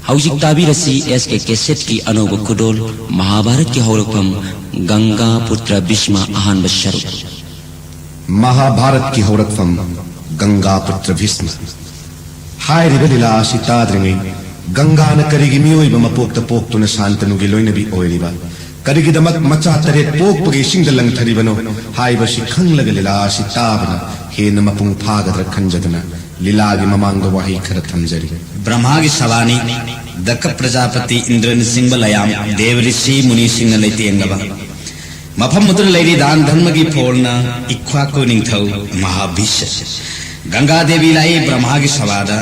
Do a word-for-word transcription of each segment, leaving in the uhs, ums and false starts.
ꯍꯧꯖꯤꯛ ꯇꯥꯕꯤꯔꯁꯤ ꯑꯦꯁ ꯀꯦ ꯀꯦꯁꯦꯠꯀꯤ ꯑꯅꯧꯕ ꯈꯨꯗꯣꯜ, ꯃꯍꯥꯚꯥꯔꯠꯀꯤ ꯍꯧꯔꯛꯐꯝ, ꯒꯪꯒꯥ ꯄꯨꯇ꯭ꯔ ꯚꯤꯁꯃ, ꯑꯍꯥꯟꯕ ꯁꯔꯨꯛ꯫ ꯃꯍꯥꯚꯥꯔꯠꯀꯤ ꯍꯧꯔꯛꯐꯝ, ꯒꯪꯒꯥ ꯄꯨꯇ꯭ꯔ ꯚꯤꯁꯃ꯫ ꯍꯥꯏꯔꯤꯕ ꯂꯤꯂꯥ ꯑꯁꯤ ꯇꯥꯗ꯭ꯔꯤꯉꯩ, ꯒꯪꯒꯥꯅ ꯀꯔꯤꯒꯤ ꯃꯤꯑꯣꯏꯕ ꯃꯄꯣꯛꯇ ꯄꯣꯛꯇꯨꯅ ꯁꯥꯟꯇꯅꯨꯒꯤ ꯂꯣꯏꯅꯕꯤ ꯑꯣꯏꯔꯤꯕ? ꯀꯔꯤꯒꯤꯗꯃꯛ ꯃꯆꯥ ꯇꯔꯦꯠ ꯄꯣꯛꯄꯒꯤ ꯏꯁꯤꯡꯗ ꯂꯪꯊꯔꯤꯕꯅꯣ ꯍꯥꯏꯕꯁꯤ ꯈꯪꯂꯒ ꯂꯤꯂꯥ ꯑꯁꯤ ꯇꯥꯕꯅ ꯍꯦꯟꯅ ꯃꯄꯨꯡ ꯐꯥꯒꯗ꯭ꯔꯥ ꯈꯟꯖꯗꯨꯅ ꯂꯤꯂꯥꯒꯤ ꯃꯃꯥꯡꯗ ꯋꯥꯍꯩ ꯈꯔ ꯊꯝꯖꯔꯤ꯫ ꯕ꯭ꯔꯍꯃꯥꯒꯤ ꯁꯚꯥꯅꯤ, ꯗꯛꯈ ꯄ꯭ꯔꯖꯥꯄꯇꯤ ꯏꯟꯗ꯭ꯔꯅꯆꯤꯡꯕ ꯂꯌꯥꯝ, ꯗꯦꯕ ꯔꯤꯁꯤ ꯃꯨꯅꯤꯁꯤꯡꯅ ꯂꯩꯇꯦꯡꯂꯕ ꯃꯐꯝ ꯑꯗꯨꯗ ꯂꯩꯔꯤ ꯗꯥꯟ ꯙꯔꯃꯒꯤ ꯐꯣꯜꯅ ꯏꯛꯈ꯭ꯋꯥꯀꯨ ꯅꯤꯡꯊꯧ ꯃꯍꯥꯚꯤꯁ, ꯒꯪꯒꯥ ꯗꯦꯕꯤ ꯂꯥꯛꯏ ꯕ꯭ꯔꯍꯃꯥꯒꯤ ꯁꯚꯥꯗ꯫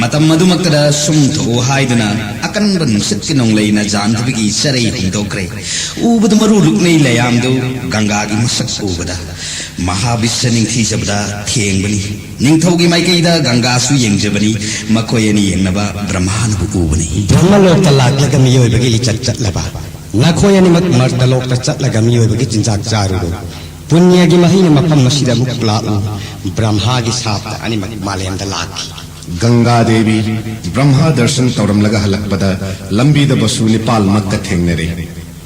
ꯃꯇꯝ ꯑꯗꯨꯃꯛꯇꯗ ꯁꯨꯝ ꯊꯣꯛꯎ ꯍꯥꯏꯗꯨꯅ ꯑꯀꯟꯕ ꯅꯨꯡꯁꯤꯠꯀꯤ ꯅꯣꯡꯂꯩꯅ ꯖꯥꯟꯗꯕꯤꯒꯤ ꯆꯔꯩ ꯍꯨꯝꯗꯣꯛꯈ꯭ꯔꯦ꯫ ꯎꯕꯗ ꯃꯔꯨ ꯂꯨꯛꯅꯩ ꯂꯌꯥꯝꯗꯨ ꯒꯪꯒꯥꯒꯤ ꯃꯁꯛ ꯎꯕꯗ ꯃꯍꯥꯚꯤꯁ ꯅꯤꯡꯊꯤꯖꯕꯗ ꯊꯦꯡꯕꯅꯤ꯫ ꯅꯤꯡꯊꯧꯒꯤ ꯃꯥꯏꯀꯩꯗ ꯒꯪꯒꯥꯁꯨ ꯌꯦꯡꯖꯕꯅꯤ꯫ ꯃꯈꯣꯏ ꯑꯅꯤ ꯌꯦꯡꯅꯕ ꯕ꯭ꯔꯍꯃꯥꯅꯕꯨ ꯎꯕꯅꯤ꯫ ꯕ꯭ꯔꯍꯃꯂꯣꯛꯇ ꯂꯥꯛꯂꯒ ꯃꯤꯑꯣꯏꯕꯒꯤ ꯂꯤꯆꯠ ꯆꯠꯂꯕ꯫ ꯅꯈꯣꯏ ꯑꯅꯤꯃꯛ ꯃꯔꯇꯂꯣꯛꯇ ꯆꯠꯂꯒ ꯃꯤꯑꯣꯏꯕꯒꯤ ꯆꯤꯟꯖꯥꯛ ꯆꯥꯔꯨꯔꯣ꯫ ꯄꯨꯅ꯭ꯌꯒꯤ ꯃꯍꯩꯅ ꯃꯐꯝ ꯑꯁꯤꯗ ꯑꯃꯨꯛ ꯂꯥꯛꯎ꯫ ꯕ꯭ꯔꯍꯃꯥꯒꯤ ꯁꯥꯞꯇ ꯑꯅꯤꯃꯛ ꯃꯥꯂꯦꯝꯗ ꯂꯥꯛꯈꯤ꯫ ꯒꯪꯒꯥ ꯗꯦꯕꯤ ꯕ꯭ꯔꯍꯃꯥ ꯗꯔꯁꯟ ꯇꯧꯔꯝꯂꯒ ꯍꯜꯂꯛꯄꯗ ꯂꯝꯕꯤꯗ ꯕꯁꯨ ꯅꯤꯄꯥꯜꯃꯛꯀ ꯊꯦꯡꯅꯔꯦ꯫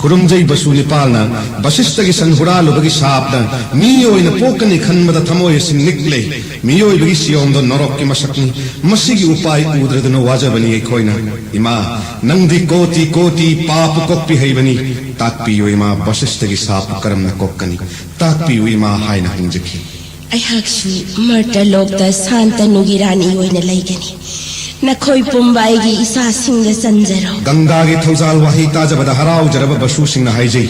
ꯈꯨꯔꯨꯝꯖꯩ ꯕꯁꯨ ꯅꯤꯄꯥꯜꯅ꯫ ꯕꯁꯤꯁꯇꯒꯤ ꯁꯟ ꯍꯨꯔꯥꯜꯂꯨꯕꯒꯤ ꯁꯥꯞꯅ ꯃꯤ ꯑꯣꯏꯅ ꯄꯣꯛꯀꯅꯤ ꯈꯟꯕꯗ ꯊꯃꯣꯏ ꯑꯁꯤ ꯅꯤꯛꯂꯦ꯫ ꯃꯤꯑꯣꯏꯕꯒꯤ ꯁꯤꯌꯣꯝꯗꯣ ꯅꯣꯔꯣꯛꯀꯤ ꯃꯁꯛꯅꯤ꯫ ꯃꯁꯤꯒꯤ ꯎꯄꯥꯏ ꯎꯗ꯭ꯔꯗꯨꯅ ꯋꯥꯖꯕꯅꯤ ꯑꯩꯈꯣꯏꯅ꯫ ꯏꯃꯥ, ꯅꯪꯗꯤ ꯀꯣꯇꯤ ꯀꯣꯇꯤ ꯄꯥꯄ ꯀꯣꯛꯄꯤ ꯍꯩꯕꯅꯤ꯫ ꯇꯥꯛꯄꯤꯌꯨ ꯏꯃꯥ, ꯕꯁꯤꯁꯇꯒꯤ ꯁꯥꯞꯄꯨ ꯀꯔꯝꯅ ꯀꯣꯛꯀꯅꯤ? ꯇꯥꯛꯄꯤꯌꯨ ꯏꯃꯥ ꯍꯥꯏꯅ ꯍꯪꯖꯈꯤ꯫ ꯑꯩꯍꯥꯛꯁꯨ ꯃꯔꯇꯂꯣꯛꯇ ꯁꯥꯟꯇꯅꯨꯒꯤ ꯔꯥꯅꯤ ꯑꯣꯏꯅ ꯂꯩꯒꯅꯤ꯫ ꯅꯈꯣꯏ ꯄꯨꯝꯕ ꯑꯩꯒꯤ ꯏꯆꯥꯁꯤꯡꯗ ꯆꯟꯖꯔꯣ꯫ ꯒꯪꯒꯥꯒꯤ ꯊꯧꯖꯥꯜ ꯋꯥꯍꯩ ꯇꯥꯖꯕꯗ ꯍꯔꯥꯎꯖꯔꯕ ꯕꯁꯨꯁꯤꯡꯅ ꯍꯥꯏꯖꯩ,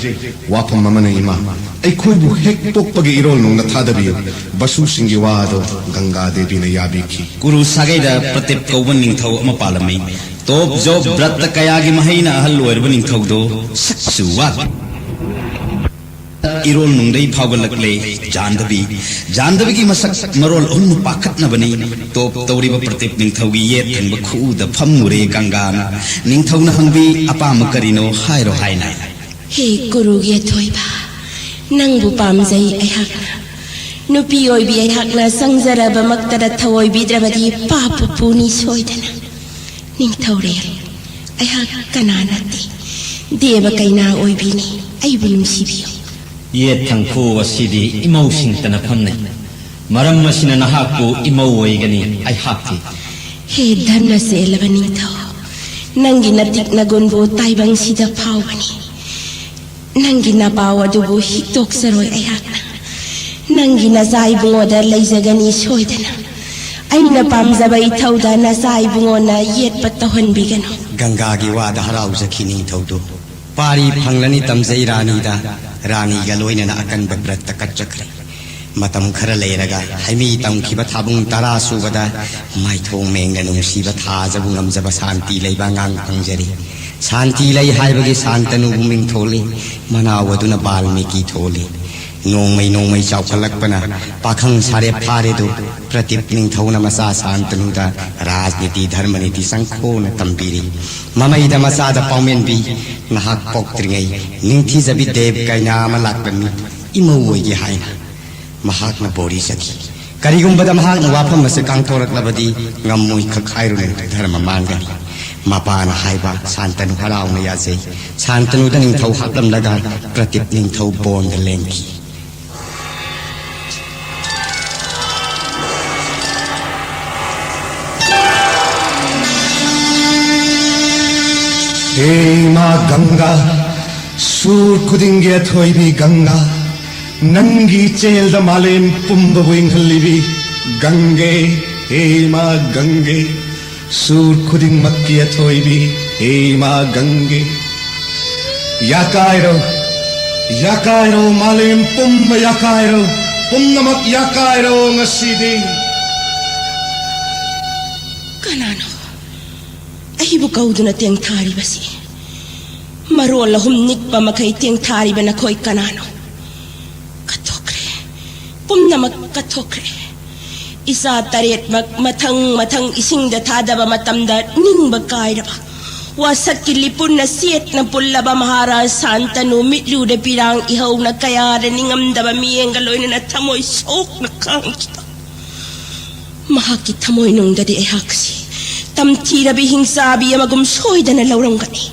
ꯋꯥꯐꯝ ꯑꯃꯅ ꯏꯃꯥ, ꯑꯩꯈꯣꯏꯕꯨ ꯍꯦꯛ ꯄꯣꯛꯄꯒꯤ ꯏꯔꯣꯜ ꯅꯨꯡꯗ ꯊꯥꯗꯕꯤꯌꯨ꯫ ꯕꯁꯨꯁꯤꯡꯒꯤ ꯋꯥ ꯑꯗꯣ ꯒꯪꯒꯥ ꯗꯦꯕꯤꯅ ꯌꯥꯕꯤꯈꯤ꯫ ꯀꯨꯔꯨ ꯁꯥꯒꯩꯗ ꯄ꯭ꯔꯇꯤꯞ ꯀꯧꯕ ꯅꯤꯡꯊꯧ ꯑꯃ ꯄꯥꯜꯂꯝꯃꯤ꯫ ꯇꯣꯞ ꯖꯣꯞ ꯕ꯭ꯔꯠꯇ ꯀꯌꯥꯒꯤ ꯃꯍꯩꯅ ꯑꯍꯜ ꯑꯣꯏꯔꯕ ꯅꯤꯡꯊꯧꯗꯣ ꯁꯛꯁꯨ ꯋꯥꯠ ꯏꯔꯣꯜ ꯅꯨꯡꯗꯩ ꯐꯥꯎꯒꯠꯂꯛꯂꯦ ꯖꯥꯟꯗꯕꯤ꯫ ꯖꯥꯟꯗꯕꯤꯒꯤ ꯃꯁꯛ ꯃꯔꯣꯜ ꯑꯍꯨꯝꯅ ꯄꯥꯈꯠꯅꯕꯅꯤ꯫ ꯇꯣꯞ ꯇꯧꯔꯤꯕ ꯄ꯭ꯔꯇꯤꯞ ꯅꯤꯡꯊꯧꯒꯤ ꯌꯦꯠ ꯊꯪꯕ ꯈꯨꯎꯗ ꯐꯝꯃꯨꯔꯦ ꯒꯪꯒꯥꯅ꯫ ꯅꯤꯡꯊꯧꯅ ꯍꯪꯕꯤ, "ꯑꯄꯥꯝꯕ ꯀꯔꯤꯅꯣ ꯍꯥꯏꯔꯣ" ꯍꯥꯏꯅ꯫ ꯍꯦ ꯀꯨꯔꯨꯒꯤ ꯑꯊꯣꯏꯕ, ꯅꯪꯕꯨ ꯄꯥꯝꯖꯩ ꯑꯩꯍꯥꯛꯅ꯫ ꯅꯨꯄꯤ ꯑꯣꯏꯕꯤ ꯑꯩꯍꯥꯛꯅ ꯆꯪꯖꯔꯕꯃꯛꯇꯗ ꯊꯑꯣꯏꯕꯤꯗ꯭ꯔꯕꯗꯤ ꯄꯥꯞꯄꯨ ꯄꯨꯅꯤ ꯁꯣꯏꯗꯅ꯫ ꯅꯤꯡꯊꯧꯔꯦꯜ, ꯑꯩꯍꯥꯛ ꯀꯅꯥ ꯅꯠꯇꯦ, ꯗꯦꯕ ꯀꯩꯅꯥ ꯑꯣꯏꯕꯤꯅꯤ꯫ ꯑꯩꯕꯨ ꯅꯨꯡꯁꯤꯕꯤꯌꯨ꯫ ꯌꯦꯠ ꯊꯪꯈꯨ ꯑꯁꯤꯗꯤ ꯏꯃꯧꯁꯤꯡꯇꯅ ꯐꯝꯅꯩ꯫ ꯃꯔꯝ ꯑꯁꯤꯅ ꯅꯍꯥꯛꯄꯨ ꯏꯃꯧ ꯑꯣꯏꯒꯅꯤ ꯑꯩꯍꯥꯛꯇꯤ꯫ ꯍꯦ ꯙꯔꯃ ꯆꯦꯜꯂꯕ ꯅꯤꯡꯊꯧ, ꯅꯪꯒꯤ ꯅꯇꯤꯛ ꯅꯒꯨꯟꯕꯨ ꯇꯥꯏꯕꯪꯁꯤꯗ ꯐꯥꯎꯒꯅꯤ꯫ ꯅꯪꯒꯤ ꯅꯄꯥꯎ ꯑꯗꯨꯕꯨ ꯍꯤꯛꯇꯣꯛꯆꯔꯣꯏ ꯑꯩꯍꯥꯛꯅ꯫ ꯅꯪꯒꯤ ꯅꯆꯥ ꯏꯕꯨꯡꯉꯣꯗ ꯂꯩꯖꯒꯅꯤ ꯁꯣꯏꯗꯅ꯫ ꯑꯩꯅ ꯄꯥꯝꯖꯕ ꯏꯊꯧꯗ ꯅꯆꯥ ꯏꯕꯨꯡꯉꯣꯅ ꯌꯦꯠꯄ ꯇꯧꯍꯟꯕꯤꯒꯅꯨ꯫ ꯒꯪꯒꯥꯒꯤ ꯋꯥꯗ ꯍꯔꯥꯎꯖꯈꯤ ꯅꯤꯡꯊꯧꯗꯨ꯫ ꯄꯥꯔꯤ ꯐꯪꯂꯅꯤ ꯇꯝꯖꯩ ꯔꯥꯅꯤꯗ꯫ ꯔꯥꯅꯤꯒ ꯂꯣꯏꯅꯅ ꯑꯀꯟꯕ ꯕ꯭ꯔꯠꯇ ꯀꯠꯆꯈ꯭ꯔꯦ꯫ ꯃꯇꯝ ꯈꯔ ꯂꯩꯔꯒ ꯍꯩꯃꯤ ꯇꯝꯈꯤꯕ ꯊꯥꯕꯨꯡ ꯇꯔꯥ ꯁꯨꯕꯗ ꯃꯥꯏꯊꯣꯡ ꯃꯦꯡꯅ ꯅꯨꯡꯁꯤꯕ ꯊꯥꯖꯕꯨ ꯉꯝꯖꯕ ꯁꯥꯟꯇꯤ ꯂꯩꯕ ꯑꯉꯥꯡ ꯐꯪꯖꯔꯤ꯫ ꯁꯥꯟꯇꯤ ꯂꯩ ꯍꯥꯏꯕꯒꯤ ꯁꯥꯟꯇꯅꯨꯕꯨ ꯃꯤꯡꯊꯣꯜꯂꯤ꯫ ꯃꯅꯥꯎ ꯑꯗꯨꯅ ꯕꯥꯜꯃꯤꯀꯤ ꯊꯣꯜꯂꯤ꯫ ꯅꯣꯡꯃꯩ ꯅꯣꯡꯃꯩ ꯆꯥꯎꯈꯠꯂꯛꯄꯅ ꯄꯥꯈꯪ ꯁꯥꯔꯦꯞ ꯐꯥꯔꯦꯗꯨ ꯄ꯭ꯔꯗꯤꯞ ꯅꯤꯡꯊꯧꯅ ꯃꯆꯥ ꯁꯥꯟꯇꯅꯨꯗ ꯔꯥꯖꯅꯤꯇꯤ ꯙꯔꯃ ꯅꯤꯇꯤ ꯆꯪꯈꯣꯅ ꯇꯝꯕꯤꯔꯤ꯫ ꯃꯃꯩꯗ ꯃꯆꯥꯗ ꯄꯥꯎꯃꯦꯟꯕꯤ, ꯅꯍꯥꯛ ꯄꯣꯛꯇ꯭ꯔꯤꯉꯩ ꯅꯤꯡꯊꯤꯖꯕꯤ ꯗꯦꯕ ꯀꯩꯅꯥ ꯑꯃ ꯂꯥꯛꯂꯝꯃꯤ, ꯏꯃꯧ ꯑꯣꯏꯒꯦ ꯍꯥꯏꯅ꯫ ꯃꯍꯥꯛꯅ ꯕꯣꯔꯤ ꯆꯠꯈꯤ꯫ ꯀꯔꯤꯒꯨꯝꯕꯗ ꯃꯍꯥꯛꯅ ꯋꯥꯐꯝ ꯑꯁꯤ ꯀꯥꯡꯊꯣꯔꯛꯂꯕꯗꯤ ꯉꯝꯃꯣꯏ ꯈꯛ ꯍꯥꯏꯔꯨꯅꯨ, ꯙꯔꯃ ꯃꯥꯡꯒꯅꯤ꯫ ꯃꯄꯥꯅ ꯍꯥꯏꯕ ꯁꯥꯟꯇꯅꯨ ꯍꯔꯥꯎꯅ ꯌꯥꯖꯩ꯫ ꯁꯥꯟꯇꯅꯨꯗ ꯅꯤꯡꯊꯧ ꯍꯥꯞꯂꯝꯂꯒ ꯄ꯭ꯔꯗꯤꯞ ꯅꯤꯡꯊꯧ ꯕꯣꯟꯗ ꯂꯦꯡꯈꯤ꯫ ꯍꯦ ꯏꯃꯥ ꯒꯪꯒꯥ, ꯁꯨꯔ ꯈꯨꯗꯤꯡꯒꯤ ꯑꯊꯣꯏꯕꯤ ꯒꯪꯒꯥ, ꯅꯪꯒꯤ ꯏꯆꯦꯜꯗ ꯃꯥꯂꯦꯝ ꯄꯨꯝꯕꯕꯨ ꯏꯪꯍꯜꯂꯤꯕꯤ ꯒꯪꯒꯦ, ꯍꯦ ꯏꯃꯥ ꯒꯪꯒꯦ, ꯁꯨꯔ ꯈꯨꯗꯤꯡꯃꯛꯀꯤ ꯑꯊꯣꯏꯕꯤ, ꯍꯦ ꯏꯃꯥ ꯒꯪꯒꯦ꯫ ꯌꯥꯀꯥꯏꯔꯣ, ꯌꯥꯀꯥꯏꯔꯣ, ꯃꯥꯂꯦꯝ ꯄꯨꯝꯕ ꯌꯥꯀꯥꯏꯔꯣ, ꯄꯨꯝꯅꯃꯛ ꯌꯥꯀꯥꯏꯔꯣ ꯉꯁꯤꯗꯤ꯫ ꯀꯅꯥꯅꯣ ꯑꯩꯕꯨ ꯀꯧꯗꯨꯅ ꯇꯦꯡꯊꯥꯔꯤꯕꯁꯤ? ꯃꯔꯣꯜ ꯑꯍꯨꯝ ꯅꯤꯛꯄ ꯃꯈꯩ ꯇꯦꯡꯊꯥꯔꯤꯕ ꯅꯈꯣꯏ ꯀꯅꯥꯅꯣ? ꯀꯠꯊꯣꯛꯈ꯭ꯔꯦ, ꯄꯨꯝꯅꯃꯛ ꯀꯠꯊꯣꯛꯈ꯭ꯔꯦ꯫ ꯏꯆꯥ ꯇꯔꯦꯠꯃꯛ ꯃꯊꯪ ꯃꯊꯪ ꯏꯁꯤꯡꯗ ꯊꯥꯗꯕ ꯃꯇꯝꯗ ꯅꯤꯡꯕ ꯀꯥꯏꯔꯕ, ꯋꯥꯁꯛꯀꯤ ꯂꯤꯄꯨꯟꯅ ꯆꯦꯠꯅ ꯄꯨꯜꯂꯕ ꯃꯍꯥꯔꯥꯖ ꯁꯥꯟꯇꯅꯨ ꯃꯤꯠꯂꯨꯗ ꯄꯤꯔꯥꯡ ꯏꯍꯧꯅ ꯀꯌꯥꯗ ꯅꯤꯡꯉꯝꯗꯕ ꯃꯤꯠꯌꯦꯡꯒ ꯂꯣꯏꯅꯅ ꯊꯃꯣꯏ ꯁꯣꯛꯅ ꯈꯥꯡꯈꯤꯕ꯫ ꯃꯍꯥꯛꯀꯤ ꯊꯃꯣꯏꯅꯨꯡꯗꯗꯤ ꯑꯩꯍꯥꯛꯁꯤ ꯇꯝꯊꯤꯔꯕꯤ ꯍꯤꯡꯆꯥꯕꯤ ꯑꯃꯒꯨꯝ ꯁꯣꯏꯗꯅ ꯂꯧꯔꯝꯒꯅꯤ꯫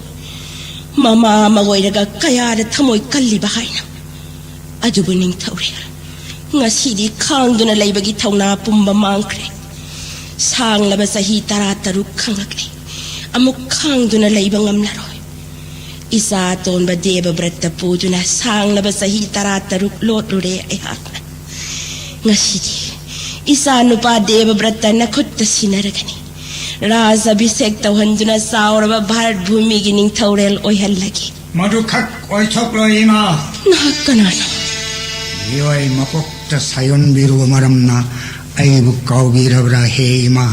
ꯃꯃꯥ ꯑꯃ ꯑꯣꯏꯔꯒ ꯀꯌꯥꯗ ꯊꯃꯣꯏ ꯀꯜꯂꯤꯕ ꯍꯥꯏꯅ꯫ ꯑꯗꯨꯕꯨ ꯅꯤꯡꯊꯧꯔꯦꯜ, ꯉꯁꯤꯗꯤ ꯈꯥꯡꯗꯨꯅ ꯂꯩꯕꯒꯤ ꯊꯧꯅꯥ ꯄꯨꯝꯕ ꯃꯥꯡꯈ꯭ꯔꯦ꯫ ꯁꯥꯡꯂꯕ ꯆꯍꯤ ꯇꯔꯥ ꯇꯔꯨꯛ ꯈꯪꯂꯛꯂꯦ꯫ ꯑꯃꯨꯛ ꯈꯥꯡꯗꯨꯅ ꯂꯩꯕ ꯉꯝꯂꯔꯣꯏ꯫ ꯏꯆꯥ ꯑꯇꯣꯟꯕ ꯗꯦꯕꯕ꯭ꯔꯠꯇ ꯄꯨꯗꯨꯅ ꯁꯥꯡꯂꯕ ꯆꯍꯤ ꯇꯔꯥ ꯇꯔꯨꯛ ꯂꯣꯠꯂꯨꯔꯦ ꯑꯩꯍꯥꯛꯅ꯫ ꯉꯁꯤꯗꯤ ꯏꯆꯥ ꯅꯨꯄꯥ ꯗꯦꯕꯕ꯭ꯔꯠꯇ ꯅꯈꯨꯠꯇ ꯁꯤꯟꯅꯔꯒꯅꯤ꯫ ꯔꯥꯖ ꯑꯚꯤꯁꯦꯛ ꯇꯧꯍꯟꯗꯨꯅ ꯆꯥꯎꯔꯕ ꯚꯥꯔꯠ ꯚꯨꯃꯤꯒꯤ ꯅꯤꯡꯊꯧꯔꯦꯜ ꯑꯣꯏꯍꯜꯂꯒꯦ꯫ ꯃꯗꯨꯈꯛ ꯑꯣꯏꯊꯣꯛꯂꯣꯏ, ꯏꯃꯥ꯫ ꯅꯍꯥꯛ ꯀꯅꯥꯅꯣ? ꯃꯤꯑꯣꯏ ꯃꯄꯣꯛꯇ ꯁꯥꯌꯣꯟꯕꯤꯔꯨꯕ ꯃꯔꯝꯅ ꯑꯩꯕꯨ ꯀꯥꯎꯕꯤꯔꯕ꯭ꯔꯥ, ꯍꯦ ꯏꯃꯥ?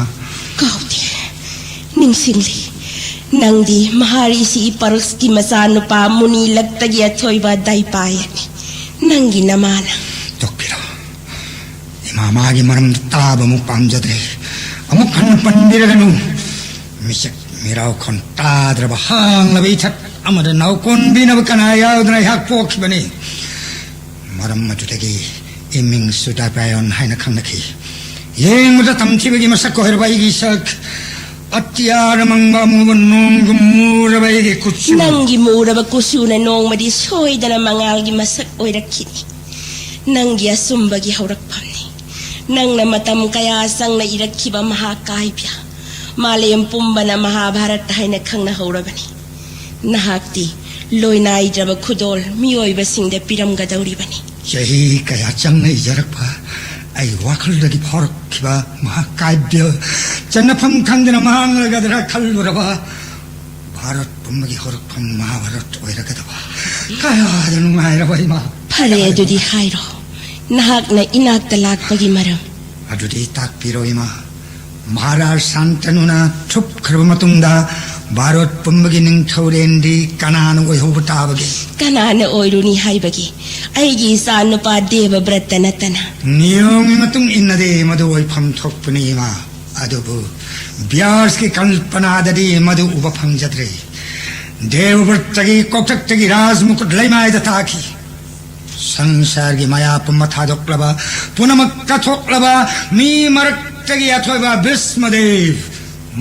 ꯀꯥꯎꯗꯦ꯫ ꯅꯤꯡꯁꯤꯡꯂꯤ꯫ ꯅꯪꯗꯤ ꯃꯍꯥꯔꯤꯁꯤ ꯄꯔꯛꯁꯀꯤ ꯃꯆꯥꯅꯨꯄꯥ ꯃꯨꯅꯤ ꯂꯛꯇꯒꯤ ꯑꯊꯣꯏꯕ ꯗꯥꯏꯄꯥꯌꯅꯤ꯫ ꯅꯪꯒꯤ ꯅꯃꯥꯅ꯫ ꯇꯣꯛꯄꯤꯔꯣ꯫ ꯏꯃꯥ, ꯃꯥꯒꯤ ꯃꯔꯝꯗ ꯇꯥꯕ ꯑꯃꯨꯛ ꯄꯥꯝꯖꯗ꯭ꯔꯦ꯫ ꯑꯃꯨꯛ ꯍꯟꯅ ꯄꯟꯕꯤꯔꯒꯅꯨ꯫ ꯃꯤꯆꯠ ꯃꯤꯔꯥꯎ ꯈꯣꯟ ꯇꯥꯗ꯭ꯔꯕ ꯍꯥꯡꯂꯕ ꯏꯊꯠ ꯑꯃꯗ ꯅꯥꯎꯀꯣꯟꯕꯤꯅꯕ ꯀꯅꯥ ꯌꯥꯎꯗꯅ ꯑꯩꯍꯥꯛ ꯄꯣꯛꯈꯤꯕꯅꯤ꯫ ꯃꯔꯝ ꯑꯗꯨꯗꯒꯤ ꯏꯃꯤꯡꯁꯨ ꯗꯥꯏꯄꯥꯌꯣꯟ ꯍꯥꯏꯅ ꯈꯪꯅꯈꯤ꯫ ꯌꯦꯡꯕꯗ ꯇꯝꯊꯤꯕꯒꯤ ꯃꯁꯛ ꯑꯣꯏꯔꯕ ꯑꯩꯒꯤ ꯁꯛ, ꯑꯇꯤꯌꯥꯗ ꯃꯪꯕ ꯑꯃꯨꯕ ꯅꯣꯡꯒꯨꯝ ꯃꯨꯔꯕ ꯑꯩꯒꯤ ꯀꯨꯆꯨ꯫ ꯅꯪꯒꯤ ꯃꯨꯔꯕ ꯀꯨꯆꯨꯅ ꯅꯣꯡꯃꯗꯤ ꯁꯣꯏꯗꯅ ꯃꯉꯥꯜꯒꯤ ꯃꯁꯛ ꯑꯣꯏꯔꯛꯈꯤꯅꯤ꯫ ꯅꯪꯒꯤ ꯑꯆꯨꯝꯕꯒꯤ ꯍꯧꯔꯛꯐꯝꯅꯤ꯫ ꯅꯪꯅ ꯃꯇꯝ ꯀꯌꯥ ꯆꯪꯅ ꯏꯔꯛꯈꯤꯕ ꯃꯍꯥꯀꯥꯕ꯭ꯌ, ꯃꯥꯂꯦꯝ ꯄꯨꯝꯕꯅ ꯃꯍꯥꯚꯥꯔꯠ ꯍꯥꯏꯅ ꯈꯪꯅꯍꯧꯔꯕꯅꯤ꯫ ꯅꯍꯥꯛꯇꯤ ꯂꯣꯏꯅꯥꯏꯗ꯭ꯔꯕ ꯈꯨꯗꯣꯜ ꯃꯤꯑꯣꯏꯕꯁꯤꯡꯗ ꯄꯤꯔꯝꯒꯗꯧꯔꯤꯕꯅꯤ꯫ ꯆꯍꯤ ꯀꯌꯥ ꯆꯪꯅ ꯏꯖꯔꯛꯄ ꯑꯩ ꯋꯥꯈꯜꯗꯒꯤ ꯐꯥꯎꯔꯛꯈꯤꯕ ꯃꯍꯥꯀꯥꯕ꯭ꯌ, ꯆꯟꯅꯐꯝ ꯈꯪꯗꯅ ꯃꯥꯡꯂꯒꯗ꯭ꯔꯥ ꯈꯜꯂꯨꯔꯕ ꯚꯥꯔꯠ ꯄꯨꯝꯕꯒꯤ ꯍꯧꯔꯛꯐꯝ ꯃꯍꯥꯚꯥꯔꯠ ꯑꯣꯏꯔꯒꯗꯕ꯫ ꯀꯌꯥꯗ ꯅꯨꯡꯉꯥꯏꯔꯕ ꯏꯃꯥ! ꯐꯔꯦ, ꯑꯗꯨꯗꯤ ꯍꯥꯏꯔꯣ, ꯅꯍꯥꯛꯅ ꯏꯅꯥꯛꯇ ꯂꯥꯛꯄꯒꯤ ꯃꯔꯝ꯫ ꯑꯗꯨꯗꯤ ꯇꯥꯛꯄꯤꯔꯣ ꯏꯃꯥ꯫ ꯃꯍꯥꯔꯥꯖ ꯁꯥꯟꯇꯅꯨꯅ ꯊꯨꯞꯈ꯭ꯔꯕ ꯃꯇꯨꯡꯗ ꯚꯥꯔꯠ ꯄꯨꯝꯕꯒꯤ ꯅꯤꯡꯊꯧꯔꯦꯜꯗꯤ ꯀꯅꯥꯅ ꯑꯣꯏꯍꯧꯕ ꯇꯥꯕꯒꯦ? ꯀꯅꯥꯅ ꯑꯣꯏꯔꯨꯅꯤ ꯍꯥꯏꯕꯒꯤ? ꯑꯩꯒꯤ ꯏꯆꯥ ꯅꯨꯄꯥ ꯗꯦꯕꯕ꯭ꯔꯠꯇ ꯅꯠꯇꯅ꯫ ꯅꯤꯌꯣꯝꯒꯤ ꯃꯇꯨꯡ ꯏꯟꯅꯗꯤ ꯃꯗꯨ ꯑꯣꯏꯐꯝ ꯊꯣꯛꯄꯅꯤ ꯏꯃꯥ꯫ ꯑꯗꯨꯕꯨ ꯕ꯭ꯌꯥꯁꯀꯤ ꯀꯜꯄꯅꯥꯗꯗꯤ ꯃꯗꯨ ꯎꯕ ꯐꯪꯖꯗ꯭ꯔꯦ꯫ ꯗꯦꯕꯕ꯭ꯔꯠꯇꯒꯤ ꯀꯣꯛꯊꯛꯇꯒꯤ ꯔꯥꯖ ꯃꯨꯀꯨꯠ ꯂꯩꯃꯥꯏꯗ ꯇꯥꯈꯤ꯫ ꯁꯪꯁꯥꯔꯒꯤ ꯃꯌꯥ ꯄꯨꯝꯕ ꯊꯥꯗꯣꯛꯂꯕ, ꯄꯨꯝꯅꯃꯛ ꯀꯠꯊꯣꯛꯂꯕ ꯃꯤ ꯃꯔꯛꯇꯒꯤ ꯑꯊꯣꯏꯕ ꯚꯤꯁꯃꯗꯦꯕ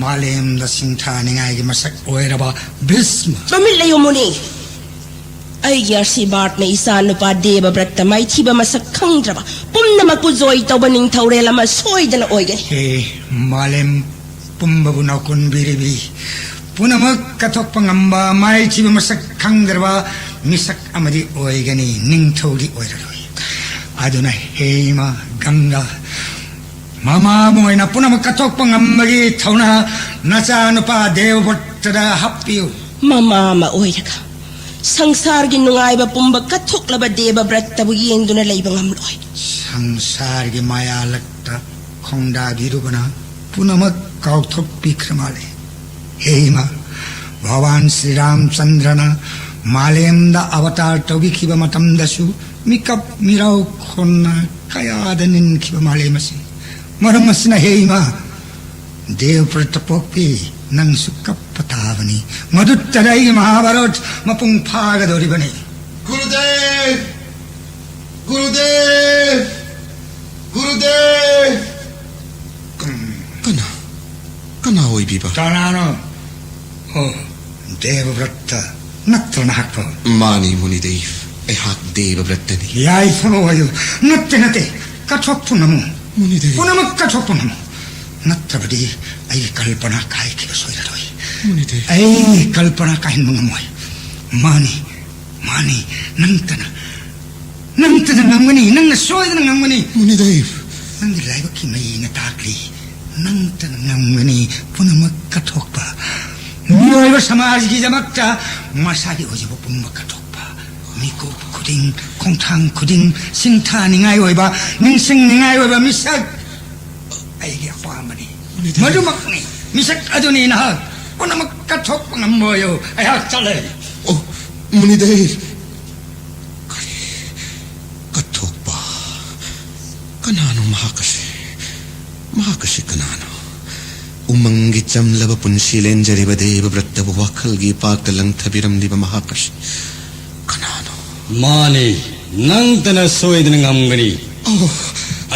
ꯃꯥꯂꯦꯝꯗ ꯁꯤꯡꯊꯥꯅꯤꯡꯉꯥꯏꯒꯤ ꯃꯁꯛ ꯑꯣꯏꯔꯕ ꯚꯤꯁꯃ꯫ ꯇꯨꯃꯤꯟ ꯂꯩꯌꯨ, ꯃꯨꯅꯤ꯫ ꯑꯩꯒꯤ ꯑꯥꯁꯤꯔꯕꯥꯗꯅ ꯏꯆꯥ ꯅꯨꯄꯥ ꯗꯦꯕꯕ꯭ꯔꯠꯇ ꯃꯥꯏꯊꯤꯕ ꯃꯁꯛ ꯈꯪꯗ꯭ꯔꯕ ꯄꯨꯝꯅꯃꯛꯄꯨ ꯖꯣꯏ ꯇꯧꯕ ꯅꯤꯡꯊꯧꯔꯦꯜ ꯑꯃ ꯁꯣꯏꯗꯅ ꯑꯣꯏꯒꯅꯤ꯫ ꯍꯦ ꯃꯥꯂꯦꯝ ꯄꯨꯝꯕꯕꯨ ꯅꯥꯎꯀꯨꯟꯕꯤꯔꯤꯕꯤ, ꯄꯨꯝꯅꯃꯛ ꯀꯠꯊꯣꯛꯄ ꯉꯝꯕ, ꯃꯥꯏꯊꯤꯕ ꯃꯁꯛ ꯈꯪꯗ꯭ꯔꯕ ꯃꯤꯁꯛ ꯑꯃꯗꯤ ꯑꯣꯏꯒꯅꯤ, ꯅꯤꯡꯊꯧꯗꯤ ꯑꯣꯏꯔꯔꯣꯏ꯫ ꯑꯗꯨꯅ ꯍꯦ ꯏꯃꯥ ꯒꯪꯒꯥ, ꯃꯃꯥ ꯑꯃ ꯑꯣꯏꯅ ꯄꯨꯝꯅꯃꯛ ꯀꯠꯊꯣꯛꯄ ꯉꯝꯕꯒꯤ ꯊꯧꯅꯥ ꯅꯆꯥꯅꯨꯄꯥ ꯗꯦꯕꯕ꯭ꯔꯠꯇꯗ ꯍꯥꯞꯄꯤꯌꯨ꯫ ꯃꯃꯥ ꯑꯃ ꯑꯣꯏꯔꯒ ꯁꯪꯁꯥꯔꯒꯤ ꯅꯨꯡꯉꯥꯏꯕ ꯄꯨꯝꯕ ꯀꯠꯊꯣꯛꯂꯕ ꯗꯦꯕꯕ꯭ꯔꯠꯇꯕꯨ ꯌꯦꯡꯗꯨꯅ ꯂꯩꯕ ꯉꯝꯂꯣꯏ꯫ ꯁꯪꯁꯥꯔꯒꯤ ꯃꯥꯌꯥ ꯂꯛꯇ ꯈꯣꯡꯗꯥꯕꯤꯔꯨꯕꯅ ꯄꯨꯝꯅꯃꯛ ꯀꯥꯎꯊꯣꯛꯄꯤꯈ꯭ꯔ ꯃꯥꯜꯂꯦ꯫ ꯍꯦ ꯏꯃꯥ, ꯚꯒꯋꯥꯟ ꯁ꯭ꯔꯤ ꯔꯥꯝꯆꯟꯗ꯭ꯔꯅ ꯃꯥꯂꯦꯝꯗ ꯑꯕꯇꯥꯔ ꯇꯧꯕꯤꯈꯤꯕ ꯃꯇꯝꯗꯁꯨ ꯃꯤꯀꯞ ꯃꯤꯔꯥꯎ ꯈꯣꯟꯅ ꯀꯌꯥꯗ ꯅꯤꯟꯈꯤꯕ ꯃꯥꯂꯦꯝ ꯑꯁꯤ꯫ ꯃꯔꯝ ꯑꯁꯤꯅ ꯍꯦ ꯏꯃꯥ, ꯗꯦꯕꯕ꯭ꯔꯠꯇ ꯄꯣꯛꯄꯤ, ꯅꯪꯁꯨ ꯀꯞꯄ ꯇꯥꯕꯅꯤ꯫ ꯃꯗꯨꯇꯗ ꯑꯩꯒꯤ ꯃꯍꯥꯚꯥꯔꯠ ꯃꯄꯨꯡ ꯐꯥꯒꯗꯧꯔꯤꯕꯅꯤ꯫ ꯒꯨꯔꯨꯗꯦꯕ! ꯒꯨꯔꯨꯗꯦꯕ! ꯒꯨꯔꯨꯗꯦꯕ! ꯀꯅꯥ? ꯀꯅꯥ ꯑꯣꯏꯕꯤꯕ? ꯀꯅꯥꯅꯣ? ꯑꯣ, ꯗꯦꯕꯕ꯭ꯔꯠꯇ ꯅꯠꯇ꯭ꯔ ꯅꯍꯥꯛꯄꯣ? ꯃꯥꯅꯤ, ꯃꯨꯅꯤꯗꯦꯕ꯫ ꯑꯩꯍꯥꯛ ꯗꯦꯕꯕ꯭ꯔꯠꯇꯅꯤ꯫ ꯌꯥꯏꯐꯕ ꯑꯣꯏꯌꯨ꯫ ꯅꯠꯇꯦ, ꯅꯠꯇꯦ꯫ ꯀꯠꯊꯣꯛꯄ ꯉꯝꯃꯨ꯫ ꯃꯨꯅꯤꯗꯦꯕ꯫ ꯄꯨꯝꯅꯃꯛ ꯀꯠꯊꯣꯛꯄ ꯉꯝꯃꯨ꯫ ꯅꯠꯇ꯭ꯔꯕꯗꯤ ꯑꯩꯒꯤ ꯀꯜꯄꯅꯥ ꯀꯥꯏꯈꯤꯕ ꯁꯣꯏꯔꯔꯣꯏ꯫ ꯃꯨꯅꯤꯗꯦꯕ꯫ ꯑꯩ ꯀꯜꯄꯅꯥ ꯀꯥꯏꯍꯟꯕ ꯉꯝꯃꯣꯏ꯫ ꯃꯥꯅꯤ, ꯃꯥꯅꯤ, ꯅꯪꯇꯅ, ꯅꯪꯇꯅ ꯉꯝꯒꯅꯤ, ꯅꯪꯅ ꯁꯣꯏꯗꯅ ꯉꯝꯒꯅꯤ꯫ ꯃꯨꯅꯤꯗꯦꯕ꯫ ꯅꯪꯒꯤ ꯂꯥꯏꯕꯛꯀꯤ ꯃꯩꯅ ꯇꯥꯛꯂꯤ, ꯅꯪꯇꯅ ꯉꯝꯒꯅꯤ ꯄꯨꯝꯅꯃꯛ ꯀꯠꯊꯣꯛꯄ꯫ ꯃꯤꯑꯣꯏꯕ ꯁꯃꯥꯖꯒꯤꯗꯃꯛꯇ ꯃꯁꯥꯒꯤ ꯑꯣꯏꯖꯕ ꯄꯨꯝꯕ ꯀꯠꯊꯣꯛꯄ, ꯃꯤꯀꯨꯞ ꯈꯨꯗꯤꯡ, ꯈꯣꯡꯊꯥꯡ ꯈꯨꯗꯤꯡ ꯁꯤꯡꯊꯥꯅꯤꯡꯉꯥꯏ ꯑꯣꯏꯕ, ꯅꯤꯡꯁꯤꯡꯅꯤꯡꯉꯥꯏ ꯑꯣꯏꯕ ꯃꯤꯁꯛ ꯑꯩꯒꯤ ꯑꯄꯥꯝꯕꯅꯤ꯫ ꯃꯨꯅꯤꯗꯦꯕ꯫ ꯃꯗꯨꯃꯛꯅꯤ꯫ ꯃꯤꯁꯛ ꯑꯗꯨꯅꯤ ꯅꯍꯥꯛ꯫ ꯄꯨꯝꯅꯃꯛ ꯀꯠꯊꯣꯛꯄ ꯉꯝꯕ ꯑꯣꯏꯌꯨ꯫ ꯑꯩꯍꯥꯛ ꯆꯠꯂꯦ꯫ ꯑꯣ, ꯃꯨꯅꯤꯗꯦꯕ꯫ ꯀꯔꯤ? ꯀꯠꯊꯣꯛꯄ? ꯀꯅꯥꯅꯣ ꯃꯍꯥꯛ ꯑꯁꯤ? ꯃꯍꯥꯛ ꯑꯁꯤ ꯀꯅꯥꯅꯣ? ꯎꯃꯪꯒꯤ ꯆꯝꯂꯕ ꯄꯨꯟꯁꯤ ꯂꯦꯟꯖꯔꯤꯕ ꯗꯦꯕꯕ꯭ꯔꯠꯇꯕꯨ ꯋꯥꯈꯜꯒꯤ ꯏꯄꯥꯛꯇ ꯂꯪꯊꯕꯤꯔꯝꯂꯤꯕ ꯃꯍꯥꯛ ꯑꯁꯤ ꯀꯅꯥꯅꯣ? ꯃꯥꯅꯤ, ꯅꯪꯇꯅ ꯁꯣꯏꯗꯅ ꯉꯝꯒꯅꯤ꯫ ꯑꯣ꯫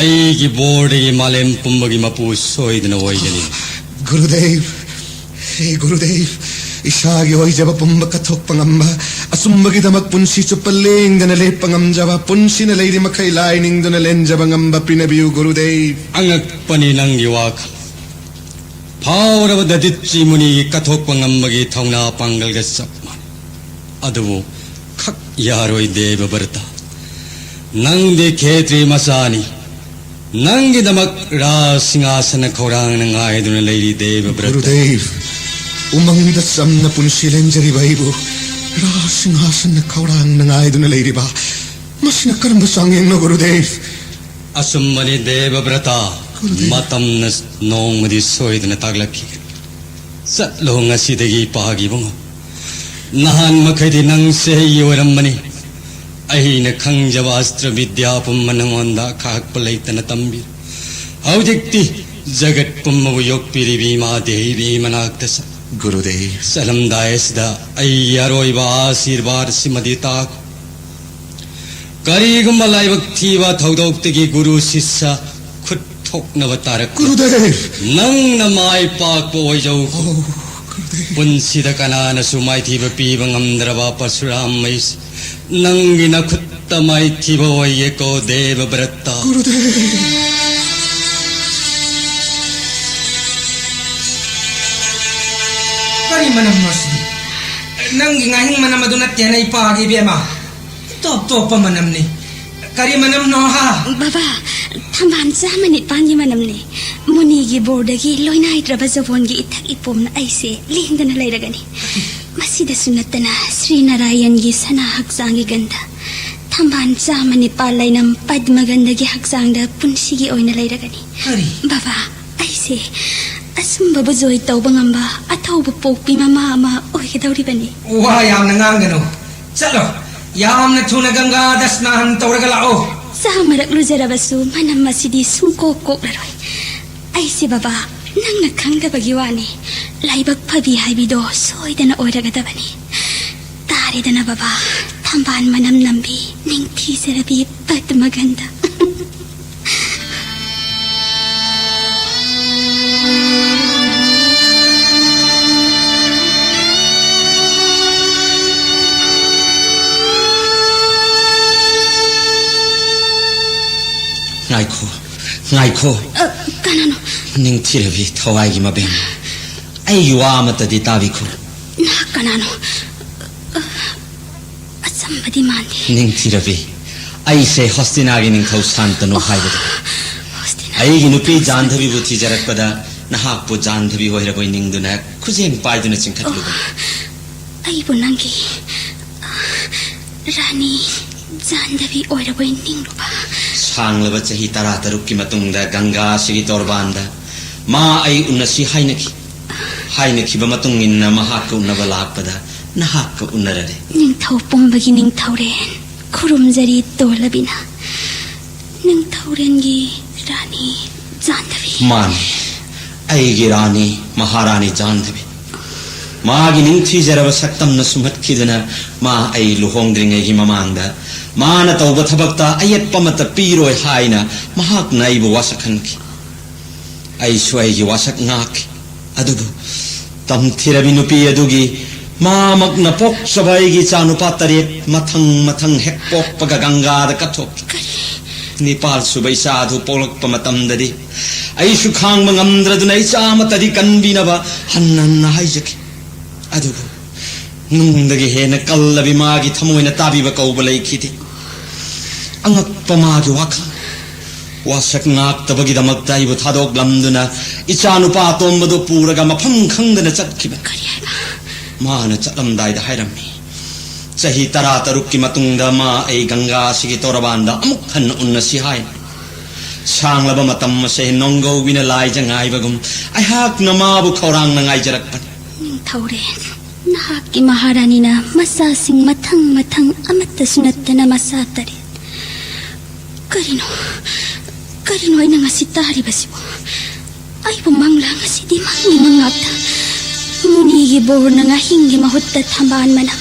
ꯑꯩꯒꯤ ꯕꯣꯔꯗꯒꯤ ꯃꯥꯂꯦꯝ ꯄꯨꯝꯕꯒꯤ ꯃꯄꯨ ꯁꯣꯏꯗꯅ ꯑꯣꯏꯒꯅꯤ꯫ ꯒꯨꯔꯨꯗꯦꯕ, ꯍꯦ ꯒꯨꯔꯨꯗꯦꯕ, ꯏꯁꯥꯒꯤ ꯑꯣꯏꯖꯕ ꯄꯨꯝꯕ ꯀꯠꯊꯣꯛꯄ ꯉꯝꯕ, ꯑꯆꯨꯝꯕꯒꯤꯗꯃꯛ ꯄꯨꯟꯁꯤ ꯆꯨꯞꯄ ꯂꯦꯡꯗꯅ ꯂꯦꯞꯄ ꯉꯝꯖꯕ, ꯄꯨꯟꯁꯤꯅ ꯂꯩꯔꯤ ꯃꯈꯩ ꯂꯥꯏ ꯅꯤꯡꯗꯨꯅ ꯂꯦꯟꯖꯕ ꯉꯝꯕ ꯄꯤꯅꯕꯤꯌꯨ ꯒꯨꯔꯨꯗꯦꯕ꯫ ꯑꯉꯛꯄꯅꯤ ꯅꯪꯒꯤ ꯋꯥꯈꯜ꯫ ꯐꯥꯎꯔꯕ ꯗꯗꯤꯠꯆꯤ ꯃꯨꯅꯤꯒꯤ ꯀꯠꯊꯣꯛꯄ ꯉꯝꯕꯒꯤ ꯊꯧꯅꯥ ꯄꯥꯡꯒꯜꯒ ꯆꯞ ꯃꯥꯟꯅꯩ꯫ ꯑꯗꯨꯕꯨ ꯈꯛ ꯌꯥꯔꯣꯏ ꯗꯦꯕ ꯚ꯭ꯔꯇ꯫ ꯅꯪꯗꯤ ꯈꯦꯇ꯭ꯔꯤ ꯃꯆꯥꯅꯤ꯫ ꯅꯪꯒꯤꯗꯃꯛ ꯔꯥꯖ ꯁꯤꯡꯍꯥꯁꯅ ꯈꯧꯔꯥꯡꯅ ꯉꯥꯏꯗꯨꯅ ꯂꯩꯔꯤ ꯗꯦꯕ ꯚ꯭ꯔꯇ꯫ ꯒꯨꯔꯨꯗꯦꯕ, ꯎꯃꯪꯗ ꯆꯝꯅ ꯄꯨꯟꯁꯤ ꯂꯦꯟꯖꯔꯤꯕ ꯑꯩꯕꯨ ꯔꯥꯖ ꯁꯤꯡꯍꯥꯁꯟꯅ ꯈꯧꯔꯥꯡꯅ ꯉꯥꯏꯗꯨꯅ ꯂꯩꯔꯤꯕ ꯃꯁꯤꯅ ꯀꯔꯝꯕ ꯆꯥꯡꯌꯦꯡꯅꯣ ꯒꯨꯔꯨꯗꯦꯕ? ꯑꯆꯨꯝꯕꯅꯤ ꯗꯦꯕ ꯚ꯭ꯔꯇ꯫ ꯒꯨꯔꯨꯗꯦꯕ꯫ ꯃꯇꯝꯅ ꯅꯣꯡꯃꯗꯤ ꯁꯣꯏꯗꯅ ꯇꯥꯛꯂꯛꯈꯤꯒꯅꯤ꯫ ꯆꯠꯂꯣ ꯉꯁꯤꯗꯒꯤ ꯏꯄꯥꯒꯤ ꯏꯕꯨꯡꯉꯣ꯫ ꯅꯍꯥꯟ ꯃꯈꯩꯗꯤ ꯅꯪ ꯆꯍꯤ ꯑꯣꯏꯔꯝꯕꯅꯤ꯫ ꯑꯩꯅ ꯈꯪꯖꯕ ꯑꯁꯇ꯭ꯔ ꯕꯤꯗ꯭ꯌꯥ ꯄꯨꯝꯕ ꯅꯉꯣꯟꯗ ꯑꯈꯥꯛꯄ ꯂꯩꯇꯅ ꯇꯝꯕꯤ꯫ ꯍꯧꯖꯤꯛꯇꯤ ꯖꯒꯠ ꯄꯨꯝꯕꯕꯨ ꯌꯣꯛꯄꯤꯔꯤꯕꯤ ꯏꯃꯥ ꯗꯦꯕꯤ ꯃꯅꯥꯛꯇ ꯆꯠ꯫ ꯒꯨꯔꯨꯗꯦꯕ꯫ ꯆꯠꯂꯝꯗꯥꯏ ꯑꯁꯤꯗ ꯑꯩꯒꯤ ꯑꯔꯣꯏꯕ ꯑꯥꯁꯤꯔꯕꯥꯗ ꯁꯤꯃꯗꯤ ꯇꯥꯈꯣ꯫ ꯀꯔꯤꯒꯨꯝꯕ ꯂꯥꯏꯕꯛ ꯊꯤꯕ ꯊꯧꯗꯣꯛꯇꯒꯤ ꯒꯨꯔꯨ ꯁꯤꯁ꯭ꯌ ꯈꯨꯠ ꯊꯣꯛꯅꯕ ꯇꯥꯔꯛꯄ꯫ ꯒꯨꯔꯨꯗꯦꯕ! ꯅꯪꯅ ꯃꯥꯏ ꯄꯥꯛꯄ ꯑꯣꯏꯖꯧ꯫ ꯑꯣ, ꯒꯨꯔꯨꯗꯦꯕ꯫ ꯄꯨꯟꯁꯤꯗ ꯀꯅꯥꯅꯁꯨ ꯃꯥꯏꯊꯤꯕ ꯄꯤꯕ ꯉꯝꯗ꯭ꯔꯕ ꯄꯔꯁꯨꯔꯥꯝ ꯃꯩꯁ, ꯅꯪꯒꯤ ꯅꯈꯨꯠꯇ ꯃꯥꯏꯊꯤꯕ ꯑꯣꯏꯌꯦꯀꯣ ꯗꯦꯕ ꯚ꯭ꯔꯇ꯫ ꯒꯨꯔꯨꯗꯦꯕ! ꯀꯔꯤ ꯃꯅꯝꯅꯣ ꯁꯤꯗꯤ? ꯅꯪꯒꯤ ꯉꯥꯍꯤꯡ ꯃꯅꯝ ꯑꯗꯨ ꯅꯠꯇꯦꯅ ꯏꯄꯥꯒꯤ ꯏꯕꯦꯝꯃ꯫ ꯇꯣꯞ ꯇꯣꯞꯄ ꯃꯅꯝꯅꯤ꯫ ꯀꯔꯤ ꯃꯅꯝꯅꯣ ꯍꯥ? ꯕꯕꯥ, ꯊꯝꯕꯥꯜ ꯆꯥꯝꯃ ꯅꯤꯄꯥꯟꯒꯤ ꯃꯅꯝꯅꯤ꯫ ꯃꯨꯅꯤꯒꯤ ꯕꯣꯔꯗꯒꯤ ꯂꯣꯏꯅꯥꯏꯗ꯭ꯔꯕ ꯖꯕꯣꯟꯒꯤ ꯏꯊꯛ ꯏꯄꯣꯝꯅ ꯑꯩꯁꯦ ꯂꯦꯡꯗꯅ ꯂꯩꯔꯒꯅꯤ꯫ ꯃꯁꯤꯗꯁꯨ ꯅꯠꯇꯅ ꯁ꯭ꯔꯤ ꯅꯥꯔꯥꯌꯟꯒꯤ ꯁꯅꯥ ꯍꯛꯆꯥꯡꯒꯤ ꯒꯟꯙ, ꯊꯝꯕꯥꯜ ꯆꯥꯝꯃ ꯅꯤꯄꯥꯜ ꯂꯩꯅꯝ ꯄꯗ꯭ꯃꯒꯟꯙꯒꯤ ꯍꯛꯆꯥꯡꯗ ꯄꯨꯟꯁꯤꯒꯤ ꯑꯣꯏꯅ ꯂꯩꯔꯒꯅꯤ꯫ ꯀꯔꯤ? ꯕꯕꯥ, ꯑꯩꯁꯦ ꯑꯆꯨꯝꯕꯕꯨ ꯖꯣꯏ ꯇꯧꯕ ꯉꯝꯕ ꯑꯊꯧꯕ ꯄꯣꯛꯄꯤ ꯃꯃꯥ ꯑꯃ ꯑꯣꯏꯒꯗꯧꯔꯤꯕꯅꯤ꯫ ꯋꯥ ꯌꯥꯝꯅ ꯉꯥꯡꯒꯅꯨ꯫ ꯆꯠꯂꯣ, ꯌꯥꯝꯅ ꯊꯨꯅ ꯒꯪꯒꯥꯗ ꯁ꯭ꯅꯥꯍꯟ ꯇꯧꯔꯒ ꯂꯥꯛꯑꯣ꯫ ꯆꯥꯃꯔꯛ ꯂꯨꯖꯔꯕꯁꯨ ꯃꯅꯝ ꯑꯁꯤꯗꯤ ꯁꯨꯡꯀꯣꯛ ꯀꯣꯛꯂꯔꯣꯏ꯫ ꯑꯩꯁꯦ ꯕꯕꯥ, ꯅꯪꯅ ꯈꯪꯗꯕꯒꯤ ꯋꯥꯅꯤ꯫ ꯂꯥꯏꯕꯛ ꯐꯕꯤ ꯍꯥꯏꯕꯤꯗꯣ ꯁꯣꯏꯗꯅ ꯑꯣꯏꯔꯒꯗꯕꯅꯤ꯫ ꯇꯥꯔꯦꯗꯅ ꯕꯕꯥ, ꯊꯝꯕꯥꯜ ꯃꯅꯝ ꯅꯝꯕꯤ ꯅꯤꯡꯊꯤꯖꯔꯕꯤ ꯄꯗ꯭ꯃꯒꯟꯙ꯫ ꯉꯥꯏꯈꯣ, ꯉꯥꯏꯈꯣ꯫ ꯑ, ꯀꯅꯥꯅꯣ? ꯅꯤꯡꯊꯤꯔꯕꯤ ꯊꯋꯥꯏꯒꯤ ꯃꯕꯦꯝ, ꯑꯩꯒꯤ ꯋꯥ ꯑꯃꯠꯇꯗꯤ ꯇꯥꯕꯤꯈꯣ꯫ ꯅꯍꯥꯛ ꯀꯅꯥꯅꯣ? ꯑ, ꯑꯆꯝꯕꯗꯤ ꯃꯥꯟꯗꯦ꯫ ꯅꯤꯡꯊꯤꯔꯕꯤ, ꯑꯩꯁꯦ ꯍꯣꯁꯇꯤꯅꯥꯒꯤ ꯅꯤꯡꯊꯧ ꯁꯥꯟꯇꯅꯨ ꯍꯥꯏꯕꯗꯨ꯫ ꯍꯣꯁꯇꯤꯅꯥ꯫ ꯑꯩꯒꯤ ꯅꯨꯄꯤ ꯖꯥꯟꯙꯕꯤꯕꯨ ꯊꯤꯖꯔꯛꯄꯗ ꯅꯍꯥꯛꯄꯨ ꯖꯥꯟꯙꯕꯤ ꯑꯣꯏꯔꯕꯣꯏ ꯅꯤꯡꯗꯨꯅ ꯈꯨꯖꯦꯡ ꯄꯥꯏꯗꯨꯅ ꯆꯤꯡꯈꯠꯂꯨꯕꯅꯤ꯫ ꯑꯩꯕꯨ ꯅꯪꯒꯤ, ꯑ, ꯔꯥꯅꯤ ꯖꯥꯟꯙꯕꯤ ꯑꯣꯏꯔꯕꯣꯏ ꯅꯤꯡꯂꯨꯕ꯫ ꯁꯥꯡꯂꯕ ꯆꯍꯤ ꯇꯔꯥꯇꯔꯨꯛꯀꯤ ꯃꯇꯨꯡꯗ ꯒꯪꯒꯥ ꯑꯁꯤꯒꯤ ꯇꯣꯔꯕꯥꯟꯗ ꯃꯥ ꯑꯩ ꯎꯅꯁꯤ ꯍꯥꯏꯅꯈꯤ꯫ ꯍꯥꯏꯅꯈꯤꯕ ꯃꯇꯨꯡ ꯏꯟꯅ ꯃꯍꯥꯛꯀ ꯎꯅꯕ ꯂꯥꯛꯄꯗ ꯅꯍꯥꯛꯀ ꯎꯅꯔꯔꯦ꯫ ꯅꯤꯡꯊꯧ ꯄꯨꯝꯕꯒꯤ ꯅꯤꯡꯊꯧꯔꯦꯜ ꯈꯨꯔꯨꯝꯖꯔꯤ ꯇꯣꯜꯂꯕꯤꯅ꯫ ꯅꯤꯡꯊꯧꯔꯦꯜꯒꯤ ꯔꯥꯅꯤ ꯖꯥꯟꯙꯕꯤ꯫ ꯃꯥꯅꯤ, ꯑꯩꯒꯤ ꯔꯥꯅꯤ, ꯃꯍꯥꯔꯥꯅꯤ ꯖꯥꯟꯙꯕꯤ꯫ ꯃꯥꯒꯤ ꯅꯤꯡꯊꯤꯖꯔꯕ ꯁꯛꯇꯝꯅ ꯁꯨꯝꯍꯠꯈꯤꯗꯨꯅ ꯃꯥ ꯑꯩ ꯂꯨꯍꯣꯡꯗ꯭ꯔꯤꯉꯩꯒꯤ ꯃꯃꯥꯡꯗ ꯃꯥꯅ ꯇꯧꯕ ꯊꯕꯛꯇ ꯑꯌꯦꯠꯄ ꯑꯃꯠꯇ ꯄꯤꯔꯣꯏ ꯍꯥꯏꯅ ꯃꯍꯥꯛꯅ ꯑꯩꯕꯨ ꯋꯥꯁꯛꯍꯟꯈꯤ꯫ ꯑꯩꯁꯨ ꯑꯩꯒꯤ ꯋꯥꯁꯛ ꯉꯥꯛꯈꯤ꯫ ꯑꯗꯨꯕꯨ ꯇꯝꯊꯤꯔꯕꯤ ꯅꯨꯄꯤ ꯑꯗꯨꯒꯤ ꯃꯥꯃꯛꯅ ꯄꯣꯛꯆꯕ ꯑꯩꯒꯤ ꯏꯆꯥꯅꯨꯄꯥ ꯇꯔꯦꯠ ꯃꯊꯪ ꯃꯊꯪ ꯍꯦꯛ ꯄꯣꯛꯄꯒ ꯒꯪꯒꯥꯗ ꯀꯠꯊꯣꯛꯈꯤ꯫ ꯅꯤꯄꯥꯜ ꯁꯨꯕ ꯏꯆꯥ ꯑꯗꯨ ꯄꯣꯛꯂꯛꯄ ꯃꯇꯝꯗꯗꯤ ꯑꯩꯁꯨ ꯈꯥꯡꯕ ꯉꯝꯗ꯭ꯔꯗꯨꯅ ꯏꯆꯥ ꯑꯃꯠꯇꯗꯤ ꯀꯟꯕꯤꯅꯕ ꯍꯟꯅ ꯍꯟꯅ ꯍꯥꯏꯖꯈꯤ꯫ ꯑꯗꯨꯕꯨ ꯅꯨꯡꯗꯒꯤ ꯍꯦꯟꯅ ꯀꯜꯂꯕꯤ ꯃꯥꯒꯤ ꯊꯃꯣꯏꯅ ꯇꯥꯕꯤꯕ ꯀꯧꯕ ꯂꯩꯈꯤꯗꯦ꯫ ꯑꯉꯛꯄ ꯃꯥꯒꯤ ꯋꯥꯈꯜ꯫ ꯋꯥꯁꯛ ꯉꯥꯛꯇꯕꯒꯤꯗꯃꯛꯇ ꯑꯩꯕꯨ ꯊꯥꯗꯣꯛꯂꯝꯗꯨꯅ ꯏꯆꯥꯅꯨꯄꯥ ꯑꯇꯣꯝꯕꯗꯨ ꯄꯨꯔꯒ ꯃꯐꯝ ꯈꯪꯗꯅ ꯆꯠꯈꯤꯕꯅꯤ꯫ ꯀꯔꯤ ꯍꯥꯏꯕ? ꯃꯥꯅ ꯆꯠꯂꯝꯗꯥꯏꯗ ꯍꯥꯏꯔꯝꯃꯤ, ꯆꯍꯤ ꯇꯔꯥꯇꯔꯨꯛꯀꯤ ꯃꯇꯨꯡꯗ ꯃꯥ ꯑꯩ ꯒꯪꯒꯥ ꯑꯁꯤꯒꯤ ꯇꯣꯔꯕꯥꯟꯗ ꯑꯃꯨꯛ ꯍꯟꯅ ꯎꯟꯅꯁꯤ ꯍꯥꯏ꯫ ꯁꯥꯡꯂꯕ ꯃꯇꯝ ꯑꯁꯦ ꯅꯣꯡꯒꯧꯕꯤꯅ ꯂꯥꯏꯖ ꯉꯥꯏꯕꯒꯨꯝ ꯑꯩꯍꯥꯛꯅ ꯃꯥꯕꯨ ꯈꯧꯔꯥꯡꯅ ꯉꯥꯏꯖꯔꯛꯄꯅꯤ꯫ ꯅꯤꯡꯊꯧꯔꯦꯜ, ꯅꯍꯥꯛꯀꯤ ꯃꯍꯥꯔꯥꯅꯤꯅ ꯃꯆꯥꯁꯤꯡ ꯃꯊꯪ ꯃꯊꯪ ꯑꯃꯠꯇꯁꯨ ꯅꯠꯇꯅ ꯃꯆꯥ ꯇꯔꯦꯠ꯫ ꯀꯔꯤꯅꯣ? ꯀꯔꯤꯅꯣ ꯑꯩꯅ ꯉꯁꯤ ꯇꯥꯔꯤꯕꯁꯤꯕꯨ? ꯑꯩꯕꯨ ꯃꯪꯂꯥ? ꯉꯁꯤꯗꯤ ꯃꯪꯒꯤ ꯃꯪꯂꯥꯞꯇ ꯃꯨꯅꯤꯒꯤ ꯕꯣꯔꯅ ꯉꯥꯍꯤꯡꯒꯤ ꯃꯍꯨꯠꯇ ꯊꯝꯕꯥꯜ ꯃꯅꯝ꯫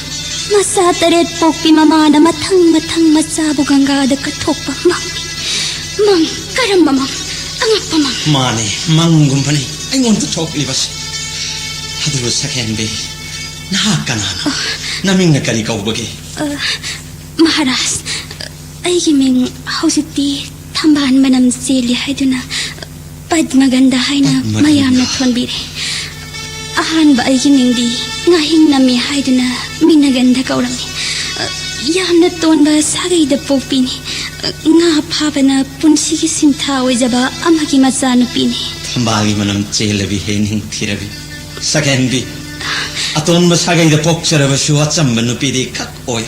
ꯃꯆꯥ ꯇꯔꯦꯠ ꯄꯣꯛꯄꯤ ꯃꯃꯥꯅ ꯃꯊꯪ ꯃꯊꯪ ꯃꯆꯥꯕꯨ ꯒꯪꯒꯥꯗ ꯀꯠꯊꯣꯛꯄ ꯃꯪꯅꯤ꯫ ꯃꯪ? ꯀꯔꯝꯕ ꯃꯪ? ꯑꯉꯛꯄ ꯃꯪ꯫ ꯃꯥꯅꯦ, ꯃꯪꯒꯨꯝꯕꯅꯤ ꯑꯩꯉꯣꯟꯗ ꯊꯣꯛꯂꯤꯕꯁꯤ꯫ ꯑꯗꯨꯕꯨ ꯁꯛꯍꯦꯟꯕꯤ, ꯅꯍꯥꯛ ꯀꯅꯥꯅꯣ? ꯅꯃꯤꯡꯅ ꯀꯔꯤ ꯀꯧꯕꯒꯦ? ꯑ, ꯃꯍꯥꯔꯥꯖ, ꯑꯩꯒꯤ ꯃꯤꯡ ꯍꯧꯖꯤꯛꯇꯤ ꯊꯝꯕꯥꯜ ꯃꯅꯝ ꯆꯦꯜꯂꯤ ꯍꯥꯏꯗꯨꯅ ꯄꯗꯃꯒꯟꯙ ꯍꯥꯏꯅ ꯄꯗꯃꯒꯟꯙ꯫ ꯃꯌꯥꯝꯅ ꯊꯣꯟꯕꯤꯔꯦ꯫ ꯑꯍꯥꯟꯕ ꯑꯩꯒꯤ ꯃꯤꯡꯗꯤ ꯉꯥꯍꯤꯡ ꯅꯝꯃꯤ ꯍꯥꯏꯗꯨꯅ ꯃꯤꯅ ꯒꯟꯙ ꯀꯧꯔꯝꯃꯤ꯫ ꯌꯥꯝꯅ ꯇꯣꯟꯕ ꯁꯥꯒꯩꯗ ꯄꯣꯛꯄꯤꯅꯤ꯫ ꯉꯥ ꯐꯥꯕꯅ ꯄꯨꯟꯁꯤꯒꯤ ꯁꯤꯟꯊꯥ ꯑꯣꯏꯖꯕ ꯑꯃꯒꯤ ꯃꯆꯥꯅꯨꯄꯤꯅꯤ꯫ ꯊꯝꯕꯥꯜꯒꯤ ꯃꯅꯝ ꯆꯦꯜꯂꯕꯤ ꯍꯦ ꯅꯤꯡꯊꯤꯔꯕꯤ꯫ ꯁꯛꯍꯦꯟꯕꯤ, ꯑꯇꯣꯟꯕ ꯁꯥꯒꯩꯗ ꯄꯣꯛꯆꯔꯕꯁꯨ ꯑꯆꯝꯕ ꯅꯨꯄꯤꯗꯤ ꯈꯛ ꯑꯣꯏ꯫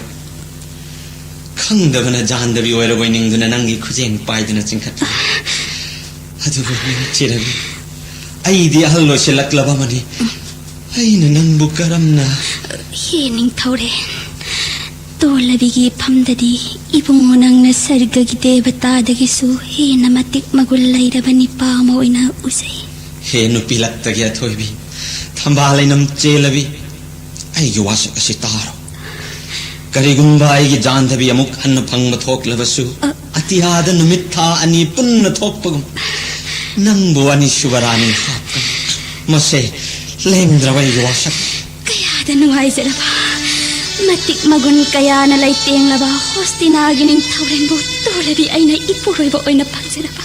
ꯈꯪꯗꯕꯅ ꯖꯥꯟꯗꯕꯤ ꯑꯣꯏꯔꯕꯣꯏ ꯅꯤꯡꯗꯨꯅ ꯅꯪꯒꯤ ꯈꯨꯖꯦꯡ ꯄꯥꯏꯗꯨꯅ ꯆꯤꯡꯈꯠꯂꯤ꯫ ꯑꯗꯨꯕꯨ ꯅꯤꯡꯊꯤꯔꯕꯤ, ꯑꯩꯗꯤ ꯑꯍꯜ ꯑꯣꯏꯁꯤꯜꯂꯛꯂꯕ ꯑꯃꯅꯤ꯫ ꯑꯩꯅ ꯅꯪꯕꯨ ꯀꯔꯝꯅ? ꯍꯦ ꯅꯤꯡꯊꯧꯔꯦꯜ, ꯇꯣꯜꯂꯕꯤꯒꯤ ꯏꯐꯝꯗꯗꯤ ꯏꯕꯨꯡꯉꯣ ꯅꯪꯅ ꯁꯔꯒꯒꯤ ꯗꯦꯕꯇꯥꯗꯒꯤꯁꯨ ꯍꯦꯟꯅ ꯃꯇꯤꯛ ꯃꯒꯨꯟ ꯂꯩꯔꯕ ꯅꯤꯄꯥ ꯑꯃ ꯑꯣꯏꯅ ꯎꯖꯩ꯫ ꯍꯦ ꯅꯨꯄꯤ ꯂꯛꯇꯒꯤ ꯑꯊꯣꯏꯕꯤ, ꯊꯝꯕꯥꯜ ꯂꯩꯅꯝ ꯆꯦꯜꯂꯕꯤ, ꯑꯩꯒꯤ ꯋꯥꯁꯛ ꯑꯁꯤ ꯇꯥꯔꯣ꯫ ꯀꯔꯤꯒꯨꯝꯕ ꯑꯩꯒꯤ ꯖꯥꯟꯗꯕꯤ ꯑꯃꯨꯛ ꯍꯟꯅ ꯐꯪꯕ ꯊꯣꯛꯂꯕꯁꯨ, ꯑ꯫ ꯑꯇꯤꯌꯥꯗ ꯅꯨꯃꯤꯠ ꯊꯥ ꯑꯅꯤ ꯄꯨꯟꯅ ꯊꯣꯛꯄꯒꯨꯝ, ꯅꯪꯕꯨ ꯑꯅꯤꯁꯨꯕ ꯔꯥꯅꯤ ꯍꯥꯞꯀꯅꯤ꯫ ꯃꯁꯦ ꯂꯦꯡꯗ꯭ꯔꯕ ꯑꯩꯒꯤ ꯋꯥꯁꯛ꯫ ꯀꯌꯥꯗ ꯅꯨꯡꯉꯥꯏꯖꯔꯕ, ꯃꯇꯤꯛ ꯃꯒꯨꯟ ꯀꯌꯥꯅ ꯂꯩꯇꯦꯡꯂꯕ ꯍꯣꯁꯇꯤꯅꯥꯒꯤ ꯅꯤꯡꯊꯧꯔꯦꯜꯕꯨ ꯇꯣꯜꯂꯕꯤ ꯑꯩꯅ ꯏꯄꯨꯔꯣꯏꯕ ꯑꯣꯏꯅ ꯐꯪꯖꯔꯕ꯫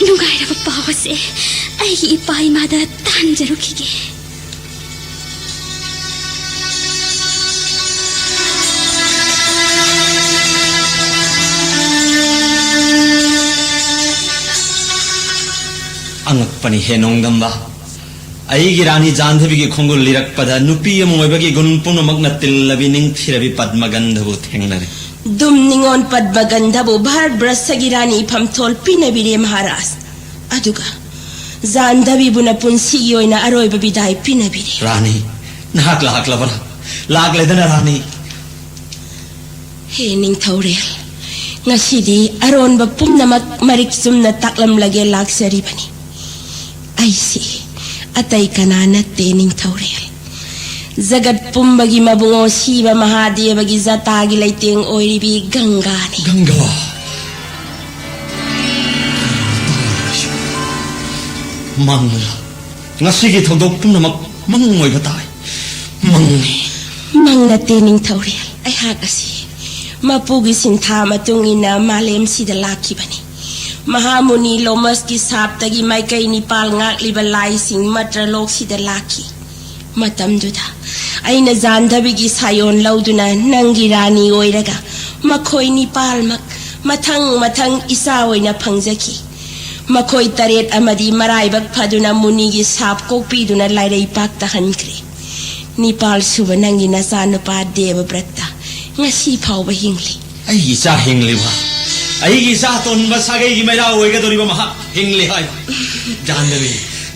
ꯅꯨꯡꯉꯥꯏꯔꯕ ꯄꯥꯎ ꯑꯁꯦ ꯑꯩꯒꯤ ꯏꯄꯥ ꯏꯃꯥꯗ ꯇꯥꯟꯖꯔꯨꯈꯤꯒꯦ꯫ ꯑꯉꯛꯄꯅꯤ ꯍꯦ ꯅꯣꯡꯗꯝꯕ꯫ ꯑꯩꯒꯤ ꯔꯥꯅꯤ ꯖꯥꯟꯙꯕꯤꯒꯤ ꯈꯣꯡꯒꯨꯜ ꯂꯤꯔꯛꯄꯗ ꯅꯨꯄꯤ ꯑꯃ ꯑꯣꯏꯕꯒꯤ ꯒꯨꯟ ꯄꯨꯝꯅꯃꯛꯅ ꯇꯤꯜꯂꯕꯤ ꯅꯤꯡꯊꯤꯔꯕꯤ ꯄꯗꯃꯒꯟꯙꯕꯨ ꯊꯦꯡꯅꯔꯦ꯫ ꯗꯨꯝ ꯅꯤꯉꯣꯜ ꯄꯗꯃꯒꯟꯙꯕꯨ ꯚꯥꯔꯠ ꯕ꯭ꯔꯁꯒꯤ ꯔꯥꯅꯤ ꯏꯐꯝꯊꯣꯜ ꯄꯤꯅꯕꯤꯔꯦ ꯃꯍꯥꯔꯥꯖ꯫ ꯑꯗꯨꯒ ꯖꯥꯟꯙꯕꯤꯕꯨꯅ ꯄꯨꯟꯁꯤꯒꯤ ꯑꯣꯏꯅ ꯑꯔꯣꯏꯕ ꯕꯤꯗꯥꯏ ꯄꯤꯅꯕꯤꯔꯦ꯫ ꯔꯥꯅꯤ, ꯅꯍꯥꯛ ꯂꯥꯛꯂꯕꯔꯥ? ꯂꯥꯛꯂꯦꯗꯅ ꯔꯥꯅꯤ꯫ ꯍꯦ ꯅꯤꯡꯊꯧꯔꯦꯜ, ꯉꯁꯤꯗꯤ ꯑꯔꯣꯟꯕ ꯄꯨꯝꯅꯃꯛ ꯃꯔꯤꯛ ꯆꯨꯝꯅ ꯇꯥꯛꯂꯝꯂꯒꯦ ꯂꯥꯛꯆꯔꯤꯕꯅꯤ꯫ ꯑꯩꯁꯤ ꯑꯇꯩ ꯀꯅꯥ ꯅꯠꯇꯦ ꯅꯤꯡꯊꯧꯔꯦꯜ꯫ ꯖꯒꯠ ꯄꯨꯝꯕꯒꯤ ꯃꯕꯨꯡꯉꯣ ꯁꯤꯕ ꯃꯍꯥꯗꯦꯕꯒꯤ ꯖꯇꯥꯒꯤ ꯂꯩꯇꯦꯡ ꯑꯣꯏꯔꯤꯕꯤ ꯒꯪꯒꯥꯅꯤ꯫ ꯒꯪꯒꯥ꯫ ꯃꯪꯂꯥ꯫ ꯉꯁꯤꯒꯤ ꯊꯧꯗꯣꯛ ꯄꯨꯝꯅꯃꯛ ꯃꯪ ꯑꯣꯏꯕ ꯇꯥꯏ꯫ ꯃꯪꯅꯤ꯫ ꯃꯪ ꯅꯠꯇꯦ ꯅꯤꯡꯊꯧꯔꯦꯜ꯫ ꯑꯩꯍꯥꯛ ꯑꯁꯤ ꯃꯄꯨꯒꯤ ꯁꯤꯟꯊꯥ ꯃꯇꯨꯡ ꯏꯟꯅ ꯃꯥꯂꯦꯝꯁꯤꯗ ꯂꯥꯛꯈꯤꯕꯅꯤ꯫ ꯃꯍꯥꯃꯨꯅꯤ ꯂꯣꯃꯁꯀꯤ ꯁꯥꯞꯇꯒꯤ ꯃꯥꯏꯀꯩ ꯅꯤꯄꯥꯜ ꯉꯥꯛꯂꯤꯕ ꯂꯥꯏꯁꯤꯡ ꯃꯇ꯭ꯔꯂꯣꯛꯁꯤꯗ ꯂꯥꯛꯈꯤ꯫ ꯃꯇꯝꯗꯨꯗ ꯑꯩꯅ ꯖꯥꯟꯙꯕꯤꯒꯤ ꯁꯥꯌꯣꯟ ꯂꯧꯗꯨꯅ ꯅꯪꯒꯤ ꯔꯥꯅꯤ ꯑꯣꯏꯔꯒ ꯃꯈꯣꯏ ꯅꯤꯄꯥꯜꯃꯛ ꯃꯊꯪ ꯃꯊꯪ ꯏꯆꯥ ꯑꯣꯏꯅ ꯐꯪꯖꯈꯤ꯫ ꯃꯈꯣꯏ ꯇꯔꯦꯠ ꯑꯃꯗꯤ ꯃꯔꯥꯏꯕꯛ ꯐꯗꯨꯅ ꯃꯨꯅꯤꯒꯤ ꯁꯥꯞ ꯀꯣꯛꯄꯤꯗꯨꯅ ꯂꯥꯏꯔꯩ ꯄꯥꯛꯇ ꯍꯟꯈ꯭ꯔꯦ꯫ ꯅꯤꯄꯥꯜ ꯁꯨꯕ ꯅꯪꯒꯤ ꯅꯆꯥꯅꯨꯄꯥ ꯗꯦꯕꯕ꯭ꯔꯠꯇ ꯉꯁꯤ ꯐꯥꯎꯕ ꯍꯤꯡꯂꯤ꯫ ꯑꯩꯒꯤ ꯏꯆꯥ ꯍꯤꯡꯂꯤꯕ, ꯑꯩꯒꯤ ꯏꯆꯥ ꯑꯇꯣꯟꯕ ꯁꯥꯒꯩꯒꯤ ꯃꯩꯔꯥ ꯑꯣꯏꯒꯗꯧꯔꯤꯕ ꯃꯍꯥꯛ ꯍꯤꯡꯂꯤ ꯍꯥꯏ꯫ ꯖꯥꯟꯗꯕꯤ,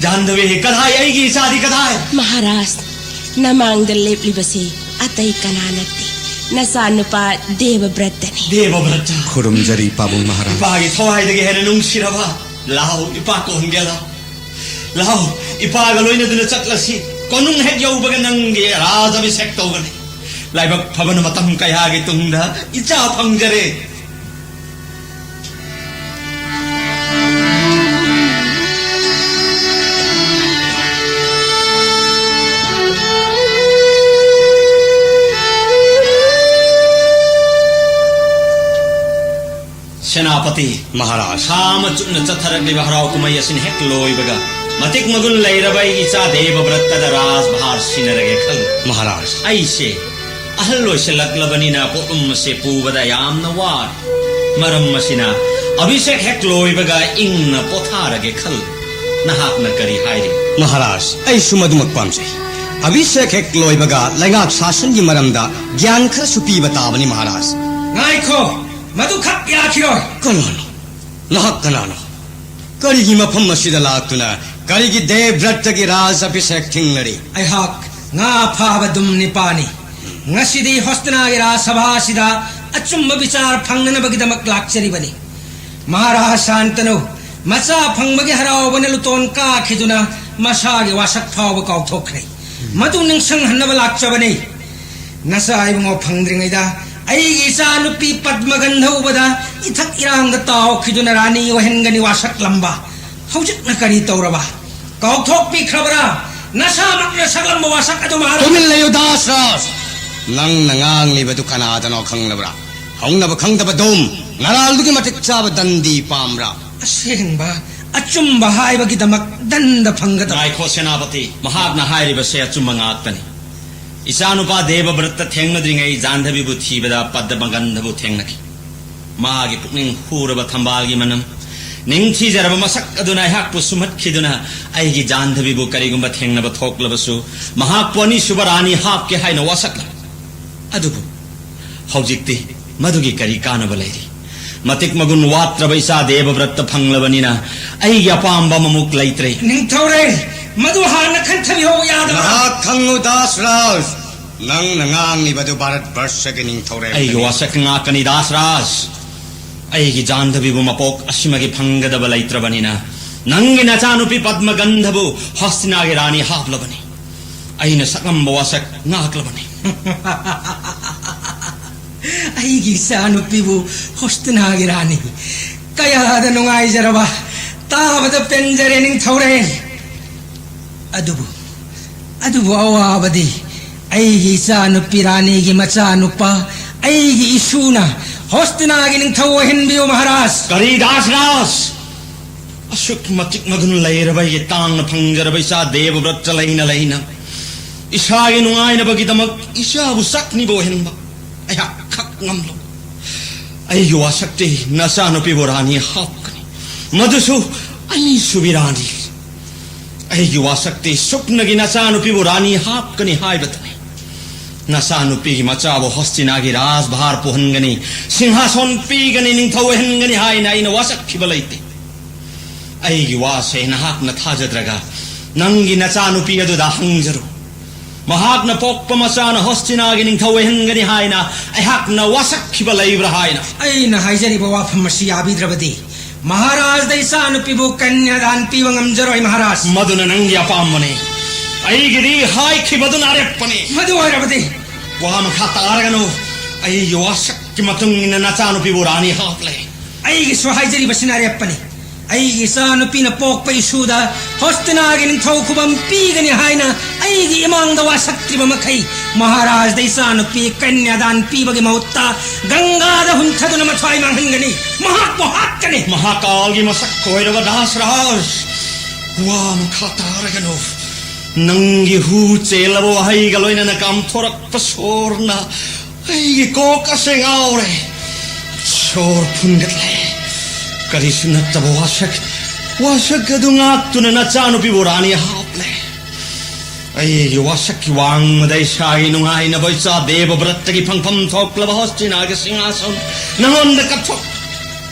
ꯖꯥꯟꯗꯕꯤ, ꯀꯗꯥꯏ ꯑꯩꯒꯤ ꯏꯆꯥꯗꯤ ꯀꯗꯥꯏ? ꯃꯍꯥꯔꯥꯖ, ꯅꯃꯥꯡꯗ ꯂꯦꯞꯂꯤꯕꯁꯤ ꯑꯇꯩ ꯀꯅꯥ ꯅꯠꯇꯦ, ꯅꯆꯥꯅꯨꯄꯥ ꯗꯦꯕꯕ꯭ꯔꯠꯇꯅꯤ꯫ ꯗꯦꯕꯕ꯭ꯔꯠꯇ꯫ ꯈꯨꯔꯨꯝꯖꯔꯤ ꯄꯥꯕꯨꯡ ꯃꯍꯥꯔꯥꯖ꯫ ꯏꯄꯥꯒꯤ ꯊꯋꯥꯏꯗꯒꯤ ꯍꯦꯟꯅ ꯅꯨꯡꯁꯤꯔꯕ꯫ ꯂꯥꯎ, ꯏꯄꯥ ꯀꯣꯟꯒꯦ ꯂꯥꯎ꯫ ꯂꯥꯎ, ꯏꯄꯥꯒ ꯂꯣꯏꯅꯗꯨꯅ ꯆꯠꯂꯁꯤ꯫ ꯀꯣꯅꯨꯡ ꯍꯦꯛ ꯌꯧꯕꯒ ꯅꯪꯒꯤ ꯔꯥꯖ ꯑꯚꯤꯁꯦꯛ ꯇꯧꯒꯅꯤ꯫ ꯂꯥꯏꯕꯛ ꯐꯕꯅ ꯃꯇꯝ ꯀꯌꯥꯒꯤ ꯇꯨꯡꯗ ꯏꯆꯥ ꯐꯪꯖꯔꯦ꯫ ꯁꯦꯅꯥꯄꯇꯤ꯫ ꯃꯍꯥꯔꯥꯖ꯫ ꯁꯥ ꯑꯃ ꯆꯨꯞꯅ ꯆꯠꯊꯔꯛꯂꯤꯕ ꯍꯔꯥꯎ ꯀꯨꯝꯍꯩ ꯑꯁꯤꯅ ꯍꯦꯛ ꯂꯣꯏꯕꯒ, ꯃꯇꯤꯛ ꯃꯒꯨꯟ ꯂꯩꯔꯕ ꯑꯩꯒꯤ ꯏꯆꯥ ꯗꯦꯕꯕ꯭ꯔꯠꯇꯗ ꯔꯥꯖꯚꯥꯔ ꯁꯤꯟꯅꯔꯒꯦ ꯈꯜꯂꯤ꯫ ꯃꯍꯥꯔꯥꯖ꯫ ꯑꯩꯁꯦ ꯑꯍꯜ ꯑꯣꯏꯁꯤꯜꯂꯛꯂꯕꯅꯤꯅ ꯄꯣꯠꯂꯨꯝ ꯑꯁꯦ ꯄꯨꯕꯗ ꯌꯥꯝꯅ ꯋꯥꯔꯦ꯫ ꯃꯔꯝ ꯑꯁꯤꯅ, ꯑꯚꯤꯁꯦꯛ ꯍꯦꯛ ꯂꯣꯏꯕꯒ ꯏꯪꯅ ꯄꯣꯊꯥꯔꯒꯦ ꯈꯜꯂꯤ꯫ ꯅꯍꯥꯛꯅ ꯀꯔꯤ ꯍꯥꯏꯔꯤ? ꯃꯍꯥꯔꯥꯖ, ꯑꯩꯁꯨ ꯃꯗꯨꯃꯛ ꯄꯥꯝꯖꯩ꯫ ꯑꯚꯤꯁꯦꯛ ꯍꯦꯛ ꯂꯣꯏꯕꯒ ꯂꯩꯉꯥꯛ ꯁꯥꯁꯟꯒꯤ ꯃꯔꯝꯗ ꯒ꯭ꯌꯥꯟ ꯈꯔꯁꯨ ꯄꯤꯕ ꯇꯥꯕꯅꯤ, ꯃꯍꯥꯔꯥꯖ꯫ ꯉꯥꯏꯈꯣ, ꯃꯗꯨꯈꯛ ꯌꯥꯈꯤꯔꯣꯏ꯫ ꯀꯅꯥꯅꯣ? ꯅꯍꯥꯛ ꯀꯅꯥꯅꯣ? ꯀꯔꯤꯒꯤ ꯃꯐꯝ ꯑꯁꯤꯗ ꯂꯥꯛꯇꯨꯅ ꯀꯔꯤꯒꯤ ꯗꯦꯕꯕ꯭ꯔꯠꯇꯒꯤ ꯔꯥꯖ ꯑꯚꯤꯁꯦꯛ ꯊꯤꯡꯅꯔꯤ? ꯑꯩꯍꯥꯛ ꯉꯥ ꯐꯥꯕ ꯗꯨꯝ ꯅꯤꯄꯥꯅꯤ꯫ ꯉꯁꯤꯗꯤ ꯍꯣꯁꯇꯅꯥꯒꯤ ꯔꯥꯖ ꯁꯚꯥ ꯑꯁꯤꯗ ꯑꯆꯨꯝꯕ ꯕꯤꯆꯥꯔ ꯐꯪꯅꯅꯕꯒꯤꯗꯃꯛ ꯂꯥꯛꯆꯔꯤꯕꯅꯤ꯫ ꯃꯍꯥꯔꯥꯖ ꯁꯥꯟꯇꯅꯨ ꯃꯆꯥ ꯐꯪꯕꯒꯤ ꯍꯔꯥꯎꯕꯅ ꯂꯨꯇꯣꯟ ꯀꯥꯈꯤꯗꯨꯅ ꯃꯁꯥꯒꯤ ꯋꯥꯁꯛ ꯐꯥꯎꯕ ꯀꯥꯎꯊꯣꯛꯈ꯭ꯔꯦ꯫ ꯃꯗꯨ ꯅꯤꯡꯁꯤꯡꯍꯟꯅꯕ ꯂꯥꯛꯆꯕꯅꯤ꯫ ꯅꯆꯥ ꯏꯕꯨꯡꯉꯣ ꯐꯪꯗ꯭ꯔꯤꯉꯩꯗ ꯑꯩꯒꯤ ꯏꯆꯥ ꯅꯨꯄꯤ ꯄꯗꯃꯒꯟꯙ ꯎꯕꯗ ꯏꯊꯛ ꯏꯔꯥꯡꯗ ꯇꯥꯎꯈꯤꯗꯨꯅ ꯔꯥꯅꯤ ꯑꯣꯏꯍꯟꯒꯅꯤ ꯋꯥꯁꯛꯂꯝꯕ꯫ ꯍꯧꯖꯤꯛꯅ ꯀꯔꯤ ꯇꯧꯔꯕ? ꯀꯥꯎꯊꯣꯛꯄꯤꯈ꯭ꯔꯕ꯭ꯔꯥ? ꯅꯁꯥꯃꯛꯅ ꯁꯛꯂꯝꯕ ꯋꯥꯁꯛ ꯑꯗꯨ ꯃꯍꯥꯔꯥꯖ꯫ ꯇꯨꯃꯤꯟ ꯂꯩꯌꯨ, ꯗꯥꯁꯔꯥꯖ! ꯅꯪꯅ ꯉꯥꯡꯂꯤꯕꯗꯨ ꯀꯅꯥꯗꯅꯣ ꯈꯪꯂꯕ꯭ꯔꯥ? ꯍꯧꯅꯕ ꯈꯪꯗꯕ ꯗꯨꯝ! ꯅꯔꯥꯜꯗꯨꯒꯤ ꯃꯇꯤꯛ ꯆꯥꯕ ꯗꯟꯗꯤ ꯄꯥꯝꯕ꯭ꯔꯥ? ꯑꯁꯦꯡꯕ ꯑꯆꯨꯝꯕ ꯍꯥꯏꯕꯒꯤꯗꯃꯛ ꯗꯟꯗ ꯐꯪꯒꯗꯕ꯫ ꯉꯥꯏꯈꯣ, ꯁꯦꯅꯥꯄꯇꯤ, ꯃꯍꯥꯛꯅ ꯍꯥꯏꯔꯤꯕꯁꯦ ꯑꯆꯨꯝꯕ ꯉꯥꯛꯇꯅꯤ꯫ ꯏꯆꯥꯅꯨꯄꯥ ꯗꯦꯕꯕ꯭ꯔꯠꯇ ꯊꯦꯡꯅꯗ꯭ꯔꯤꯉꯩ ꯖꯥꯟꯙꯕꯤꯕꯨ ꯊꯤꯕꯗ ꯄꯗꯃꯒꯟꯙꯕꯨ ꯊꯦꯡꯅꯈꯤ꯫ ꯃꯥꯒꯤ ꯄꯨꯛꯅꯤꯡ ꯍꯨꯔꯕ ꯊꯝꯕꯥꯜꯒꯤ ꯃꯅꯝ, ꯅꯤꯡꯊꯤꯖꯔꯕ ꯃꯁꯛ ꯑꯗꯨꯅ ꯑꯩꯍꯥꯛꯄꯨ ꯁꯨꯝꯍꯠꯈꯤꯗꯨꯅ, ꯑꯩꯒꯤ ꯖꯥꯟꯙꯕꯤꯕꯨ ꯀꯔꯤꯒꯨꯝꯕ ꯊꯦꯡꯅꯕ ꯊꯣꯛꯂꯕꯁꯨ ꯃꯍꯥꯛꯄꯨ ꯑꯅꯤꯁꯨꯕ ꯔꯥꯅꯤ ꯍꯥꯞꯀꯦ ꯍꯥꯏꯅ ꯋꯥꯁꯛꯂꯦ꯫ ꯑꯗꯨꯕꯨ ꯍꯧꯖꯤꯛꯇꯤ ꯃꯗꯨꯒꯤ ꯀꯔꯤ ꯀꯥꯟꯅꯕ ꯂꯩꯔꯤ? ꯃꯇꯤꯛ ꯃꯒꯨꯟ ꯋꯥꯠꯇ꯭ꯔꯕ ꯏꯆꯥ ꯗꯦꯕꯕ꯭ꯔꯠꯇ ꯐꯪꯂꯕꯅꯤꯅ ꯑꯩꯒꯤ ꯑꯄꯥꯝꯕ ꯑꯃꯃꯨꯛ ꯂꯩꯇ꯭ꯔꯦ꯫ ꯅꯤꯡꯊꯧꯔꯦꯜ, ꯃꯗꯨ ꯍꯥꯟꯅ ꯈꯟꯊꯕꯤꯍꯧꯕ ꯌꯥꯗꯕ꯭ꯔꯥ? ꯅꯍꯥꯛ ꯈꯪꯉꯨ, ꯗꯥꯁꯔꯥꯖ, ꯅꯪꯅ ꯉꯥꯡꯂꯤꯕꯗꯨ ꯚꯥꯔꯠ ꯕꯔꯁꯒꯤ ꯅꯤꯡꯊꯧꯔꯦꯜ ꯑꯩꯒꯤ ꯋꯥꯁꯛ ꯉꯥꯛꯀꯅꯤ, ꯗꯥꯁꯔꯥꯖ꯫ ꯑꯩꯒꯤ ꯖꯥꯟꯙꯕꯤꯕꯨ ꯃꯄꯣꯛ ꯑꯁꯤꯃꯒꯤ ꯐꯪꯒꯗꯕ ꯂꯩꯇ꯭ꯔꯕꯅꯤꯅ ꯅꯪꯒꯤ ꯅꯆꯥꯅꯨꯄꯤ ꯄꯗꯃꯒꯟꯙꯕꯨ ꯍꯣꯁꯇꯤꯅꯥꯒꯤ ꯔꯥꯅꯤ ꯍꯥꯞꯂꯕꯅꯤ꯫ ꯑꯩꯅ ꯁꯛꯂꯝꯕ ꯋꯥꯁꯛ ꯉꯥꯛꯂꯕꯅꯤ꯫ ꯑꯩꯒꯤ ꯏꯆꯥꯅꯨꯄꯤꯕꯨ ꯍꯣꯁꯇꯤꯅꯥꯒꯤ ꯔꯥꯅꯤ꯫ ꯀꯌꯥꯗ ꯅꯨꯡꯉꯥꯏꯖꯔꯕ! ꯇꯥꯕꯗ ꯄꯦꯟꯖꯔꯦ, ꯅꯤꯡꯊꯧꯔꯦꯜ꯫ ꯑꯗꯨꯕꯨ, ꯑꯗꯨꯕꯨ ꯑꯋꯥꯕꯗꯤ ꯑꯩꯒꯤ ꯏꯆꯥꯅꯨꯄꯤ ꯔꯥꯅꯤꯒꯤ ꯃꯆꯥꯅꯨꯄꯥ, ꯑꯩꯒꯤ ꯏꯁꯨꯅ ꯍꯣꯁꯇꯤꯅꯥꯒꯤ ꯅꯤꯡꯊꯧ ꯑꯣꯏꯍꯟꯕꯤꯌꯨ, ꯃꯍꯥꯔꯥꯖ꯫ ꯀꯔꯤ, ꯗꯥꯁꯔꯥꯖ? ꯑꯁꯨꯛ ꯃꯇꯤꯛ ꯃꯒꯨꯟ ꯂꯩꯔꯕ ꯑꯩꯒꯤ ꯇꯥꯡꯅ ꯐꯪꯖꯔꯕ ꯏꯆꯥ ꯗꯦꯕꯕ꯭ꯔꯠꯇ ꯂꯩꯅ ꯂꯩꯅ ꯏꯁꯥꯒꯤ ꯅꯨꯡꯉꯥꯏꯅꯕꯒꯤꯗꯃꯛ ꯏꯆꯥꯕꯨ ꯁꯛꯅꯤꯕ ꯑꯣꯏꯍꯟꯕ ꯑꯩꯍꯥꯛ ꯈꯛ ꯉꯝꯂꯣꯏ꯫ ꯑꯩꯒꯤ ꯋꯥꯁꯛꯇꯤ ꯅꯆꯥꯅꯨꯄꯤꯕꯨ ꯔꯥꯅꯤ ꯍꯥꯞꯀꯅꯤ, ꯃꯗꯨꯁꯨ ꯑꯅꯤꯁꯨꯕꯤ ꯔꯥꯅꯤ꯫ ꯑꯩꯒꯤ ꯋꯥꯁꯛꯇꯤ ꯁꯨꯞꯅꯒꯤ ꯅꯆꯥꯅꯨꯄꯤꯕꯨ ꯔꯥꯅꯤ ꯍꯥꯞꯀꯅꯤ ꯍꯥꯏꯕꯇꯅꯤ꯫ ꯅꯆꯥꯅꯨꯄꯤꯒꯤ ꯃꯆꯥꯕꯨ ꯍꯣꯁꯇꯤꯅꯥꯒꯤ ꯔꯥꯖꯚꯥꯔ ꯄꯨꯍꯟꯒꯅꯤ, ꯁꯤꯡꯍꯥꯁꯣꯟ ꯄꯤꯒꯅꯤ, ꯅꯤꯡꯊꯧ ꯑꯣꯏꯍꯟꯒꯅꯤ ꯍꯥꯏꯅ ꯑꯩꯅ ꯋꯥꯁꯛꯈꯤꯕ ꯂꯩꯇꯦ꯫ ꯑꯩꯒꯤ ꯋꯥꯁꯦ ꯅꯍꯥꯛꯅ ꯊꯥꯖꯗ꯭ꯔꯒ ꯅꯪꯒꯤ ꯅꯆꯥꯅꯨꯄꯤ ꯑꯗꯨꯗ ꯍꯪꯖꯔꯨ꯫ ꯃꯍꯥꯛꯅ ꯄꯣꯛꯄ ꯃꯆꯥꯅ ꯍꯣꯁꯇꯤꯅꯥꯒꯤ ꯅꯤꯡꯊꯧ ꯑꯣꯏꯍꯟꯒꯅꯤ ꯍꯥꯏꯅ ꯑꯩꯍꯥꯛꯅ ꯋꯥꯁꯛꯈꯤꯕ ꯂꯩꯕ꯭ꯔꯥ ꯍꯥꯏꯅ꯫ ꯑꯩꯅ ꯍꯥꯏꯖꯔꯤꯕ ꯋꯥꯐꯝ ꯑꯁꯤ ꯌꯥꯕꯤꯗ꯭ꯔꯕꯗꯤ ꯃꯍꯥꯔꯥꯖꯗ ꯏꯆꯥꯅꯨꯄꯤꯕꯨ ꯀꯟꯌꯥꯗꯥꯟ ꯄꯤꯕ ꯉꯝꯖꯔꯣꯏ, ꯃꯍꯥꯔꯥꯖ꯫ ꯃꯗꯨꯅ ꯅꯪꯒꯤ ꯑꯄꯥꯝꯕꯅꯤ꯫ ꯑꯩꯒꯤꯗꯤ ꯍꯥꯏꯈꯤꯕꯗꯨꯅ ꯑꯔꯦꯞꯄꯅꯤ꯫ ꯃꯗꯨ ꯑꯣꯏꯔꯕꯗꯤ ꯋꯥ ꯃꯈꯥ ꯇꯥꯔꯒꯅꯨ꯫ ꯑꯩꯒꯤ ꯋꯥꯁꯛꯀꯤ ꯃꯇꯨꯡ ꯏꯟꯅ ꯅꯆꯥꯅꯨꯄꯤꯕꯨ ꯔꯥꯅꯤ ꯍꯥꯞꯂꯦ꯫ ꯑꯩꯒꯤꯁꯨ ꯍꯥꯏꯖꯔꯤꯕꯁꯤꯅ ꯑꯔꯦꯞꯄꯅꯤ꯫ ꯑꯩꯒꯤ ꯏꯆꯥꯅꯨꯄꯤꯅ ꯄꯣꯛꯄ ꯏꯁꯨꯗ ꯍꯣꯁꯇꯤꯅꯥꯒꯤ ꯅꯤꯡꯊꯧ ꯈꯨꯕꯝ ꯄꯤꯒꯅꯤ ꯍꯥꯏꯅ ꯑꯩꯒꯤ ꯏꯃꯥꯡꯗ ꯋꯥꯁꯛꯇ꯭ꯔꯤꯕ ꯃꯈꯩ, ꯃꯍꯥꯔꯥꯖꯗ ꯏꯆꯥꯅꯨꯄꯤ ꯀꯟꯌꯥꯗꯥꯟ ꯄꯤꯕꯒꯤ ꯃꯍꯨꯠꯇ ꯒꯪꯒꯥꯗ ꯍꯨꯟꯊꯗꯨꯅ ꯃꯊ꯭ꯋꯥꯏ ꯃꯥꯡꯍꯟꯒꯅꯤ꯫ ꯃꯍꯥꯛꯄꯨ ꯍꯥꯠꯀꯅꯤ꯫ ꯃꯍꯥꯀꯥꯜꯒꯤ ꯃꯁꯛ ꯑꯣꯏꯔꯕ ꯗꯥꯁꯔꯥꯖ, ꯋꯥ ꯃꯈꯥ ꯇꯥꯔꯒꯅꯨ꯫ ꯅꯪꯒꯤ ꯍꯨ ꯆꯦꯜꯂꯕ ꯋꯥꯍꯩꯒ ꯂꯣꯏꯅꯅ ꯀꯥꯝꯊꯣꯔꯛꯄ ꯁꯣꯔꯅ ꯑꯩꯒꯤ ꯀꯣꯛ ꯑꯁꯦ ꯉꯥꯎꯔꯦ꯫ ꯁꯣꯔ ꯐꯨꯟꯒꯠꯂꯦ꯫ ꯀꯔꯤꯁꯨ ꯅꯠꯇꯕ ꯋꯥꯁꯛ, ꯋꯥꯁꯛ ꯑꯗꯨ ꯉꯥꯛꯇꯨꯅ ꯅꯆꯥꯅꯨꯄꯤꯕꯨ ꯔꯥꯅꯤ ꯍꯥꯞꯂꯦ꯫ ꯑꯩꯒꯤ ꯋꯥꯁꯛꯀꯤ ꯋꯥꯡꯃꯗ ꯏꯁꯥꯒꯤ ꯅꯨꯡꯉꯥꯏꯅꯕ ꯏꯆꯥ ꯗꯦꯕ ꯕ꯭ꯔꯠꯇꯒꯤ ꯐꯪꯐꯝ ꯊꯣꯛꯂꯕ ꯍꯣꯁꯇꯤꯅꯥꯒꯤ ꯁꯤꯡꯍꯥꯁꯟ ꯅꯉꯣꯟꯗ ꯀꯠꯊꯣꯛ꯫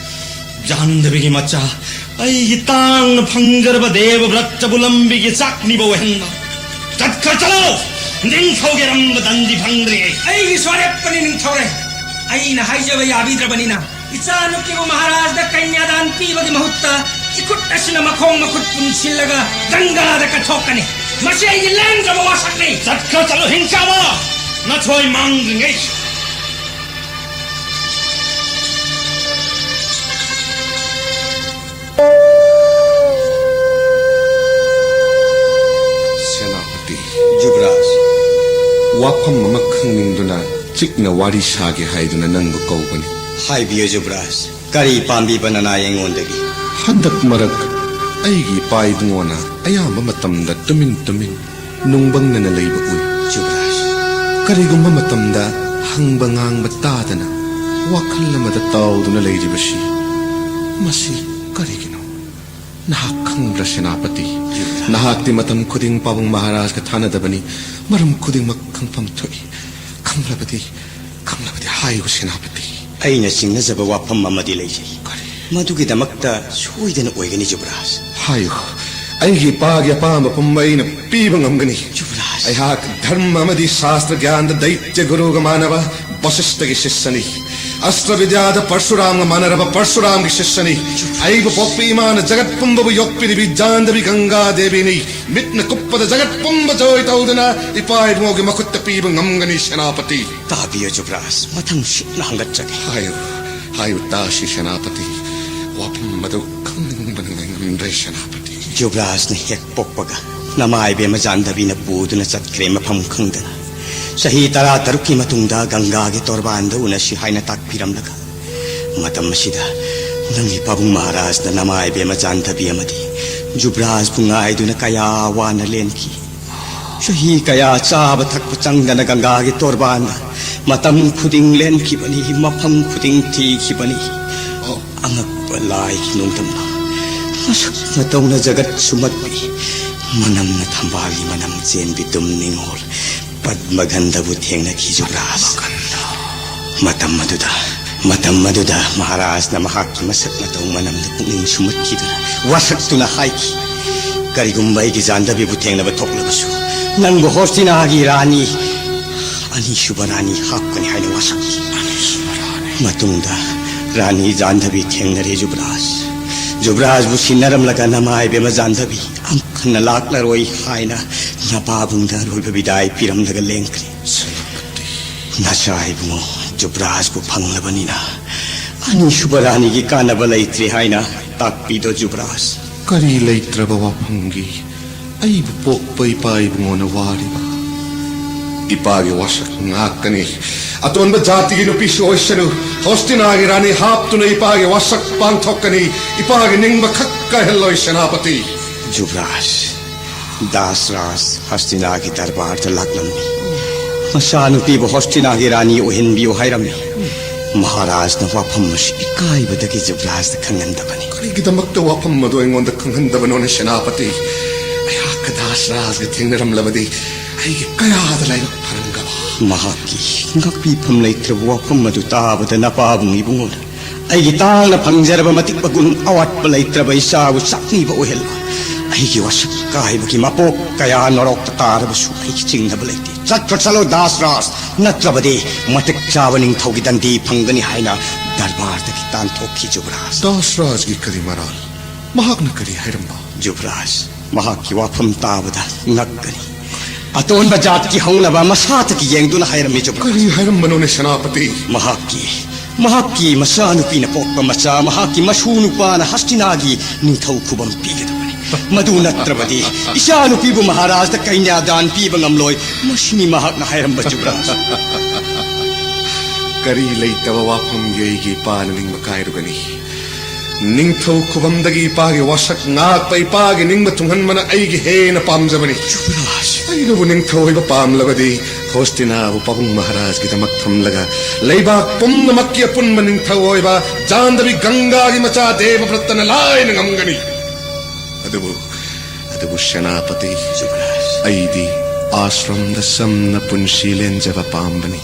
ꯖꯥꯟꯗꯕꯤꯒꯤ ꯃꯆꯥ, ꯑꯩꯒꯤ ꯇꯥꯡꯅ ꯐꯪꯖꯔꯕ ꯗꯦꯕ ꯕ꯭ꯔꯠꯇꯕꯨ ꯂꯝꯕꯤꯒꯤ ꯆꯥꯛꯅꯤꯕ ꯑꯣꯏꯍꯟꯕ꯫ ꯆꯠꯈ꯭ꯔ ꯆꯠꯂꯣ! ꯅꯤꯡꯊꯧꯒꯤ ꯑꯔꯝꯕ ꯗꯟꯗꯤ ꯐꯪꯗ꯭ꯔꯤ꯫ ꯑꯩꯒꯤꯁꯨ ꯑꯔꯦꯞꯄꯅꯤ ꯅꯤꯡꯊꯧꯔꯦ꯫ ꯑꯩꯅ ꯍꯥꯏꯖꯕ ꯌꯥꯕꯤꯗ꯭ꯔꯕꯅꯤꯅ, ꯏꯆꯥꯅꯨꯄꯤꯕꯨ ꯃꯍꯥꯔꯥꯖꯗ ꯀꯟꯌꯥꯗꯥꯟ ꯄꯤꯕꯒꯤ ꯃꯍꯨꯠꯇ, ꯏꯈꯨꯠ ꯑꯁꯤꯅ ꯃꯈꯣꯡ ꯃꯈꯨꯠ ꯄꯨꯟꯁꯤꯜꯂꯒ ꯒꯪꯒꯥꯗ ꯀꯠꯊꯣꯛꯀꯅꯤ꯫ ꯃꯁꯤ ꯑꯩꯒꯤ ꯂꯦꯡꯗ꯭ꯔꯕ ꯋꯥꯁꯛꯅꯤ꯫ ꯆꯠꯈ꯭ꯔ ꯆꯠꯂꯣ ꯍꯤꯡꯆꯥꯕ! ꯅꯊꯣꯏ ꯃꯥꯡꯗ꯭ꯔꯤꯉꯩ꯫ ꯁꯦꯅꯥꯄꯇꯤ꯫ ꯖꯨꯕ꯭ꯔꯥꯖ꯫ ꯋꯥꯐꯝ ꯑꯃ ꯈꯪꯅꯤꯡꯗꯨꯅ ꯆꯤꯛꯅ ꯋꯥꯔꯤ ꯁꯥꯒꯦ ꯍꯥꯏꯗꯨꯅ ꯅꯪꯕꯨ ꯀꯧꯕꯅꯤ꯫ ꯍꯥꯏꯕꯤꯌꯨ ꯖꯨꯕ꯭ꯔꯥꯖ, ꯀꯔꯤ ꯄꯥꯝꯕꯤꯕ ꯅꯅꯥꯏ ꯑꯩꯉꯣꯟꯗꯒꯤ? ꯍꯟꯗꯛ ꯃꯔꯛ ꯑꯩꯒꯤ ꯏꯄꯥ ꯏꯕꯨꯡꯉꯣꯅ ꯑꯌꯥꯝꯕ ꯃꯇꯝꯗ ꯇꯨꯃꯤꯟ ꯇꯨꯃꯤꯟ ꯅꯨꯡꯕꯪꯅꯅ ꯂꯩꯕ ꯎꯏ꯫ ꯖꯨꯕ꯭ꯔꯥꯖ꯫ ꯀꯔꯤꯒꯨꯝꯕ ꯃꯇꯝꯗ ꯍꯪꯕ ꯉꯥꯡꯕ ꯇꯥꯗꯅ ꯋꯥꯈꯜ ꯑꯃꯗ ꯇꯥꯎꯗꯨꯅ ꯂꯩꯔꯤꯕꯁꯤ ꯃꯁꯤ ꯀꯔꯤꯒꯤꯅꯣ? ꯅꯍꯥꯛ ꯈꯪꯕ꯭ꯔꯥ ꯁꯦꯅꯥꯄꯇꯤ? ꯖꯨꯕ꯭ꯔꯥꯖ꯫ ꯅꯍꯥꯛꯇꯤ ꯃꯇꯝ ꯈꯨꯗꯤꯡ ꯄꯥꯕꯨꯡ ꯃꯍꯥꯔꯥꯖꯒ ꯊꯥꯅꯗꯕꯅꯤ꯫ ꯃꯔꯝ ꯈꯨꯗꯤꯡꯃꯛ ꯈꯪꯐꯝ ꯊꯣꯛꯏ꯫ ꯈꯪꯂꯕꯗꯤ, ꯈꯪꯂꯕꯗꯤ ꯍꯥꯏꯌꯨ ꯁꯦꯅꯥꯄꯇꯤ꯫ ꯑꯩꯅ ꯆꯤꯡꯅꯖꯕ ꯋꯥꯐꯝ ꯑꯃꯗꯤ ꯂꯩꯖꯩ꯫ ꯀꯔꯤ? ꯃꯗꯨꯒꯤꯗꯃꯛꯇ ꯁꯣꯏꯗꯅ ꯑꯣꯏꯒꯅꯤ ꯖꯨꯕ꯭ꯔꯥꯖ꯫ ꯍꯥꯏꯌꯨ꯫ ꯑꯩꯒꯤ ꯏꯄꯥꯒꯤ ꯑꯄꯥꯝꯕ ꯄꯨꯝꯕ ꯑꯩꯅ ꯄꯤꯕ ꯉꯝꯒꯅꯤ꯫ ꯖꯨꯕ꯭ꯔꯥꯖ꯫ ꯑꯩꯍꯥꯛ ꯙꯔꯃ ꯑꯃꯗꯤ ꯁꯥꯁꯇ꯭ꯔ ꯒ꯭ꯌꯥꯟꯗ ꯗꯩꯇ꯭ꯌ ꯒꯨꯔꯨꯒ ꯃꯥꯟꯅꯕ ꯕꯁꯤꯁ꯭ꯇꯒꯤ ꯁꯤꯁ꯭ꯌꯅꯤ꯫ ꯑꯁꯇ꯭ꯔ ꯕꯤꯗ꯭ꯌꯥꯗ ꯄꯔꯁꯨꯔꯥꯝꯒ ꯃꯥꯟꯅꯔꯕ ꯄꯔꯁꯨꯔꯥꯝꯒꯤ ꯁꯤꯁ꯭ꯌꯅꯤ꯫ ꯑꯩꯕꯨ ꯄꯣꯛꯄꯤ ꯏꯃꯥꯅ ꯖꯒꯠ ꯄꯨꯝꯕꯕꯨ ꯌꯣꯛꯄꯤꯔꯤꯕꯤ ꯖꯥꯟꯗꯕꯤ ꯒꯪꯒꯥ ꯗꯦꯕꯤꯅꯤ꯫ ꯃꯤꯠꯅ ꯀꯨꯞꯄꯗ ꯖꯒꯠ ꯄꯨꯝꯕ ꯖꯣꯏ ꯇꯧꯗꯨꯅ ꯏꯄꯥ ꯏꯕꯨꯡꯉꯣꯒꯤ ꯃꯈꯨꯠꯇ ꯄꯤꯕ ꯉꯝꯒꯅꯤ ꯁꯦꯅꯥꯄꯇꯤ꯫ ꯇꯥꯕꯤꯌꯨ ꯖꯨꯕ꯭ꯔꯥꯖ, ꯃꯊꯪ ꯁꯤꯠꯅ ꯍꯪꯒꯠꯆꯒꯦ꯫ ꯍꯥꯏꯌꯨ, ꯍꯥꯏꯌꯨ ꯇꯥꯁꯤ ꯁꯦꯅꯥꯄꯇꯤ꯫ ꯋꯥꯐꯝ ꯑꯗꯨ ꯈꯪꯅꯤꯡꯕ ꯈꯪꯗ꯭ꯔꯦ ꯁꯦꯅꯥꯄꯇꯤ꯫ ꯖꯨꯕ꯭ꯔꯥꯖꯅ ꯍꯦꯛ ꯄꯣꯛꯄꯒ ꯅꯃꯥ ꯏꯕꯦꯝꯃ ꯖꯥꯟꯗꯕꯤꯅ ꯄꯨꯗꯨꯅ ꯆꯠꯈ꯭ꯔꯦ ꯃꯐꯝ ꯈꯪꯗꯅ꯫ ꯆꯍꯤ ꯇꯔꯥ ꯇꯔꯨꯛꯀꯤ ꯃꯇꯨꯡꯗ ꯒꯪꯒꯥꯒꯤ ꯇꯣꯔꯕꯥꯟꯗ ꯎꯅꯁꯤ ꯍꯥꯏꯅ ꯇꯥꯛꯄꯤꯔꯝꯂꯒ, ꯃꯇꯝ ꯑꯁꯤꯗ ꯅꯪꯒꯤ ꯄꯥꯕꯨꯡ ꯃꯍꯥꯔꯥꯖꯅ ꯅꯃꯥ ꯏꯕꯦꯝꯃ ꯖꯥꯟꯗꯕꯤ ꯑꯃꯗꯤ ꯖꯨꯕ꯭ꯔꯥꯖꯕꯨ ꯉꯥꯏꯗꯨꯅ ꯀꯌꯥ ꯋꯥꯅ ꯂꯦꯟꯈꯤ꯫ ꯆꯍꯤ ꯀꯌꯥ ꯆꯥꯕ ꯊꯛꯄ ꯆꯪꯗꯅ ꯒꯪꯒꯥꯒꯤ ꯇꯣꯔꯕꯥꯟꯗ ꯃꯇꯝ ꯈꯨꯗꯤꯡ ꯂꯦꯟꯈꯤꯕꯅꯤ, ꯃꯐꯝ ꯈꯨꯗꯤꯡ ꯊꯤꯈꯤꯕꯅꯤ꯫ ꯑꯉꯛꯄ ꯂꯥꯏꯒꯤ ꯅꯣꯡꯗꯝꯅ ꯃꯁꯛ ꯃꯇꯧꯅ ꯖꯒꯠ ꯁꯨꯝꯍꯠꯄꯤ꯫ ꯃꯅꯝꯅ ꯊꯝꯕꯥꯜꯒꯤ ꯃꯅꯝ ꯆꯦꯟꯕꯤ ꯇꯨꯝ ꯅꯤꯡꯉꯣꯜ ꯄꯗꯃꯒꯟꯙꯕꯨ ꯊꯦꯡꯅꯈꯤ ꯖꯨꯕ꯭ꯔꯥꯖ꯫ ꯃꯇꯝ ꯑꯗꯨꯗ, ꯃꯇꯝ ꯑꯗꯨꯗ ꯃꯍꯥꯔꯥꯖꯅ ꯃꯍꯥꯛꯀꯤ ꯃꯁꯛ ꯃꯇꯧ ꯃꯅꯝꯗ ꯄꯨꯛꯅꯤꯡ ꯁꯨꯝꯍꯠꯈꯤꯗꯨꯅ ꯋꯥꯁꯛꯇꯨꯅ ꯍꯥꯏꯈꯤ, "ꯀꯔꯤꯒꯨꯝꯕ ꯑꯩꯒꯤ ꯖꯥꯟꯗꯕꯤꯕꯨ ꯊꯦꯡꯅꯕ ꯊꯣꯛꯂꯕꯁꯨ, ꯅꯪꯕꯨ ꯍꯣꯁꯇꯤꯅꯥꯒꯤ ꯔꯥꯅꯤ, ꯑꯅꯤꯁꯨꯕ ꯔꯥꯅꯤ ꯍꯥꯞꯀꯅꯤ" ꯍꯥꯏꯅ ꯋꯥꯁꯛꯈꯤ꯫ ꯃꯇꯨꯡꯗ ꯔꯥꯅꯤ ꯖꯥꯟꯗꯕꯤ ꯊꯦꯡꯅꯔꯦ ꯖꯨꯕ꯭ꯔꯥꯖ꯫ ꯖꯨꯕ꯭ꯔꯥꯖꯕꯨ ꯁꯤꯟꯅꯔꯝꯂꯒ ꯅꯃꯥ ꯏꯕꯦꯝꯃ ꯖꯥꯟꯗꯕꯤ ꯑꯃꯨꯛ ꯍꯟꯅ ꯂꯥꯛꯂꯔꯣꯏ ꯍꯥꯏꯅ ꯅꯄꯥꯕꯨꯡꯗ ꯑꯔꯣꯏꯕ ꯕꯤꯗꯥꯏ ꯄꯤꯔꯝꯂꯒ ꯂꯦꯡꯈ꯭ꯔꯦ꯫ ꯅꯆꯥ ꯏꯕꯨꯡꯉꯣ ꯖꯨꯕ꯭ꯔꯥꯖꯕꯨ ꯐꯪꯂꯕꯅꯤꯅ ꯑꯅꯤꯁꯨꯕ ꯔꯥꯅꯤꯒꯤ ꯀꯥꯟꯅꯕ ꯂꯩꯇ꯭ꯔꯦ ꯍꯥꯏꯅ ꯇꯥꯛꯄꯤꯗꯣ ꯖꯨꯕ꯭ꯔꯥꯖ꯫ ꯀꯔꯤ ꯂꯩꯇ꯭ꯔꯕ ꯋꯥꯐꯝꯒꯤ ꯑꯩꯕꯨ ꯄꯣꯛꯄ ꯏꯄꯥ ꯏꯕꯨꯡꯉꯣꯅ ꯋꯥꯔꯤꯕ? ꯏꯄꯥꯒꯤ ꯋꯥꯁꯛ ꯉꯥꯛꯀꯅꯤ꯫ ꯑꯇꯣꯟꯕ ꯖꯥꯇꯤꯒꯤ ꯅꯨꯄꯤꯁꯨ ꯑꯣꯏꯁꯅꯨ, ꯍꯣꯁꯇꯤꯅꯥꯒꯤ ꯔꯥꯅꯤ ꯍꯥꯞꯇꯨꯅ ꯏꯄꯥꯒꯤ ꯋꯥꯁꯛ ꯄꯥꯡꯊꯣꯛꯀꯅꯤ꯫ ꯏꯄꯥꯒꯤ ꯅꯤꯡꯕ ꯈꯛ ꯀꯥꯏꯍꯜꯂꯣꯏ ꯁꯦꯅꯥꯄꯇꯤ꯫ ꯖꯨꯕ꯭ꯔꯥꯖ, ꯗꯥꯁꯔꯥꯖ ꯍꯣꯁꯇꯤꯅꯥꯒꯤ ꯗꯔꯕꯥꯔꯗ ꯂꯥꯛꯂꯝꯃꯤ꯫ ꯃꯆꯥꯅꯨꯄꯤꯕꯨ ꯍꯣꯁꯇꯤꯅꯥꯒꯤ ꯔꯥꯅꯤ ꯑꯣꯏꯍꯟꯕꯤꯌꯨ ꯍꯥꯏꯔꯝꯃꯤ꯫ ꯃꯍꯥꯔꯥꯖꯅ ꯋꯥꯐꯝ ꯑꯁꯤ ꯏꯀꯥꯏꯕꯗꯒꯤ ꯖꯨꯕ꯭ꯔꯥꯖꯗ ꯈꯪꯍꯟꯗꯕꯅꯤ꯫ ꯀꯔꯤꯒꯤꯗꯃꯛꯇ ꯋꯥꯐꯝ ꯑꯗꯨ ꯑꯩꯉꯣꯟꯗ ꯈꯪꯍꯟꯗꯕꯅꯣꯅꯦ ꯁꯦꯅꯥꯄꯇꯤ? ꯑꯩꯍꯥꯛꯀ ꯗꯥꯁꯔꯥꯖꯒ ꯊꯦꯡꯅꯔꯝꯂꯕꯗꯤ ꯑꯩꯒꯤ ꯀꯌꯥꯗ ꯂꯥꯏꯕꯛ ꯐꯔꯝꯒꯕ꯫ ꯃꯍꯥꯛꯀꯤ ꯉꯥꯛꯄꯤꯐꯝ ꯂꯩꯇ꯭ꯔꯕ ꯋꯥꯐꯝ ꯑꯗꯨ ꯇꯥꯕꯗ ꯅꯄꯥꯕꯨꯡ ꯏꯕꯨꯡꯉꯣꯅ ꯑꯩꯒꯤ ꯇꯥꯡꯅ ꯐꯪꯖꯔꯕ ꯃꯇꯤꯛ ꯃꯒꯨꯟ ꯑꯋꯥꯠꯄ ꯂꯩꯇ꯭ꯔꯕ ꯏꯆꯥꯕꯨ ꯆꯥꯛꯅꯤꯕ ꯑꯣꯏꯍꯜꯂꯣꯏ꯫ ꯑꯩꯒꯤ ꯋꯥꯁꯛ ꯀꯥꯏꯕꯒꯤ ꯃꯄꯣꯛ ꯀꯌꯥ ꯅꯣꯔꯣꯛꯇ ꯇꯥꯔꯕꯁꯨ ꯑꯩꯒꯤ ꯆꯤꯡꯅꯕ ꯂꯩꯇꯦ꯫ ꯆꯠꯈ꯭ꯔꯣ ꯆꯠꯂꯣ ꯗꯥꯁꯔꯥꯖ, ꯅꯠꯇ꯭ꯔꯕꯗꯤ ꯃꯇꯤꯛ ꯆꯥꯕ ꯅꯤꯡꯊꯧꯒꯤ ꯗꯟꯗꯤ ꯐꯪꯒꯅꯤ ꯍꯥꯏꯅ ꯗꯔꯕꯥꯔꯗꯒꯤ ꯇꯥꯟꯊꯣꯛꯈꯤ ꯖꯨꯕ꯭ꯔꯥꯖ꯫ ꯗꯥꯁꯔꯥꯖꯒꯤ ꯀꯔꯤ ꯃꯔꯥꯜ? ꯃꯍꯥꯛꯅ ꯀꯔꯤ ꯍꯥꯏꯔꯝꯕ? ꯖꯨꯕ꯭ꯔꯥꯖ, ꯃꯍꯥꯛꯀꯤ ꯋꯥꯐꯝ ꯇꯥꯕꯗ ꯉꯛꯀꯅꯤ꯫ ꯑꯇꯣꯟꯕ ꯖꯥꯠꯀꯤ ꯍꯧꯅꯕ ꯃꯁꯥꯇꯒꯤ ꯌꯦꯡꯗꯨꯅ ꯍꯥꯏꯔꯝꯃꯤ ꯖꯨꯕ꯭ꯔꯥꯖ꯫ ꯀꯔꯤ ꯍꯥꯏꯔꯝꯕꯅꯣꯅꯦ ꯁꯦꯅꯥꯄꯇꯤ? ꯃꯍꯥꯛꯀꯤ ꯃꯍꯥꯛꯀꯤ ꯃꯆꯥꯅꯨꯄꯤꯅ ꯄꯣꯛꯄ ꯃꯆꯥ ꯃꯍꯥꯛꯀꯤ ꯃꯁꯨ ꯅꯨꯄꯥꯅ ꯍꯁꯇꯤꯅꯥꯒꯤ ꯅꯤꯡꯊꯧ ꯈꯨꯕꯝ ꯄꯤꯒꯗꯕꯅꯤ꯫ ꯃꯗꯨ ꯅꯠꯇ꯭ꯔꯕꯗꯤ ꯏꯆꯥꯅꯨꯄꯤꯕꯨ ꯃꯍꯥꯔꯥꯖꯗ ꯀꯩꯅ꯭ꯌꯥꯗꯥꯟ ꯄꯤꯕ ꯉꯝꯂꯣꯏ꯫ ꯃꯁꯤꯅꯤ ꯃꯍꯥꯛꯅ ꯍꯥꯏꯔꯝꯕ, ꯖꯨꯕꯔꯥꯖ꯫ ꯀꯔꯤ ꯂꯩꯇꯕ ꯋꯥꯐꯝꯒꯤ ꯑꯩꯒꯤ ꯏꯄꯥꯅ ꯅꯤꯡꯕ ꯀꯥꯏꯔꯨꯒꯅꯤ? ꯅꯤꯡꯊꯧ ꯈꯨꯕꯝꯗꯒꯤ ꯏꯄꯥꯒꯤ ꯋꯥꯁꯛ ꯉꯥꯛꯄ, ꯏꯄꯥꯒꯤ ꯅꯤꯡꯕ ꯊꯨꯡꯍꯟꯕꯅ ꯑꯩꯒꯤ ꯍꯦꯟꯅ ꯄꯥꯝꯖꯕꯅꯤ꯫ ꯖꯨꯕꯔꯥꯖ! ꯑꯩꯅꯕꯨ ꯅꯤꯡꯊꯧ ꯑꯣꯏꯕ ꯄꯥꯝꯂꯕꯗꯤ, ꯍꯣꯁꯇꯤꯅꯥꯕꯨ ꯄꯥꯕꯨꯡ ꯃꯍꯥꯔꯥꯖꯒꯤꯗꯃꯛ ꯊꯝꯂꯒ, ꯂꯩꯕꯥꯛ ꯄꯨꯝꯅꯃꯛꯀꯤ ꯑꯄꯨꯟꯕ ꯅꯤꯡꯊꯧ ꯑꯣꯏꯕ ꯖꯥꯟꯗꯕꯤ ꯒꯪꯒꯥꯒꯤ ꯃꯆꯥ ꯗꯦꯕꯕ꯭ꯔꯠꯇꯅ ꯂꯥꯏꯅ ꯉꯝꯒꯅꯤ꯫ ꯑꯗꯨꯕꯨ, ꯑꯗꯨꯕꯨ ꯁꯦꯅꯥꯄꯇꯤ, ꯖꯨꯕꯔꯥꯖ! ꯑꯩꯗꯤ ꯑꯥꯁ꯭ꯔꯝꯗ ꯆꯝꯅ ꯄꯨꯟꯁꯤ ꯂꯦꯟꯖꯕ ꯄꯥꯝꯕꯅꯤ꯫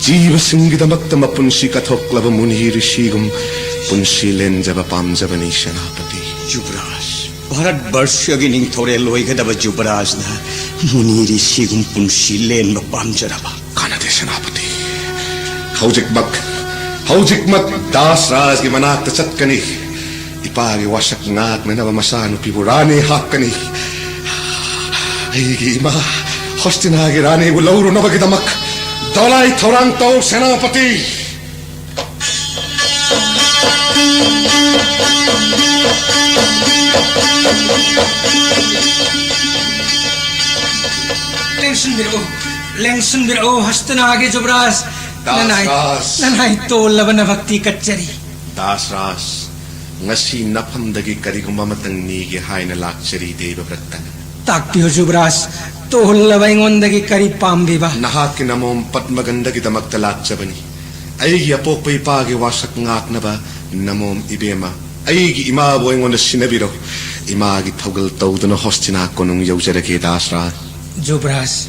ꯖꯤꯕꯁꯤꯡꯒꯤꯗꯃꯛꯇ ꯃꯄꯨꯟꯁꯤ ꯀꯠꯊꯣꯛꯂꯕ ꯃꯨꯅꯤ ꯔꯤꯁꯤꯒꯨꯝ ꯄꯨꯟꯁꯤ ꯂꯦꯟꯖꯕ ꯄꯥꯝꯖꯕꯅꯤ, ꯁꯦꯅꯥꯄꯇꯤ꯫ ꯖꯨꯕꯔꯥꯖ! ꯚꯥꯔꯠ ꯕꯔꯁꯒꯤ ꯅꯤꯡꯊꯧꯔꯦꯜ ꯑꯣꯏꯒꯗꯕ ꯖꯨꯕꯔꯥꯖꯅ ꯃꯨꯅꯤ ꯔꯤꯁꯤꯒꯨꯝ ꯄꯨꯟꯁꯤ ꯂꯦꯟꯕ ꯄꯥꯝꯖꯔꯕ? ꯀꯥꯟꯅꯗꯦ, ꯁꯦꯅꯥꯄꯇꯤ꯫ ꯍꯧꯖꯤꯛꯃꯛ, ꯍꯧꯖꯤꯛꯃꯛ ꯗꯥꯁ ꯔꯥꯖꯒꯤ ꯃꯅꯥꯛꯇ ꯆꯠꯀꯅꯤ꯫ ꯏꯄꯥꯒꯤ ꯋꯥꯁꯛ ꯉꯥꯛꯅꯅꯕ ꯃꯆꯥꯅꯨꯄꯤꯕꯨ ꯔꯥꯅꯤ ꯍꯥꯞꯀꯅꯤ꯫ ꯑꯩꯒꯤ ꯏꯃꯥ ꯍꯣꯁꯇꯤꯅꯥꯒꯤ ꯔꯥꯅꯤꯕꯨ ꯂꯧꯔꯨꯅꯕꯒꯤꯗꯃꯛ ꯗꯣꯂꯥꯏ ꯊꯧꯔꯥꯡ ꯇꯧ, ꯁꯦꯅꯥꯄꯇꯤ꯫ ꯂꯦꯡꯁꯤꯟꯕꯤꯔꯛꯎ, ꯂꯦꯡꯁꯤꯟꯕꯤꯔꯛꯎ, ꯍꯁꯇꯤꯅꯥꯒꯤ ꯖꯨꯕꯔꯥꯖ꯫ ꯅꯅꯥꯏ, ꯗꯥꯁꯔꯥꯖ꯫ ꯅꯅꯥꯏ ꯇꯣꯜꯂꯕ ꯅꯚꯛꯇꯤ ꯀꯠꯆꯔꯤ꯫ ꯗꯥꯁꯔꯥꯖ, ꯉꯁꯤ ꯅꯐꯝꯗꯒꯤ ꯀꯔꯤꯒꯨꯝꯕ ꯑꯃꯇꯪ ꯅꯤꯒꯦ ꯍꯥꯏꯅ ꯂꯥꯛꯆꯔꯤ, ꯗꯦꯕꯕ꯭ꯔꯠꯇꯅ꯫ ꯇꯥꯛꯄꯤꯌꯨ ꯖꯨꯕꯔꯥꯖ, ꯇꯣꯜꯂꯕ ꯑꯩꯉꯣꯟꯗꯒꯤ ꯀꯔꯤ ꯄꯥꯝꯕꯤꯕ? ꯅꯍꯥꯛꯀꯤ ꯅꯃꯣꯝ ꯄꯗꯃꯒꯟꯙꯒꯤꯗꯃꯛꯇ ꯂꯥꯛꯆꯕꯅꯤ꯫ ꯑꯩꯒꯤ ꯑꯄꯣꯛꯄ ꯏꯄꯥꯒꯤ ꯋꯥꯁꯛ ꯉꯥꯛꯅꯕ ꯅꯃꯣꯝ ꯏꯕꯦꯝꯃ, ꯑꯩꯒꯤ ꯏꯃꯥꯕꯨ ꯑꯩꯉꯣꯟꯗ ꯁꯤꯟꯅꯕꯤꯔꯣ꯫ ꯏꯃꯥꯒꯤ ꯊꯧꯒꯜ ꯇꯧꯗꯨꯅ ꯍꯣꯁꯇꯤꯅꯥ ꯀꯣꯅꯨꯡ ꯌꯧꯖꯔꯒꯦ, ꯗꯥꯁꯔꯥꯖ꯫ ꯖꯨꯕꯔꯥꯖ,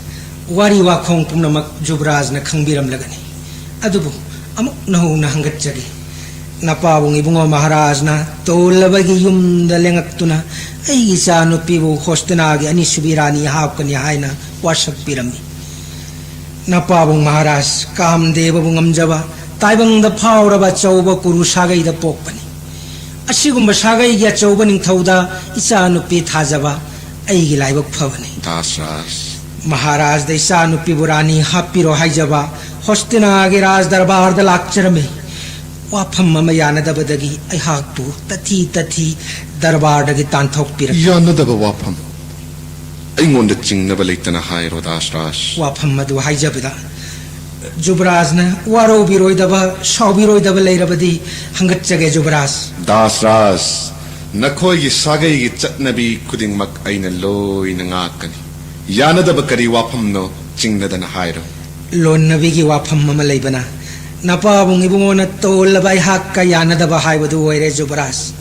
ꯋꯥꯔꯤ ꯋꯥꯈꯣꯡ ꯄꯨꯝꯅꯃꯛ ꯖꯨꯕꯔꯥꯖꯅ ꯈꯪꯕꯤꯔꯝꯂꯒꯅꯤ꯫ ꯑꯗꯨꯕꯨ ꯑꯃꯨꯛ ꯅꯧꯅ ꯍꯪꯒꯠꯆꯒꯦ꯫ ꯅꯄꯥꯕꯨꯡ ꯏꯕꯨꯡꯉꯣ ꯃꯍꯥꯔꯥꯖꯅ ꯇꯣꯜꯂꯕꯒꯤ ꯌꯨꯝꯗ ꯂꯦꯡꯉꯛꯇꯨꯅ ꯑꯩꯒꯤ ꯏꯆꯥ ꯅꯨꯄꯤꯕꯨ ꯍꯣꯁꯇꯤꯅꯥꯒꯤ ꯑꯅꯤꯁꯨꯕꯤ ꯔꯥꯅꯤ ꯍꯥꯞꯀꯅꯤ ꯍꯥꯏꯅ ꯋꯥꯁꯛ ꯄꯤꯔꯝꯃꯤ꯫ ꯅꯄꯥꯕꯨꯡ ꯃꯍꯥꯔꯥꯖ ꯀꯥꯝꯗꯦꯕꯕꯨ ꯉꯝꯖꯕ, ꯇꯥꯏꯕꯪꯗ ꯐꯥꯎꯔꯕ ꯑꯆꯧꯕ ꯀꯨꯔꯨ ꯁꯥꯒꯩꯗ ꯄꯣꯛꯄꯅꯤ꯫ ꯑꯁꯤꯒꯨꯝꯕ ꯁꯥꯒꯩꯒꯤ ꯑꯆꯧꯕ ꯅꯤꯡꯊꯧꯗ ꯏꯆꯥ ꯅꯨꯄꯤ ꯊꯥꯖꯕ ꯑꯩꯒꯤ ꯂꯥꯏꯕꯛ ꯐꯕꯅꯤ꯫ ꯗꯥꯁꯔꯥꯖ꯫ ꯃꯍꯥꯔꯥꯖꯗ ꯏꯆꯥ ꯅꯨꯄꯤꯕꯨ ꯔꯥꯅꯤ ꯍꯥꯞꯄꯤꯔꯣ ꯍꯥꯏꯖꯕ ꯍꯣꯁꯇꯤꯅꯥꯒꯤ ꯔꯥꯖ ꯗꯔꯕꯥꯔꯗ ꯂꯥꯛꯆꯔꯝꯃꯤ꯫ ꯋꯥꯐꯝ ꯑꯃ ꯌꯥꯅꯗꯕꯗꯒꯤ ꯑꯩꯍꯥꯛꯄꯨ ꯇꯊꯤ ꯇꯊꯤ ꯗꯔꯕꯥꯔꯗꯒꯤ ꯇꯥꯟꯊꯣꯛꯄꯤꯔꯛ- ꯌꯥꯅꯗꯕ ꯋꯥꯐꯝ ꯑꯩꯉꯣꯟꯗ ꯆꯤꯡꯅꯕ ꯂꯩꯇꯅ ꯍꯥꯏꯔꯣ, ꯗꯥꯁꯔꯥꯖ꯫ ꯋꯥꯐꯝ ꯑꯗꯨ ꯍꯥꯏꯖꯕꯗ, ꯖꯨꯕꯔꯥꯖꯅ ꯋꯥꯔꯧꯕꯤꯔꯣꯏꯗꯕ, ꯁꯥꯎꯕꯤꯔꯣꯏꯗꯕ ꯂꯩꯔꯕꯗꯤ ꯍꯪꯒꯠꯆꯒꯦ, ꯖꯨꯕꯔꯥꯖ꯫ ꯗꯥꯁꯔꯥꯖ, ꯅꯈꯣꯏꯒꯤ ꯁꯥꯒꯩꯒꯤ ꯆꯠꯅꯕꯤ ꯈꯨꯗꯤꯡꯃꯛ ꯑꯩꯅ ꯂꯣꯏꯅ ꯉꯥꯛꯀꯅꯤ꯫ ꯌꯥꯅꯗꯕ ꯀꯔꯤ ꯋꯥꯐꯝꯅꯣ? ꯆꯤꯡꯅꯗꯅ ꯍꯥꯏꯔꯣ꯫ ꯂꯣꯟꯅꯕꯤꯒꯤ ꯋꯥꯐꯝ ꯑꯃ ꯂꯩꯕꯅ ꯅꯄꯥꯕꯨꯡ ꯏꯕꯨꯡꯉꯣꯅ ꯇꯣꯜꯂꯕ ꯑꯩꯍꯥꯛꯀ ꯌꯥꯅꯗꯕ ꯍꯥꯏꯕꯗꯨ ꯑꯣꯏꯔꯦ, ꯖꯨꯕꯔꯥꯖ꯫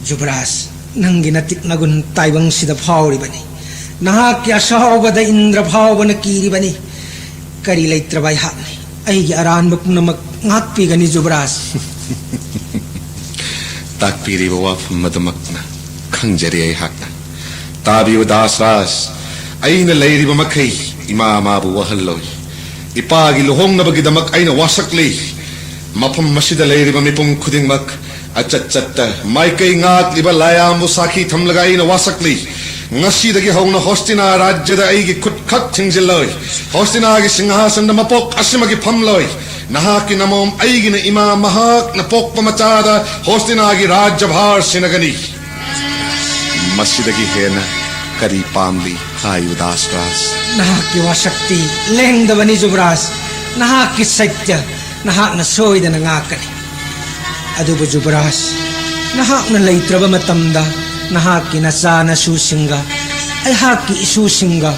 ꯖꯨꯕꯔꯥꯖ, ꯅꯪꯒꯤ ꯅꯇꯤꯛ ꯅꯒꯨꯟ ꯇꯥꯏꯕꯪꯁꯤꯗ ꯐꯥꯎꯔꯤꯕꯅꯤ꯫ ꯅꯍꯥꯛꯀꯤ ꯑꯁꯥꯎꯕꯗ ꯏꯟꯗ꯭ꯔ ꯐꯥꯎꯕꯅ ꯀꯤꯔꯤꯕꯅꯤ꯫ ꯀꯔꯤ ꯂꯩꯇ꯭ꯔꯕ ꯑꯩꯍꯥꯛꯅꯤ꯫ ꯑꯩꯒꯤ ꯑꯔꯥꯟꯕ ꯄꯨꯝꯅꯃꯛ ꯉꯥꯛꯄꯤꯒꯅꯤ, ꯖꯨꯕꯔꯥꯖ꯫ ꯇꯥꯛꯄꯤꯔꯤꯕ ꯋꯥꯐꯝ ꯑꯗꯨꯃꯛꯅ ꯈꯪꯖꯔꯦ ꯑꯩꯍꯥꯛꯅ꯫ ꯇꯥꯕꯤꯌꯨ ꯗꯥꯁꯔꯥꯖ, ꯑꯩꯅ ꯂꯩꯔꯤꯕ ꯃꯈꯩ ꯏꯃꯥ ꯃꯥꯕꯨ ꯋꯥꯍꯜꯂꯣꯏ꯫ ꯏꯄꯥꯒꯤ ꯂꯨꯍꯣꯡꯅꯕꯒꯤꯗꯃꯛ ꯑꯩꯅ ꯋꯥꯁꯛꯂꯤ꯫ ꯃꯐꯝ ꯑꯁꯤꯗ ꯂꯩꯔꯤꯕ ꯃꯤꯄꯨꯝ ꯈꯨꯗꯤꯡꯃꯛ ꯑꯆꯠ ꯆꯠꯇ ꯃꯥꯏꯀꯩ ꯉꯥꯛꯂꯤꯕ ꯂꯥꯏꯌꯥꯝꯕꯨ ꯁꯥꯈꯤ ꯊꯝꯂꯒ ꯑꯩꯅ ꯋꯥꯁꯛꯂꯤ꯫ ꯉꯁꯤꯗꯒꯤ ꯍꯧꯅ ꯍꯣꯁꯇꯤꯅꯥ ꯔꯥꯖ꯭ꯌꯗ ꯑꯩꯒꯤ ꯈꯨꯠ ꯈꯛ ꯊꯤꯡꯖꯤꯜꯂꯣꯏ꯫ ꯍꯣꯁꯇꯤꯅꯥꯒꯤ ꯁꯤꯡꯍꯥꯁꯟꯗ ꯃꯄꯣꯛ ꯑꯁꯤꯃꯒꯤ ꯐꯝꯂꯣꯏ꯫ ꯅꯍꯥꯛꯀꯤ ꯅꯃꯣꯝ ꯑꯩꯒꯤꯅ ꯏꯃꯥ ꯃꯍꯥꯛꯅ ꯄꯣꯛꯄ ꯃꯆꯥꯗ ꯍꯣꯁꯇꯤꯅꯥꯒꯤ ꯔꯥꯖ꯭ꯌ ꯚꯥꯔ ꯁꯤꯟꯅꯒꯅꯤ꯫ ꯃꯁꯤꯗꯒꯤ ꯍꯦꯟꯅ ꯀꯔꯤ ꯄꯥꯝꯂꯤ? ꯍꯥꯏꯌꯨ ꯗꯥꯁꯔꯥꯖ꯫ ꯅꯍꯥꯛꯀꯤ ꯋꯥꯁꯛꯇꯤ ꯂꯦꯡꯗꯕꯅꯤ, ꯖꯨꯕꯔꯥꯖ꯫ ꯅꯍꯥꯛꯀꯤ ꯁꯩꯇ꯭ꯌ ꯅꯍꯥꯛꯅ ꯁꯣꯏꯗꯅ ꯉꯥꯛꯀꯅꯤ꯫ ꯑꯗꯨꯕꯨ ꯖꯨꯕꯔꯥꯖ, ꯅꯍꯥꯛꯅ ꯂꯩꯇ꯭ꯔꯕ ꯃꯇꯝꯗ ꯅꯍꯥꯛꯀꯤ ꯅꯆꯥ ꯅꯁꯨꯁꯤꯡꯒ ꯑꯩꯍꯥꯛꯀꯤ ꯏꯁꯨꯁꯤꯡꯒ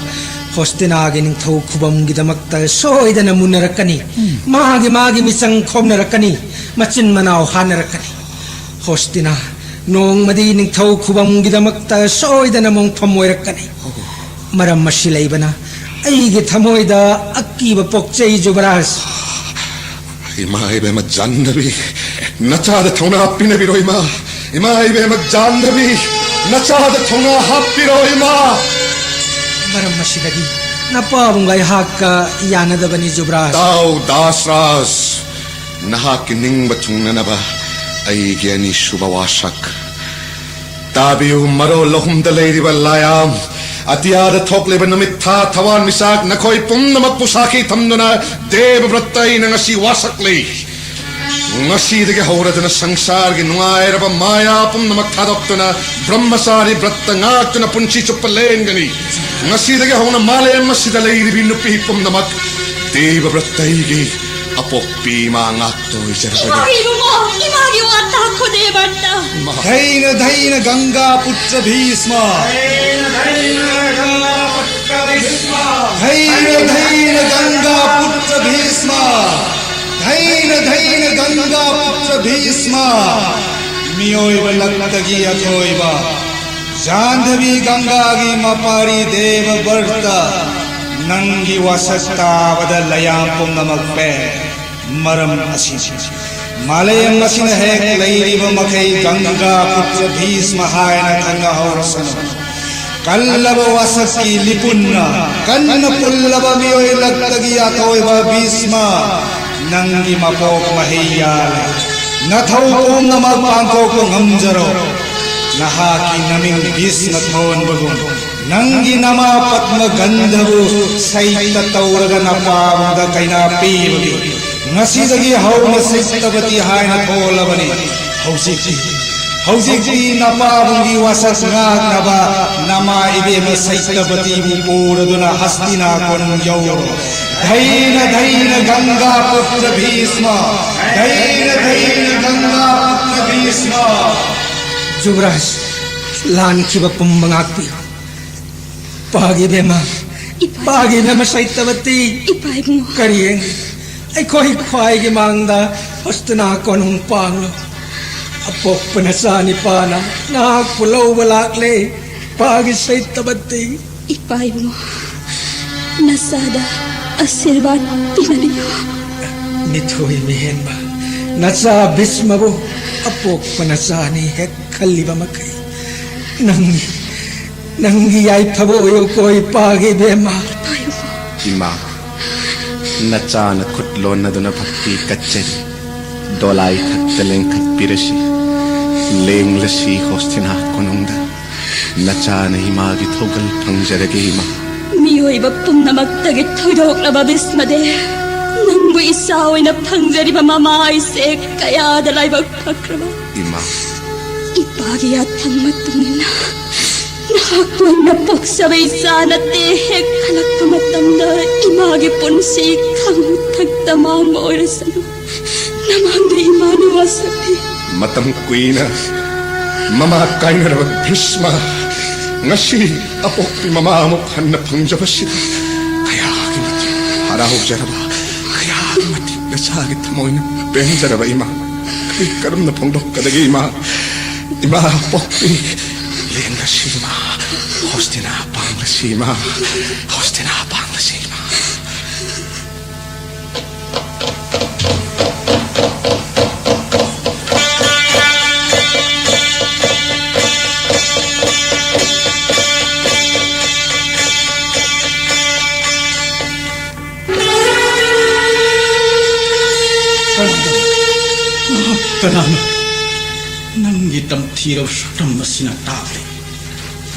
ꯍꯣꯁꯇꯤꯅꯥꯒꯤ ꯅꯤꯡꯊꯧ ꯈꯨꯕꯝꯒꯤꯗꯃꯛꯇ ꯁꯣꯏꯗꯅ ꯃꯨꯟꯅꯔꯛꯀꯅꯤ꯫ ꯃꯥꯒꯤ ꯃꯥꯒꯤ ꯃꯤꯆꯪ ꯈꯣꯝꯅꯔꯛꯀꯅꯤ, ꯃꯆꯤꯟ ꯃꯅꯥꯎ ꯍꯥꯟꯅꯔꯛꯀꯅꯤ꯫ ꯍꯣꯁꯇꯤꯅꯥ ꯅꯣꯡꯃꯗꯤ ꯅꯤꯡꯊꯧ ꯈꯨꯕꯝꯒꯤꯗꯃꯛꯇ ꯁꯣꯏꯗꯅ ꯃꯣꯡꯐꯝ ꯑꯣꯏꯔꯛꯀꯅꯤ꯫ ꯃꯔꯝ ꯑꯁꯤ ꯂꯩꯕꯅ ꯑꯩꯒꯤ ꯊꯃꯣꯏꯗ ꯑꯀꯤꯕ ꯄꯣꯛꯆꯩ, ꯖꯨꯕꯔꯥꯖ꯫ ꯏꯃꯥ ꯏꯕꯦꯝꯃ ꯖꯥꯟꯗꯕꯤ, ꯅꯆꯥꯗ ꯊꯧꯅꯥ ꯍꯥꯞꯄꯤꯅꯕꯤꯔꯣ ꯏꯃꯥ꯫ ꯏꯃꯥ ꯏꯕꯦꯝꯃ ꯖꯥꯟꯗꯕꯤ, ꯅꯆꯥꯗ ꯊꯧꯅꯥ ꯍꯥꯞꯄꯤꯔꯣ ꯏꯃꯥ꯫ ꯃꯔꯝ ꯑꯁꯤꯗꯒꯤ ꯅꯄꯥꯕꯨꯡꯒ ꯑꯩꯍꯥꯛꯀ ꯌꯥꯅꯗꯕꯅꯤ, ꯖꯨꯕꯔꯥꯖ꯫ ꯇꯥꯎ ꯗꯥꯁꯔꯥꯖ, ꯅꯍꯥꯛꯀꯤ ꯅꯤꯡꯕ ꯊꯨꯡꯅꯅꯕ ꯑꯩꯒꯤ ꯑꯅꯤꯁꯨꯕ ꯋꯥꯁꯛ꯫ ꯇꯥꯕꯤꯌꯨ, ꯃꯔꯣꯜ ꯑꯍꯨꯝꯗ ꯂꯩꯔꯤꯕ ꯂꯥꯌꯥꯝ, ꯑꯇꯤꯌꯥꯗ ꯊꯣꯛꯂꯤꯕ ꯅꯨꯃꯤꯠ, ꯊꯥ, ꯊꯋꯥꯟꯃꯤꯆꯥꯛ, ꯅꯈꯣꯏ ꯄꯨꯝꯅꯃꯛꯄꯨ ꯁꯥꯈꯤ ꯊꯝꯗꯨꯅ ꯗꯦꯕ ꯕ꯭ꯔꯠꯇ ꯑꯩꯅ ꯉꯁꯤ ꯋꯥꯁꯛꯂꯤ꯫ ꯉꯁꯤꯗꯒꯤ ꯍꯧꯔꯗꯨꯅ ꯁꯪꯁꯥꯔꯒꯤ ꯅꯨꯡꯉꯥꯏꯔꯕ ꯃꯥꯌꯥ ꯄꯨꯝꯅꯃꯛ ꯊꯥꯗꯣꯛꯇꯨꯅ ꯕ꯭ꯔꯍ꯭ꯃꯆꯥꯔꯤ ꯕ꯭ꯔꯠꯇ ꯉꯥꯛꯇꯨꯅ ꯄꯨꯟꯁꯤ ꯆꯨꯞꯄ ꯂꯦꯟꯒꯅꯤ꯫ ꯉꯁꯤꯗꯒꯤ ꯍꯧꯅ ꯃꯥꯂꯦꯝ ꯑꯁꯤꯗ ꯂꯩꯔꯤꯕꯤ ꯅꯨꯄꯤ ꯄꯨꯝꯅꯃꯛ ꯗꯦꯕ ꯕ꯭ꯔꯠꯇ ꯑꯩꯒꯤ ꯑꯄꯣꯛꯄꯤ ꯏꯃꯥ ꯉꯥꯛꯇ ꯑꯣꯏꯖꯔꯕꯅꯤ꯫ ꯏꯃꯥ, ꯏꯕꯨꯡꯉꯣ, ꯏꯃꯥꯒꯤ ꯋꯥ ꯇꯥꯈꯣ ꯗꯦꯕ ꯕ꯭ꯔꯠꯇ꯫ ꯏꯃꯥ꯫ ధꯩꯅ ꯙꯩꯅ ꯒꯪꯒꯥ ꯄꯨꯇ꯭ꯔ ꯚꯤꯁꯃ꯫ ꯙꯩꯅ ꯙꯩꯅ ꯒꯪꯒꯥ ꯄꯨꯇ꯭ꯔ ꯚꯤꯁꯃ꯫ ꯙꯩꯅ ꯙꯩꯅ ꯒꯪꯒꯥ ꯄꯨꯇ꯭ꯔ ꯚꯤꯁꯃ꯫ ꯃꯤꯑꯣꯏꯕ ꯂꯛꯇꯒꯤ ꯑꯊꯣꯏꯕ ꯖꯥꯟꯙꯕꯤ ꯒꯪꯒꯥꯒꯤ ꯃꯄꯥꯔꯤ ꯗꯦꯕ ꯕ꯭ꯔꯠꯇ, ꯅꯪꯒꯤ ꯋꯥꯁꯛ ꯇꯥꯕꯗ ꯂꯌꯥꯝ ꯄꯨꯝꯅꯃꯛ ꯄꯦ꯫ ꯃꯔꯝ ꯑꯁꯤꯅꯤ꯫ ꯃꯥꯂꯦꯝ ꯑꯁꯤꯅ ꯍꯦꯛ ꯂꯩꯔꯤꯕ ꯃꯈꯩ ꯒꯪꯒꯥ ꯄꯨꯇ꯭ꯔ ꯚꯤꯁꯃ ꯍꯥꯏꯅ ꯈꯪꯅꯍꯧꯔꯁꯅꯨ꯫ ꯀꯜꯂꯕ ꯋꯥꯁꯛꯀꯤ ꯂꯤꯄꯨꯟꯅ, ꯀꯟꯅ ꯄꯨꯜꯂꯕ ꯃꯤꯑꯣꯏ ꯂꯛꯇꯒꯤ ꯑꯊꯣꯏꯕ ꯚꯤꯁꯃ, ꯅꯪꯒꯤ ꯃꯄꯣꯛ ꯃꯍꯩ ꯌꯥꯜꯂꯦ꯫ ꯅꯊꯧ ꯄꯨꯝꯅꯃꯛ ꯄꯥꯡꯊꯣꯛꯄ ꯉꯝꯖꯔꯣ꯫ ꯅꯍꯥꯛꯀꯤ ꯅꯃꯤꯡ ꯚꯤꯁꯃ ꯊꯣꯟꯕꯒꯨꯝ, ꯅꯪꯒꯤ ꯅꯃꯥ ꯄꯗ꯭ꯃ ꯒꯟꯙꯕꯨ ꯁꯩꯇ ꯇꯧꯔꯒ ꯅꯄꯥꯕꯨꯡꯗ ꯀꯩꯅꯥ ꯄꯤꯕꯒꯤ ꯉꯁꯤꯗꯒꯤ ꯍꯧꯅ ꯁꯩꯇꯕꯇꯤ ꯍꯥꯏꯅ ꯊꯣꯜꯂꯕꯅꯤ꯫ ꯍꯧꯖꯤꯛꯇꯤ, ꯍꯧꯖꯤꯛꯇꯤ ꯅꯄꯥꯕꯨꯡꯒꯤ ꯋꯥꯁꯛ ꯉꯥꯛꯅꯕ ꯅꯃꯥ ꯏꯕꯦꯝꯃ ꯁꯩꯇꯕꯇꯤꯕꯨ ꯄꯨꯔꯗꯨꯅ ꯍꯁꯇꯤꯅꯥ ꯀꯣꯅꯨꯡ ꯌꯧꯔꯣ꯫ ꯙꯩꯅ ꯙꯩꯅ ꯒꯪꯒꯥ ꯄꯨꯇ꯭ꯔ ꯚꯤꯁꯃ, ꯙꯩꯅ ꯙꯩꯅ ꯒꯪꯒꯥ ꯄꯨꯇ꯭ꯔ ꯚꯤꯁꯃ꯫ ꯖꯨꯕꯔꯥꯖ, ꯂꯥꯟꯈꯤꯕ ꯄꯨꯝꯕ ꯉꯥꯛꯄꯤꯌꯨ꯫ ꯄꯥꯒꯤ ꯕꯦꯝꯃ, ꯏꯄꯥ꯫ ꯄꯥꯒꯤ ꯕꯦꯝꯃ ꯁꯩꯇꯕꯇꯤ꯫ ꯏꯄꯥ ꯏꯕꯨꯡꯉꯣ꯫ ꯀꯔꯤ ꯌꯦꯡꯂꯤ? ꯑꯩꯈꯣꯏ ꯈ꯭ꯋꯥꯏꯒꯤ ꯃꯥꯡꯗ ꯍꯁꯇꯤꯅꯥ ꯀꯣꯅꯨꯡ ꯄꯥꯡꯂꯣ꯫ ꯑꯄꯣꯛꯄ ꯅꯆꯥ ꯅꯤꯄꯥꯅ ꯅꯍꯥꯛꯄꯨ ꯂꯧꯕ ꯂꯥꯛꯂꯦ꯫ ꯄꯥꯒꯤ ꯁꯩꯇꯕꯇꯤ꯫ ꯏꯄꯥ ꯏꯕꯨꯡꯉꯣ, ꯅꯆꯥꯗ ꯑꯁꯤꯔꯕꯥꯗ ꯄꯤꯅꯕꯤꯌꯨ꯫ ꯃꯤꯊꯣꯏ ꯃꯤꯍꯦꯟꯕ ꯅꯆꯥ ꯚꯤꯁꯃꯕꯨ ꯑꯄꯣꯛꯄ ꯅꯆꯥꯅꯤ ꯍꯦꯛ ꯈꯜꯂꯤꯕ ꯃꯈꯩ ꯅꯪꯒꯤ, ꯅꯪꯒꯤ ꯌꯥꯏꯐꯕ ꯑꯣꯏꯌꯨꯀꯣ ꯏꯄꯥꯒꯤ ꯏꯕꯦꯝꯃ꯫ ꯏꯃꯥ, ꯅꯆꯥꯅ ꯈꯨꯠ ꯂꯣꯟꯅꯗꯨꯅ ꯚꯛꯇꯤ ꯀꯠꯆꯔꯤ꯫ ꯗꯣꯂꯥꯏ ꯊꯛꯇ ꯂꯦꯡꯈꯠꯄꯤꯔꯁꯤ, ꯂꯦꯡꯂꯁꯤ ꯍꯣꯁꯇꯤꯅꯥ ꯀꯣꯅꯨꯡꯗ꯫ ꯅꯆꯥꯅ ꯏꯃꯥꯒꯤ ꯊꯧꯒꯜ ꯐꯪꯖꯔꯒꯦ, ꯏꯃꯥ꯫ ꯃꯤꯑꯣꯏꯕ ꯄꯨꯝꯅꯃꯛꯇꯒꯤ ꯊꯣꯏꯗꯣꯛꯂꯕ ꯚꯤꯁꯃꯗꯦ, ꯅꯪꯕꯨ ꯏꯆꯥ ꯑꯣꯏꯅ ꯐꯪꯖꯔꯤꯕ ꯃꯃꯥ ꯑꯩꯁꯦ ꯀꯌꯥꯗ ꯂꯥꯏꯕꯛ ꯐꯈ꯭ꯔꯕ꯫ ꯏꯃꯥ꯫ ꯏꯄꯥꯒꯤ ꯌꯥꯊꯪ ꯃꯇꯨꯡ ꯏꯟꯅ ꯅꯍꯥꯛꯄꯨ ꯑꯩꯅ ꯄꯣꯛꯆꯕ ꯏꯆꯥ ꯅꯠꯇꯦ꯫ ꯍꯦꯛ ꯈꯜꯂꯛꯄ ꯃꯇꯝꯗ ꯏꯃꯥꯒꯤ ꯄꯨꯟꯁꯤ ꯈꯪꯍꯨ ꯊꯛꯇ ꯃꯥꯡꯕ ꯑꯣꯏꯔꯁꯅꯨ꯫ ꯅꯃꯥꯡꯗ ꯏꯃꯥꯅ ꯋꯥꯁꯛꯂꯤ꯫ ꯃꯇꯝ ꯀꯨꯏꯅ ꯃꯃꯥ ꯀꯥꯏꯅꯔꯕ ꯚꯤꯁꯃ, ꯉꯁꯤ ꯑꯄꯣꯛꯄꯤ ꯃꯃꯥ ꯑꯃꯨꯛ ꯍꯟꯅ ꯐꯪꯖꯕꯁꯤꯗ ꯀꯌꯥꯒꯤ ꯃꯇꯤꯛ ꯍꯔꯥꯎꯖꯔꯕ, ꯀꯌꯥꯒꯤ ꯃꯇꯤꯛ ꯅꯆꯥꯒꯤ ꯊꯃꯣꯏꯅ ꯄꯦꯟꯖꯔꯕ ꯏꯃꯥ꯫ ꯀꯔꯤ ꯀꯔꯝꯅ ꯐꯣꯡꯗꯣꯛꯀꯗꯒꯦ ꯏꯃꯥ? ꯏꯃꯥ ꯄꯣꯛꯄꯤ, ꯂꯦꯡꯂꯁꯤ ꯏꯃꯥ, ꯍꯣꯁꯇꯤꯅꯥ ꯄꯥꯡꯂꯁꯤ ꯏꯃꯥ, ꯍꯣꯁꯇꯤꯅꯥ ꯄꯥꯡꯂꯁꯤ ꯏꯃꯥ꯫ ꯀꯅꯥꯅꯣ? ꯅꯪꯒꯤ ꯇꯝꯊꯤꯔꯕ ꯁꯛꯇꯝ ꯑꯁꯤꯅ ꯇꯥꯛꯂꯤ꯫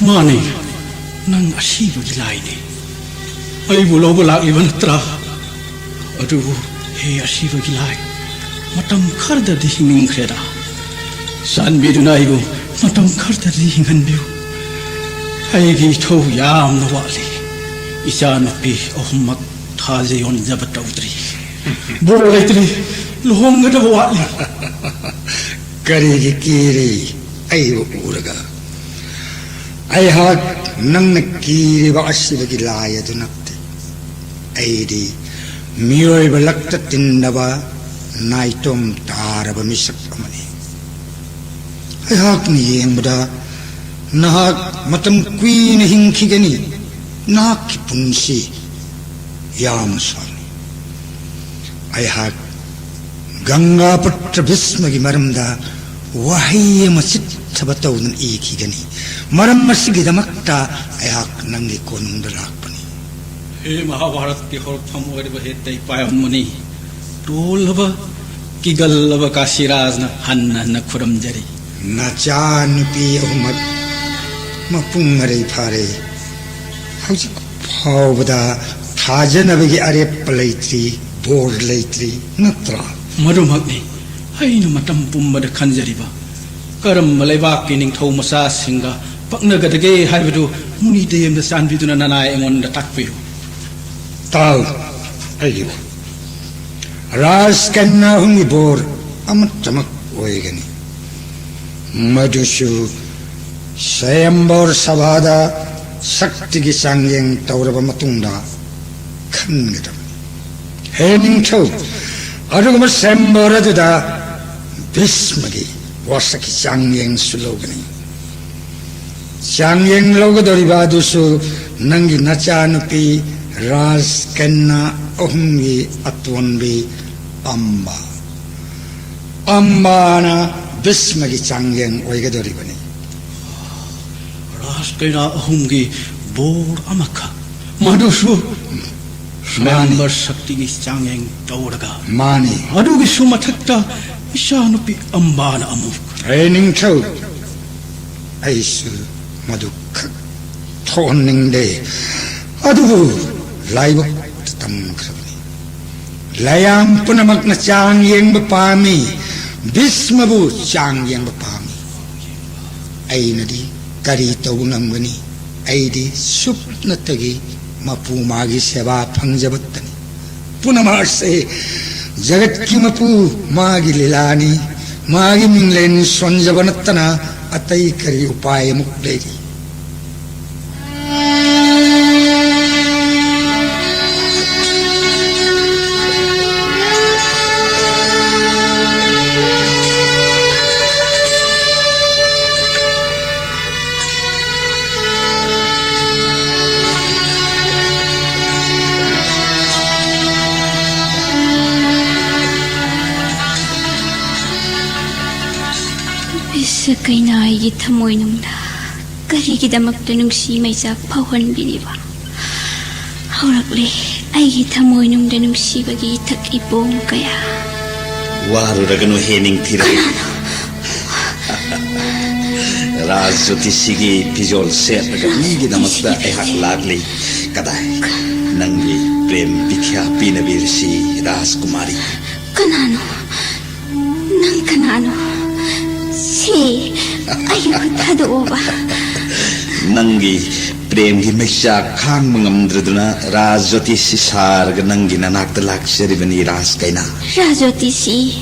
ꯃꯥꯅꯤ, ꯅꯪ ꯑꯁꯤꯕꯒꯤ ꯂꯥꯏꯅꯤ꯫ ꯑꯩꯕꯨ ꯂꯧꯕ ꯂꯥꯛꯂꯤꯕ ꯅꯠꯇ꯭ꯔꯥ? ꯑꯗꯨꯕꯨ, ꯍꯦ ꯑꯁꯤꯕꯒꯤ ꯂꯥꯏ, ꯃꯇꯝ ꯈꯔꯗꯗꯤ ꯍꯤꯡꯅꯤꯡꯈ꯭ꯔꯦꯗ꯫ ꯆꯥꯟꯕꯤꯗꯨꯅ ꯑꯩꯕꯨ ꯃꯇꯝ ꯈꯔꯗꯗꯤ ꯍꯤꯡꯍꯟꯕꯤꯌꯨ꯫ ꯑꯩꯒꯤ ꯏꯊꯧ ꯌꯥꯝꯅ ꯋꯥꯠꯂꯤ꯫ ꯏꯆꯥꯅꯨꯄꯤ ꯑꯍꯨꯝꯃꯛ ꯊꯥꯖ ꯌꯣꯟꯖꯕ ꯇꯧꯗ꯭ꯔꯤ꯫ ꯕꯣꯔ ꯂꯩꯇ꯭ꯔꯤ꯫ ꯂꯨꯍꯣꯡꯒꯗꯕ ꯋꯥꯠꯂꯤ꯫ ꯀꯔꯤꯒꯤ ꯀꯤꯔꯤ? ꯑꯩꯕꯨ ꯎꯔꯒ꯫ ꯑꯩꯍꯥꯛ ꯅꯪꯅ ꯀꯤꯔꯤꯕ ꯑꯁꯤꯕꯒꯤ ꯂꯥꯏ ꯑꯗꯨ ꯅꯠꯇꯦ꯫ ꯑꯩꯗꯤ ꯃꯤꯑꯣꯏꯕ ꯂꯛꯇ ꯇꯤꯟꯅꯕ ꯅꯥꯏꯇꯣꯝ ꯇꯥꯔꯕ ꯃꯤꯁꯛ ꯑꯃꯅꯤ꯫ ꯑꯩꯍꯥꯛꯅ ꯌꯦꯡꯕꯗ ꯅꯍꯥꯛ ꯃꯇꯝ ꯀꯨꯏꯅ ꯍꯤꯡꯈꯤꯒꯅꯤ꯫ ꯅꯍꯥꯛꯀꯤ ꯄꯨꯟꯁꯤ ꯌꯥꯝꯅ ꯁꯥꯡꯏ꯫ ꯑꯩꯍꯥꯛ ꯒꯪꯒꯥꯄꯨꯇ꯭ꯔ ꯚꯤꯁꯃꯒꯤ ꯃꯔꯝꯗ ꯋꯥꯍꯩ ꯑꯃ ꯆꯤꯠꯊꯕ ꯇꯧꯗꯨꯅ ꯏꯈꯤꯒꯅꯤ꯫ ꯃꯔꯝ ꯑꯁꯤꯒꯤꯗꯃꯛꯇ ꯑꯩꯍꯥꯛ ꯅꯪꯒꯤ ꯀꯣꯅꯨꯡꯗ ꯂꯥꯛꯄꯅꯤ꯫ ꯍꯦ ꯃꯍꯥꯚꯥꯔꯠꯀꯤ ꯍꯧꯔꯛꯐꯝ ꯑꯣꯏꯔꯤꯕ ꯍꯦ ꯇꯩꯄꯥꯏ ꯑꯃꯅꯤ꯫ ꯇꯣꯜꯂꯕ, ꯀꯤꯒꯜꯂꯕ ꯀꯥꯁꯤꯔꯥꯖꯅ ꯍꯟꯅ ꯍꯟꯅ ꯈꯨꯔꯨꯝꯖꯔꯤ꯫ ꯅꯆꯥ ꯅꯨꯄꯤ ꯑꯍꯨꯝꯃꯛ ꯃꯄꯨꯡ ꯃꯔꯩ ꯐꯥꯔꯦ꯫ ꯍꯧꯖꯤꯛ ꯐꯥꯎꯕꯗ ꯊꯥꯖꯅꯕꯒꯤ ꯑꯔꯦꯞꯄ ꯂꯩꯇ꯭ꯔꯤ, ꯕꯣꯔ ꯂꯩꯇ꯭ꯔꯤ, ꯅꯠꯇ꯭ꯔꯥ? ꯃꯗꯨꯃꯛꯅꯤ꯫ ꯑꯩꯅ ꯃꯇꯝ ꯄꯨꯝꯕꯗ ꯈꯟꯖꯔꯤꯕ, ꯀꯔꯝꯕ ꯂꯩꯕꯥꯛꯀꯤ ꯅꯤꯡꯊꯧ ꯃꯆꯥꯁꯤꯡꯒ ꯄꯛꯅꯒꯗꯒꯦ ꯍꯥꯏꯕꯗꯨ ꯃꯨꯅꯤꯗꯦꯕꯅ ꯆꯥꯟꯕꯤꯗꯨꯅ ꯅꯅꯥꯏ ꯑꯩꯉꯣꯟꯗ ꯇꯥꯛꯄꯤꯌꯨ꯫ ꯇꯥꯎ, ꯑꯩꯒꯤ ꯕꯣꯔ꯫ ꯔꯥꯖꯀꯟꯌꯥ ꯑꯍꯨꯝꯒꯤ ꯕꯣꯔ ꯑꯃꯠꯇꯃꯛ ꯑꯣꯏꯒꯅꯤ꯫ ꯃꯗꯨꯁꯨ ꯁ꯭ꯋꯌꯝꯕꯔ ꯁꯚꯥꯗ ꯁꯛꯇꯤꯒꯤ ꯆꯥꯡꯌꯦꯡ ꯇꯧꯔꯕ ꯃꯇꯨꯡꯗ ꯈꯟꯒꯗꯕꯅꯤ꯫ ꯍꯦ ꯅꯤꯡꯊꯧ, ꯑꯗꯨꯒꯨꯝꯕ ꯁ꯭ꯋꯌꯝꯕꯔ ꯑꯗꯨꯗ ꯚꯤꯁꯃꯒꯤ ꯋꯥꯁꯛꯀꯤ ꯆꯥꯡꯌꯦꯡꯁꯨ ꯂꯧꯒꯅꯤ꯫ ꯆꯥꯡꯌꯦꯡ ꯂꯧꯒꯗꯧꯔꯤꯕ ꯑꯗꯨꯁꯨ ꯅꯪꯒꯤ ꯅꯆꯥꯅꯨꯄꯤ ꯔꯥꯖꯀꯟꯌꯥ ꯑꯍꯨꯝꯒꯤ ꯑꯇꯣꯟꯕꯤ ꯑꯝꯕꯥ꯫ ꯑꯝꯕꯥꯅ ꯚꯤꯁꯃꯒꯤ ꯆꯥꯡꯌꯦꯡ ꯑꯣꯏꯒꯗꯧꯔꯤꯕꯅꯤ꯫ ꯔꯥꯖꯀꯩꯅꯥ ꯑꯍꯨꯝꯒꯤ ꯕꯣꯔ ꯑꯃꯈꯛ, ꯃꯗꯨꯁꯨ ꯃꯥꯅꯤ꯫ ꯁ꯭ꯋꯌꯝꯕꯔ ꯁꯛꯇꯤꯒꯤ ꯆꯥꯡꯌꯦꯡ ꯇꯧꯔꯒ꯫ ꯃꯥꯅꯤ꯫ ꯑꯗꯨꯒꯤꯁꯨ ꯃꯊꯛꯇ ꯏꯆꯥꯅꯨꯄꯤ ꯑꯝꯕꯥꯅ ꯑꯃꯨꯛ꯫ ꯍꯦ ꯅꯤꯡꯊꯧ, ꯑꯩꯁꯨ ꯃꯗꯨ ꯈꯛ ꯊꯣꯛꯍꯟꯅꯤꯡꯗꯦ꯫ ꯑꯗꯨꯕꯨ ꯂꯥꯏꯕꯛꯇ ꯇꯝꯈ꯭ꯔꯕꯅꯤ꯫ ꯂꯥꯏꯌꯥꯝ ꯄꯨꯝꯅꯃꯛꯅ ꯆꯥꯡ ꯌꯦꯡꯕ ꯄꯥꯝꯃꯤ, ꯚꯤꯁꯃꯕꯨ ꯆꯥꯡ ꯌꯦꯡꯕ ꯄꯥꯝꯃꯤ꯫ ꯑꯩꯅꯗꯤ ꯀꯔꯤ ꯇꯧꯕ ꯉꯝꯒꯅꯤ? ꯑꯩꯗꯤ ꯁꯨꯞꯅꯇꯒꯤ ꯃꯄꯨ ꯃꯥꯒꯤ ꯁꯦꯕꯥ ꯐꯪꯖꯕꯇꯅꯤ꯫ ꯄꯨꯝꯅꯃꯛ ꯑꯁꯦ ꯖꯒꯠꯀꯤ ꯃꯄꯨ ꯃꯥꯒꯤ ꯂꯤꯂꯥꯅꯤ꯫ ꯃꯥꯒꯤ ꯃꯤꯡꯂꯦꯟ ꯁꯣꯟꯖꯕ ꯅꯠꯇꯅ ꯑꯇꯩ ꯀꯔꯤ ꯎꯄꯥꯏ ꯑꯃꯨꯛ ꯂꯩꯔꯤ? ꯕꯤꯁ ꯀꯩꯅꯥ ꯑꯩꯒꯤ ꯊꯃꯣꯏꯅꯨꯡꯗ ꯀꯔꯤꯒꯤꯗꯃꯛꯇ ꯅꯨꯡꯁꯤ ꯃꯩꯆꯥꯛ ꯐꯥꯎꯍꯟꯕꯤꯔꯤꯕ? ꯍꯧꯔꯛꯂꯦ ꯑꯩꯒꯤ ꯊꯃꯣꯏꯅꯨꯡꯗ ꯅꯨꯡꯁꯤꯕꯒꯤ ꯏꯊꯛ ꯏꯄꯣꯝ ꯀꯌꯥ꯫ ꯋꯥꯔꯨꯔꯒꯅꯨ ꯍꯦ ꯅꯤꯡꯊꯤꯔꯕꯤ꯫ ꯀꯅꯥꯅꯣ? ꯔꯥꯖ ꯖꯣꯇꯤꯁꯤꯒꯤ ꯐꯤꯖꯣꯜ ꯁꯦꯠꯂꯒ ꯃꯤꯒꯤꯗꯃꯛꯇ ꯑꯩꯍꯥꯛ ꯂꯥꯛꯂꯤ꯫ ꯀꯗꯥꯏ? ꯅꯪꯒꯤ ꯄ꯭ꯔꯦꯝ ꯕꯤꯈ꯭ꯌꯥ ꯄꯤꯅꯕꯤꯔꯁꯤ, ꯔꯥꯖꯀꯨꯃꯥꯔꯤ꯫ ꯀꯅꯥꯅꯣ? ꯅꯪ ꯀꯅꯥꯅꯣ? ꯁꯤ ꯑꯩꯕꯨ ꯊꯥꯗꯣꯛꯑꯣꯕ꯫ ꯅꯪꯒꯤ ꯄ꯭ꯔꯦꯝꯒꯤ ꯃꯩꯆꯥꯛ ꯈꯥꯡꯕ ꯉꯝꯗ꯭ꯔꯗꯨꯅ ꯔꯥꯖ ꯖꯣꯇꯤꯁꯤ ꯁꯥꯔꯒ ꯅꯪꯒꯤ ꯅꯅꯥꯛꯇ ꯂꯥꯛꯆꯔꯤꯕꯅꯤ, ꯔꯥꯖ ꯀꯩꯅꯥ꯫ ꯔꯥꯖ ꯖꯣꯇꯤꯁꯤ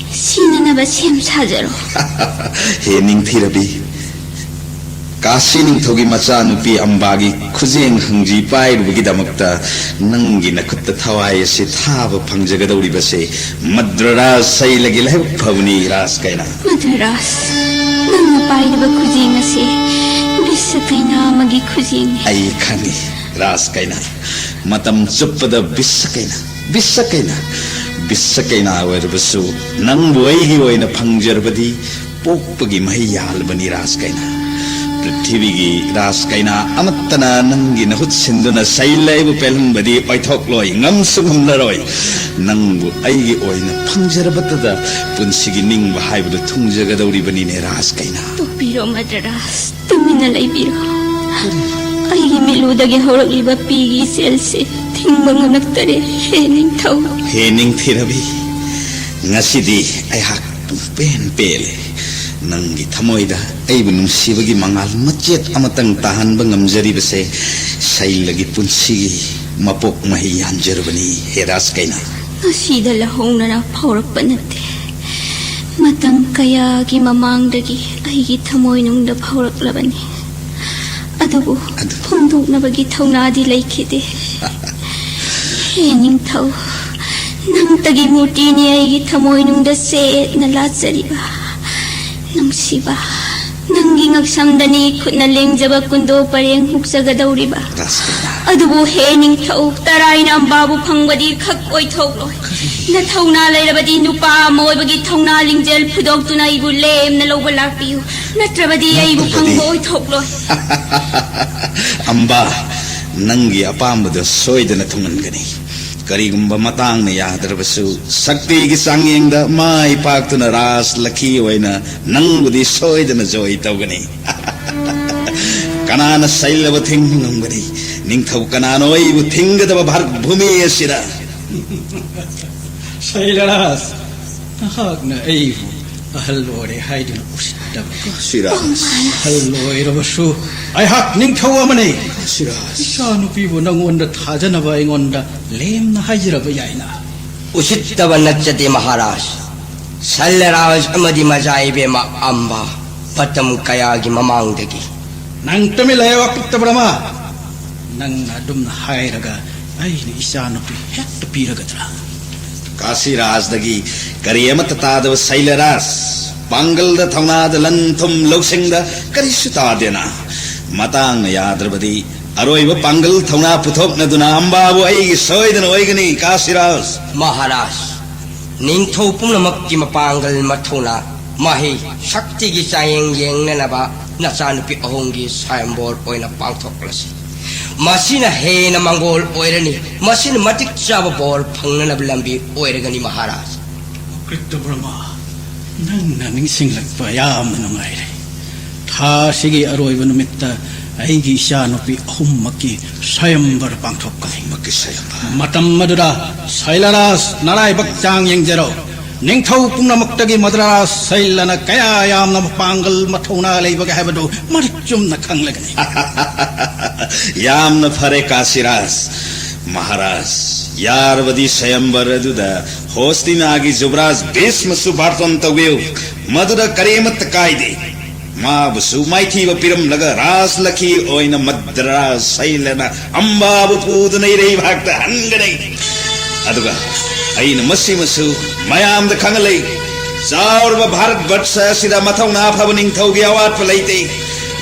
ꯁꯤꯅꯅꯕ ꯁꯦꯝ ꯁꯥꯖꯔꯣ꯫ ꯍꯦ ꯅꯤꯡꯊꯤꯔꯕꯤ, ꯀꯥꯁꯤ ꯅꯤꯡꯊꯧꯒꯤ ꯃꯆꯥꯅꯨꯄꯤ ꯑꯝꯕꯥꯒꯤ ꯈꯨꯖꯦꯡ ꯍꯪꯖꯤ ꯄꯥꯏꯔꯨꯕꯒꯤꯗꯃꯛꯇ ꯅꯪꯒꯤ ꯅꯈꯨꯠꯇ ꯊꯋꯥꯏ ꯑꯁꯤ ꯊꯥꯕ ꯐꯪꯖꯒꯗꯧꯔꯤꯕꯁꯦ ꯃꯗ꯭ꯔ ꯔꯥꯖ ꯁꯩꯂꯒꯤ ꯂꯥꯏꯕꯛ ꯐꯕꯅꯤ, ꯔꯥꯖ ꯀꯩꯅꯥ꯫ ꯃꯗ꯭ꯔ ꯔꯥꯖ, ꯅꯪꯅ ꯄꯥꯏꯔꯤꯕ ꯈꯨꯖꯦꯡ ꯑꯁꯤ ꯕꯤꯁ ꯀꯩꯅꯥ ꯑꯃꯒꯤ ꯈꯨꯖꯦꯡꯅꯤ꯫ ꯑꯩ ꯈꯪꯏ, ꯔꯥꯖ ꯀꯩꯅꯥ꯫ ꯃꯇꯝ ꯆꯨꯞꯄꯗ ꯕꯤꯁ ꯀꯩꯅꯥ, ꯕꯤꯁ ꯀꯩꯅꯥ, ꯕꯤꯁ ꯀꯩꯅꯥ ꯑꯣꯏꯔꯕꯁꯨ ꯅꯪꯕꯨ ꯑꯩꯒꯤ ꯑꯣꯏꯅ ꯐꯪꯖꯔꯕꯗꯤ ꯄꯣꯛꯄꯒꯤ ꯃꯍꯩ ꯌꯥꯜꯂꯕꯅꯤ, ꯔꯥꯖ ꯀꯩꯅꯥ꯫ ꯄ꯭ꯔꯤꯊꯤꯕꯤꯒꯤ ꯔꯥꯖ ꯀꯩꯅꯥ ꯑꯃꯠꯇꯅ ꯅꯪꯒꯤ ꯅꯍꯨꯠ ꯁꯤꯟꯗꯨꯅ ꯁꯩꯂꯩꯕꯨ ꯄꯦꯜꯍꯟꯕꯗꯤ ꯑꯣꯏꯊꯣꯛꯂꯣꯏ, ꯉꯝꯁꯨ ꯉꯝꯂꯔꯣꯏ꯫ ꯅꯪꯕꯨ ꯑꯩꯒꯤ ꯑꯣꯏꯅ ꯐꯪꯖꯔꯕꯇꯗ ꯄꯨꯟꯁꯤꯒꯤ ꯅꯤꯡꯕ ꯍꯥꯏꯕꯗꯨ ꯊꯨꯡꯖꯒꯗꯧꯔꯤꯕꯅꯤꯅꯦ, ꯔꯥꯖ ꯀꯩꯅꯥ꯫ ꯇꯣꯛꯄꯤꯔꯣ, ꯃꯗ꯭ꯔ ꯔꯥꯖ, ꯇꯨꯃꯤꯟꯅ ꯂꯩꯕꯤꯔꯣ꯫ ꯑꯩꯒꯤ ꯃꯤꯠꯂꯨꯗꯒꯤ ꯍꯧꯔꯛꯂꯤꯕ ꯄꯤꯒꯤ ꯏꯆꯦꯜꯁꯦ ꯊꯤꯡꯕ ꯉꯝꯂꯛꯇꯔꯦ, ꯍꯦ ꯅꯤꯡꯊꯧ꯫ ꯍꯦ ꯅꯤꯡꯊꯤꯔꯕꯤ, ꯉꯁꯤꯗꯤ ꯑꯩꯍꯥꯛ ꯄꯨꯡꯄꯦꯟ ꯄꯦꯜꯂꯦ꯫ ꯅꯪꯒꯤ ꯊꯃꯣꯏꯗ ꯑꯩꯕꯨ ꯅꯨꯡꯁꯤꯕꯒꯤ ꯃꯉꯥꯜ ꯃꯆꯦꯠ ꯑꯃꯇꯪ ꯇꯥꯍꯟꯕ ꯉꯝꯖꯔꯤꯕꯁꯦ ꯁꯩꯂꯒꯤ ꯄꯨꯟꯁꯤꯒꯤ ꯃꯄꯣꯛ ꯃꯍꯩ ꯌꯥꯟꯖꯔꯨꯕꯅꯤ, ꯍꯦ ꯔꯥꯖ ꯀꯩꯅꯥ꯫ ꯉꯁꯤꯗ ꯂꯧꯍꯧꯅꯅ ꯐꯥꯎꯔꯛꯄ ꯅꯠꯇꯦ꯫ ꯃꯇꯝ ꯀꯌꯥꯒꯤ ꯃꯃꯥꯡꯗꯒꯤ ꯑꯩꯒꯤ ꯊꯃꯣꯏꯅꯨꯡꯗ ꯐꯥꯎꯔꯛꯂꯕꯅꯤ꯫ ꯑꯗꯨꯕꯨ ꯑꯗꯨ ꯐꯣꯡꯗꯣꯛꯅꯕꯒꯤ ꯊꯧꯅꯥꯗꯤ ꯂꯩꯈꯤꯗꯦ꯫ ꯍꯦ ꯅꯤꯡꯊꯧ, ꯅꯪꯇꯒꯤ ꯃꯨꯔꯇꯤꯅꯤ ꯑꯩꯒꯤ ꯊꯃꯣꯏꯅꯨꯡꯗ ꯆꯦꯠꯅ ꯂꯥꯠꯆꯔꯤꯕ꯫ ꯅꯨꯡꯁꯤꯕ, ꯅꯪꯒꯤ ꯉꯛꯁꯝꯗꯅꯤ ꯈꯨꯠꯅ ꯂꯦꯡꯖꯕ ꯀꯨꯟꯗꯣ ꯄꯔꯦꯡ ꯍꯨꯛꯆꯒꯗꯧꯔꯤꯕ꯫ ꯔꯥꯖꯀꯨꯃꯥꯔ꯫ ꯑꯗꯨꯕꯨ ꯍꯦ ꯅꯤꯡꯊꯧ, ꯇꯔꯥꯏꯅ ꯑꯝꯕꯥꯕꯨ ꯐꯪꯕꯗꯤ ꯈꯛ ꯑꯣꯏꯊꯣꯛꯂꯣꯏ꯫ ꯅꯊꯧꯅꯥ ꯂꯩꯔꯕꯗꯤ ꯅꯨꯄꯥ ꯑꯃ ꯑꯣꯏꯕꯒꯤ ꯊꯧꯅꯥ ꯂꯤꯡꯖꯦꯜ ꯐꯨꯗꯣꯛꯇꯨꯅ ꯑꯩꯕꯨ ꯂꯦꯝꯅ ꯂꯧꯕ ꯂꯥꯛꯄꯤꯌꯨ꯫ ꯅꯠꯇ꯭ꯔꯕꯗꯤ ꯑꯩꯕꯨ ꯅꯠꯇ꯭ꯔꯕꯗꯤ ꯐꯪꯕ ꯑꯣꯏꯊꯣꯛꯂꯣꯏ꯫ ꯑꯝꯕꯥ, ꯅꯪꯒꯤ ꯑꯄꯥꯝꯕꯗꯣ ꯁꯣꯏꯗꯅ ꯊꯨꯡꯍꯟꯒꯅꯤ꯫ ꯀꯔꯤꯒꯨꯝꯕ ꯃꯇꯥꯡꯅ ꯌꯥꯗ꯭ꯔꯕꯁꯨ, ꯁꯛꯇꯤꯒꯤ ꯆꯥꯡꯌꯦꯡꯗ ꯃꯥꯏ ꯄꯥꯛꯇꯨꯅ ꯔꯥꯖ ꯂꯈꯤ ꯑꯣꯏꯅ ꯅꯪꯕꯨꯗꯤ ꯁꯣꯏꯗꯅ ꯖꯣꯏ ꯇꯧꯒꯅꯤ꯫ ꯀꯅꯥꯅ ꯁꯩꯂꯕ ꯊꯤꯡꯕ ꯉꯝꯒꯅꯤ? ꯅꯤꯡꯊꯧ ꯀꯅꯥꯅ ꯑꯩꯕꯨ ꯊꯤꯡꯒꯗꯕ ꯚꯥꯔꯠ ꯚꯨꯃꯤ ꯑꯁꯤꯗ? ꯁꯩꯂꯔꯥꯖ, ꯅꯍꯥꯛꯅ ꯑꯩꯕꯨ ꯑꯍꯜ ꯑꯣꯏꯔꯦ ꯍꯥꯏꯗꯨꯅ ꯎꯁꯤꯠꯇꯕ꯫ ꯁꯤꯔꯥꯖ꯫ ꯑꯍꯜ ꯑꯣꯏꯔꯕꯁꯨ ꯑꯩꯍꯥꯛ ꯅꯤꯡꯊꯧ ꯑꯃꯅꯤ꯫ ꯁꯤꯔꯥꯖ꯫ ꯏꯆꯥꯅꯨꯄꯤꯕꯨ ꯅꯪꯉꯣꯟꯗ ꯊꯥꯖꯅꯕ ꯑꯩꯉꯣꯟꯗ ꯂꯦꯝꯅ ꯍꯥꯏꯖꯔꯕ ꯌꯥꯏꯅ꯫ ꯎꯁꯤꯠꯇꯕ ꯅꯠꯆꯗꯦ ꯃꯍꯥꯔꯥꯖ꯫ ꯁꯜꯂꯔꯥꯖ ꯑꯃꯗꯤ ꯃꯖꯥ ꯏꯕꯦꯝꯃ ꯑꯝꯕ ꯃꯇꯝ ꯀꯌꯥꯒꯤ ꯃꯃꯥꯡꯗꯒꯤ꯫ ꯅꯪ ꯇꯨꯃꯤꯟ ꯂꯩꯌꯨ, ꯑꯀꯨꯞꯇ ꯕ꯭ꯔꯍꯃ꯫ ꯅꯪꯅ ꯑꯗꯨꯝꯅ ꯍꯥꯏꯔꯒ ꯑꯩꯅ ꯏꯆꯥꯅꯨꯄꯤ ꯍꯦꯛꯇ ꯄꯤꯔꯒꯗ꯭ꯔꯥ? ꯀꯥꯁꯤꯔꯥꯖꯗꯒꯤ ꯀꯔꯤ ꯑꯃꯠꯇ ꯇꯥꯗꯕ ꯁꯩꯂꯔꯥꯖ, ꯄꯥꯡꯒꯜꯗ, ꯊꯧꯅꯥꯗ, ꯂꯟ ꯊꯨꯝ ꯂꯧꯁꯤꯡꯗ ꯀꯔꯤꯁꯨ ꯇꯥꯗꯦꯅ꯫ ꯃꯇꯥꯡꯅ ꯌꯥꯗ꯭ꯔꯕꯗꯤ ꯑꯔꯣꯏꯕ ꯄꯥꯡꯒꯜ ꯊꯧꯅꯥ ꯄꯨꯊꯣꯛꯅꯗꯨꯅ ꯑꯝꯕꯥꯕꯨ ꯑꯩꯒꯤ ꯁꯣꯏꯗꯅ ꯑꯣꯏꯒꯅꯤ, ꯀꯥꯁꯤꯔꯥꯖ꯫ ꯃꯍꯥꯔꯥꯖ, ꯅꯤꯡꯊꯧ ꯄꯨꯝꯅꯃꯛꯀꯤ ꯃꯄꯥꯡꯒꯜ ꯃꯊꯧꯅꯥ, ꯃꯍꯩ, ꯁꯛꯇꯤꯒꯤ ꯆꯥꯡꯌꯦꯡ ꯌꯦꯡꯅꯅꯕ ꯅꯆꯥꯅꯨꯄꯤ ꯑꯍꯨꯝꯒꯤ ꯁ꯭ꯋꯥꯌꯝꯕꯣꯔ ꯑꯣꯏꯅ ꯄꯥꯡꯊꯣꯛꯂꯁꯤ꯫ ꯃꯁꯤꯅ ꯍꯦꯟꯅ ꯃꯪꯒꯣꯜ ꯑꯣꯏꯔꯅꯤ꯫ ꯃꯁꯤꯅ ꯃꯇꯤꯛ ꯆꯥꯕ ꯕꯣꯔ ꯐꯪꯅꯅꯕ ꯂꯝꯕꯤ ꯑꯣꯏꯔꯒꯅꯤ, ꯃꯍꯥꯔꯥꯖ꯫ ꯀ꯭ꯔꯤꯇ ꯕ꯭ꯔꯍꯃ, ꯅꯪꯅ ꯅꯤꯡꯁꯤꯡꯂꯛꯄ ꯌꯥꯝꯅ ꯅꯨꯡꯉꯥꯏꯔꯦ꯫ ꯊꯥ ꯑꯁꯤꯒꯤ ꯑꯔꯣꯏꯕ ꯅꯨꯃꯤꯠꯇ ꯑꯩꯒꯤ ꯏꯆꯥꯅꯨꯄꯤ ꯑꯍꯨꯝꯃꯛꯀꯤ ꯁ꯭ꯋꯥꯌꯝꯕꯔ ꯄꯥꯡꯊꯣꯛꯀꯅꯤ꯫ ꯑꯍꯨꯝꯃꯛꯀꯤ ꯁ꯭ꯋꯥꯌꯝꯕꯔ꯫ ꯃꯇꯝ ꯑꯗꯨꯗ ꯁꯩꯂꯔꯥꯖ ꯅꯔꯥꯏꯕꯛ ꯆꯥꯡ ꯌꯦꯡꯖꯔꯣ꯫ ꯅꯤꯡꯊꯧ ꯄꯨꯝꯅꯃꯛꯇꯒꯤ ꯃꯗ꯭ꯔꯥꯖ ꯁꯩꯂꯅ ꯀꯌꯥ ꯌꯥꯝꯅ ꯃꯄꯥꯡꯒꯜ ꯃꯊꯧꯅꯥ ꯂꯩꯕꯒꯦ ꯍꯥꯏꯕꯗꯨ ꯃꯔꯤꯛ ꯆꯨꯝꯅ ꯈꯪꯂꯒꯅꯤ꯫ ꯌꯥꯝꯅ ꯐꯔꯦ, ꯀꯥꯁꯤꯔꯥꯖ꯫ ꯃꯍꯥꯔꯥꯖ, ꯌꯥꯔꯕꯗꯤ ꯁ꯭ꯋꯥꯌꯝꯕꯔ ꯑꯗꯨꯗ ꯍꯣꯁꯇꯤꯅꯥꯒꯤ ꯖꯨꯕꯔꯥꯖ ꯚꯤꯁꯃꯁꯨ ꯕꯥꯔꯇꯣꯟ ꯇꯧꯕꯤꯌꯨ꯫ ꯃꯗꯨꯗ ꯀꯔꯤꯃꯠꯇ ꯀꯥꯏꯗꯦ꯫ ꯃꯥꯕꯨꯁꯨ ꯃꯥꯏꯊꯤꯕ ꯄꯤꯔꯝꯂꯒ ꯔꯥꯖ ꯂꯈꯤ ꯑꯣꯏꯅ ꯃꯗ꯭ꯔꯥꯖ ꯁꯩꯂꯅ ꯑꯝꯕꯥꯕꯨ ꯄꯨꯗꯨꯅ ꯏꯔꯩꯕꯥꯛꯇ ꯍꯟꯒꯅꯤ꯫ ꯑꯗꯨꯒ ꯑꯩꯅ ꯃꯁꯤꯃꯁꯨ ꯃꯌꯥꯝꯗ ꯈꯪꯍꯜꯂꯤ꯫ ꯆꯥꯎꯔꯕ ꯚꯥꯔꯠ ꯕꯠꯁ ꯑꯁꯤꯗ ꯃꯊꯧꯅꯥ ꯐꯕ ꯅꯤꯡꯊꯧꯒꯤ ꯑꯋꯥꯠꯄ ꯂꯩꯇꯦ꯫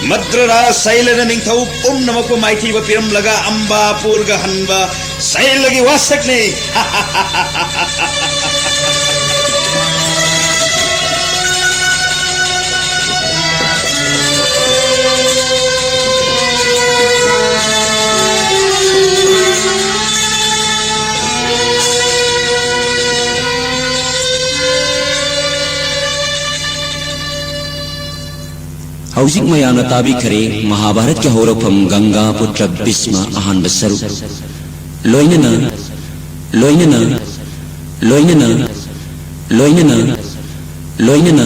ꯃꯗ꯭ꯔꯥꯖ ꯁꯩꯂꯅ ꯅꯤꯡꯊꯧ ꯄꯨꯝꯅꯃꯛꯄꯨ ꯃꯥꯏꯊꯤꯕ ꯄꯤꯔꯝꯂꯒ ꯑꯝꯕꯥ ꯄꯨꯔꯒ ꯍꯟꯕ ꯁꯩꯂꯒꯤ ꯋꯥꯁꯛꯅꯤ꯫ ꯍꯧꯖꯤꯛ ꯃꯌꯥꯝꯅ ꯇꯥꯕꯤꯈꯔꯦ ꯃꯍꯥꯚꯥꯔꯠꯀꯤ ꯍꯧꯔꯛꯐꯝ ꯒꯪꯒꯥ ꯄꯨꯇ꯭ꯔ ꯚꯤꯁꯃ ꯑꯍꯥꯟꯕ ꯁꯔꯨꯛ꯫ ꯂꯣꯏꯅꯅ, ꯂꯣꯏꯅꯅ, ꯂꯣꯏꯅꯅ, ꯂꯣꯏꯅꯅ, ꯂꯣꯏꯅꯅ,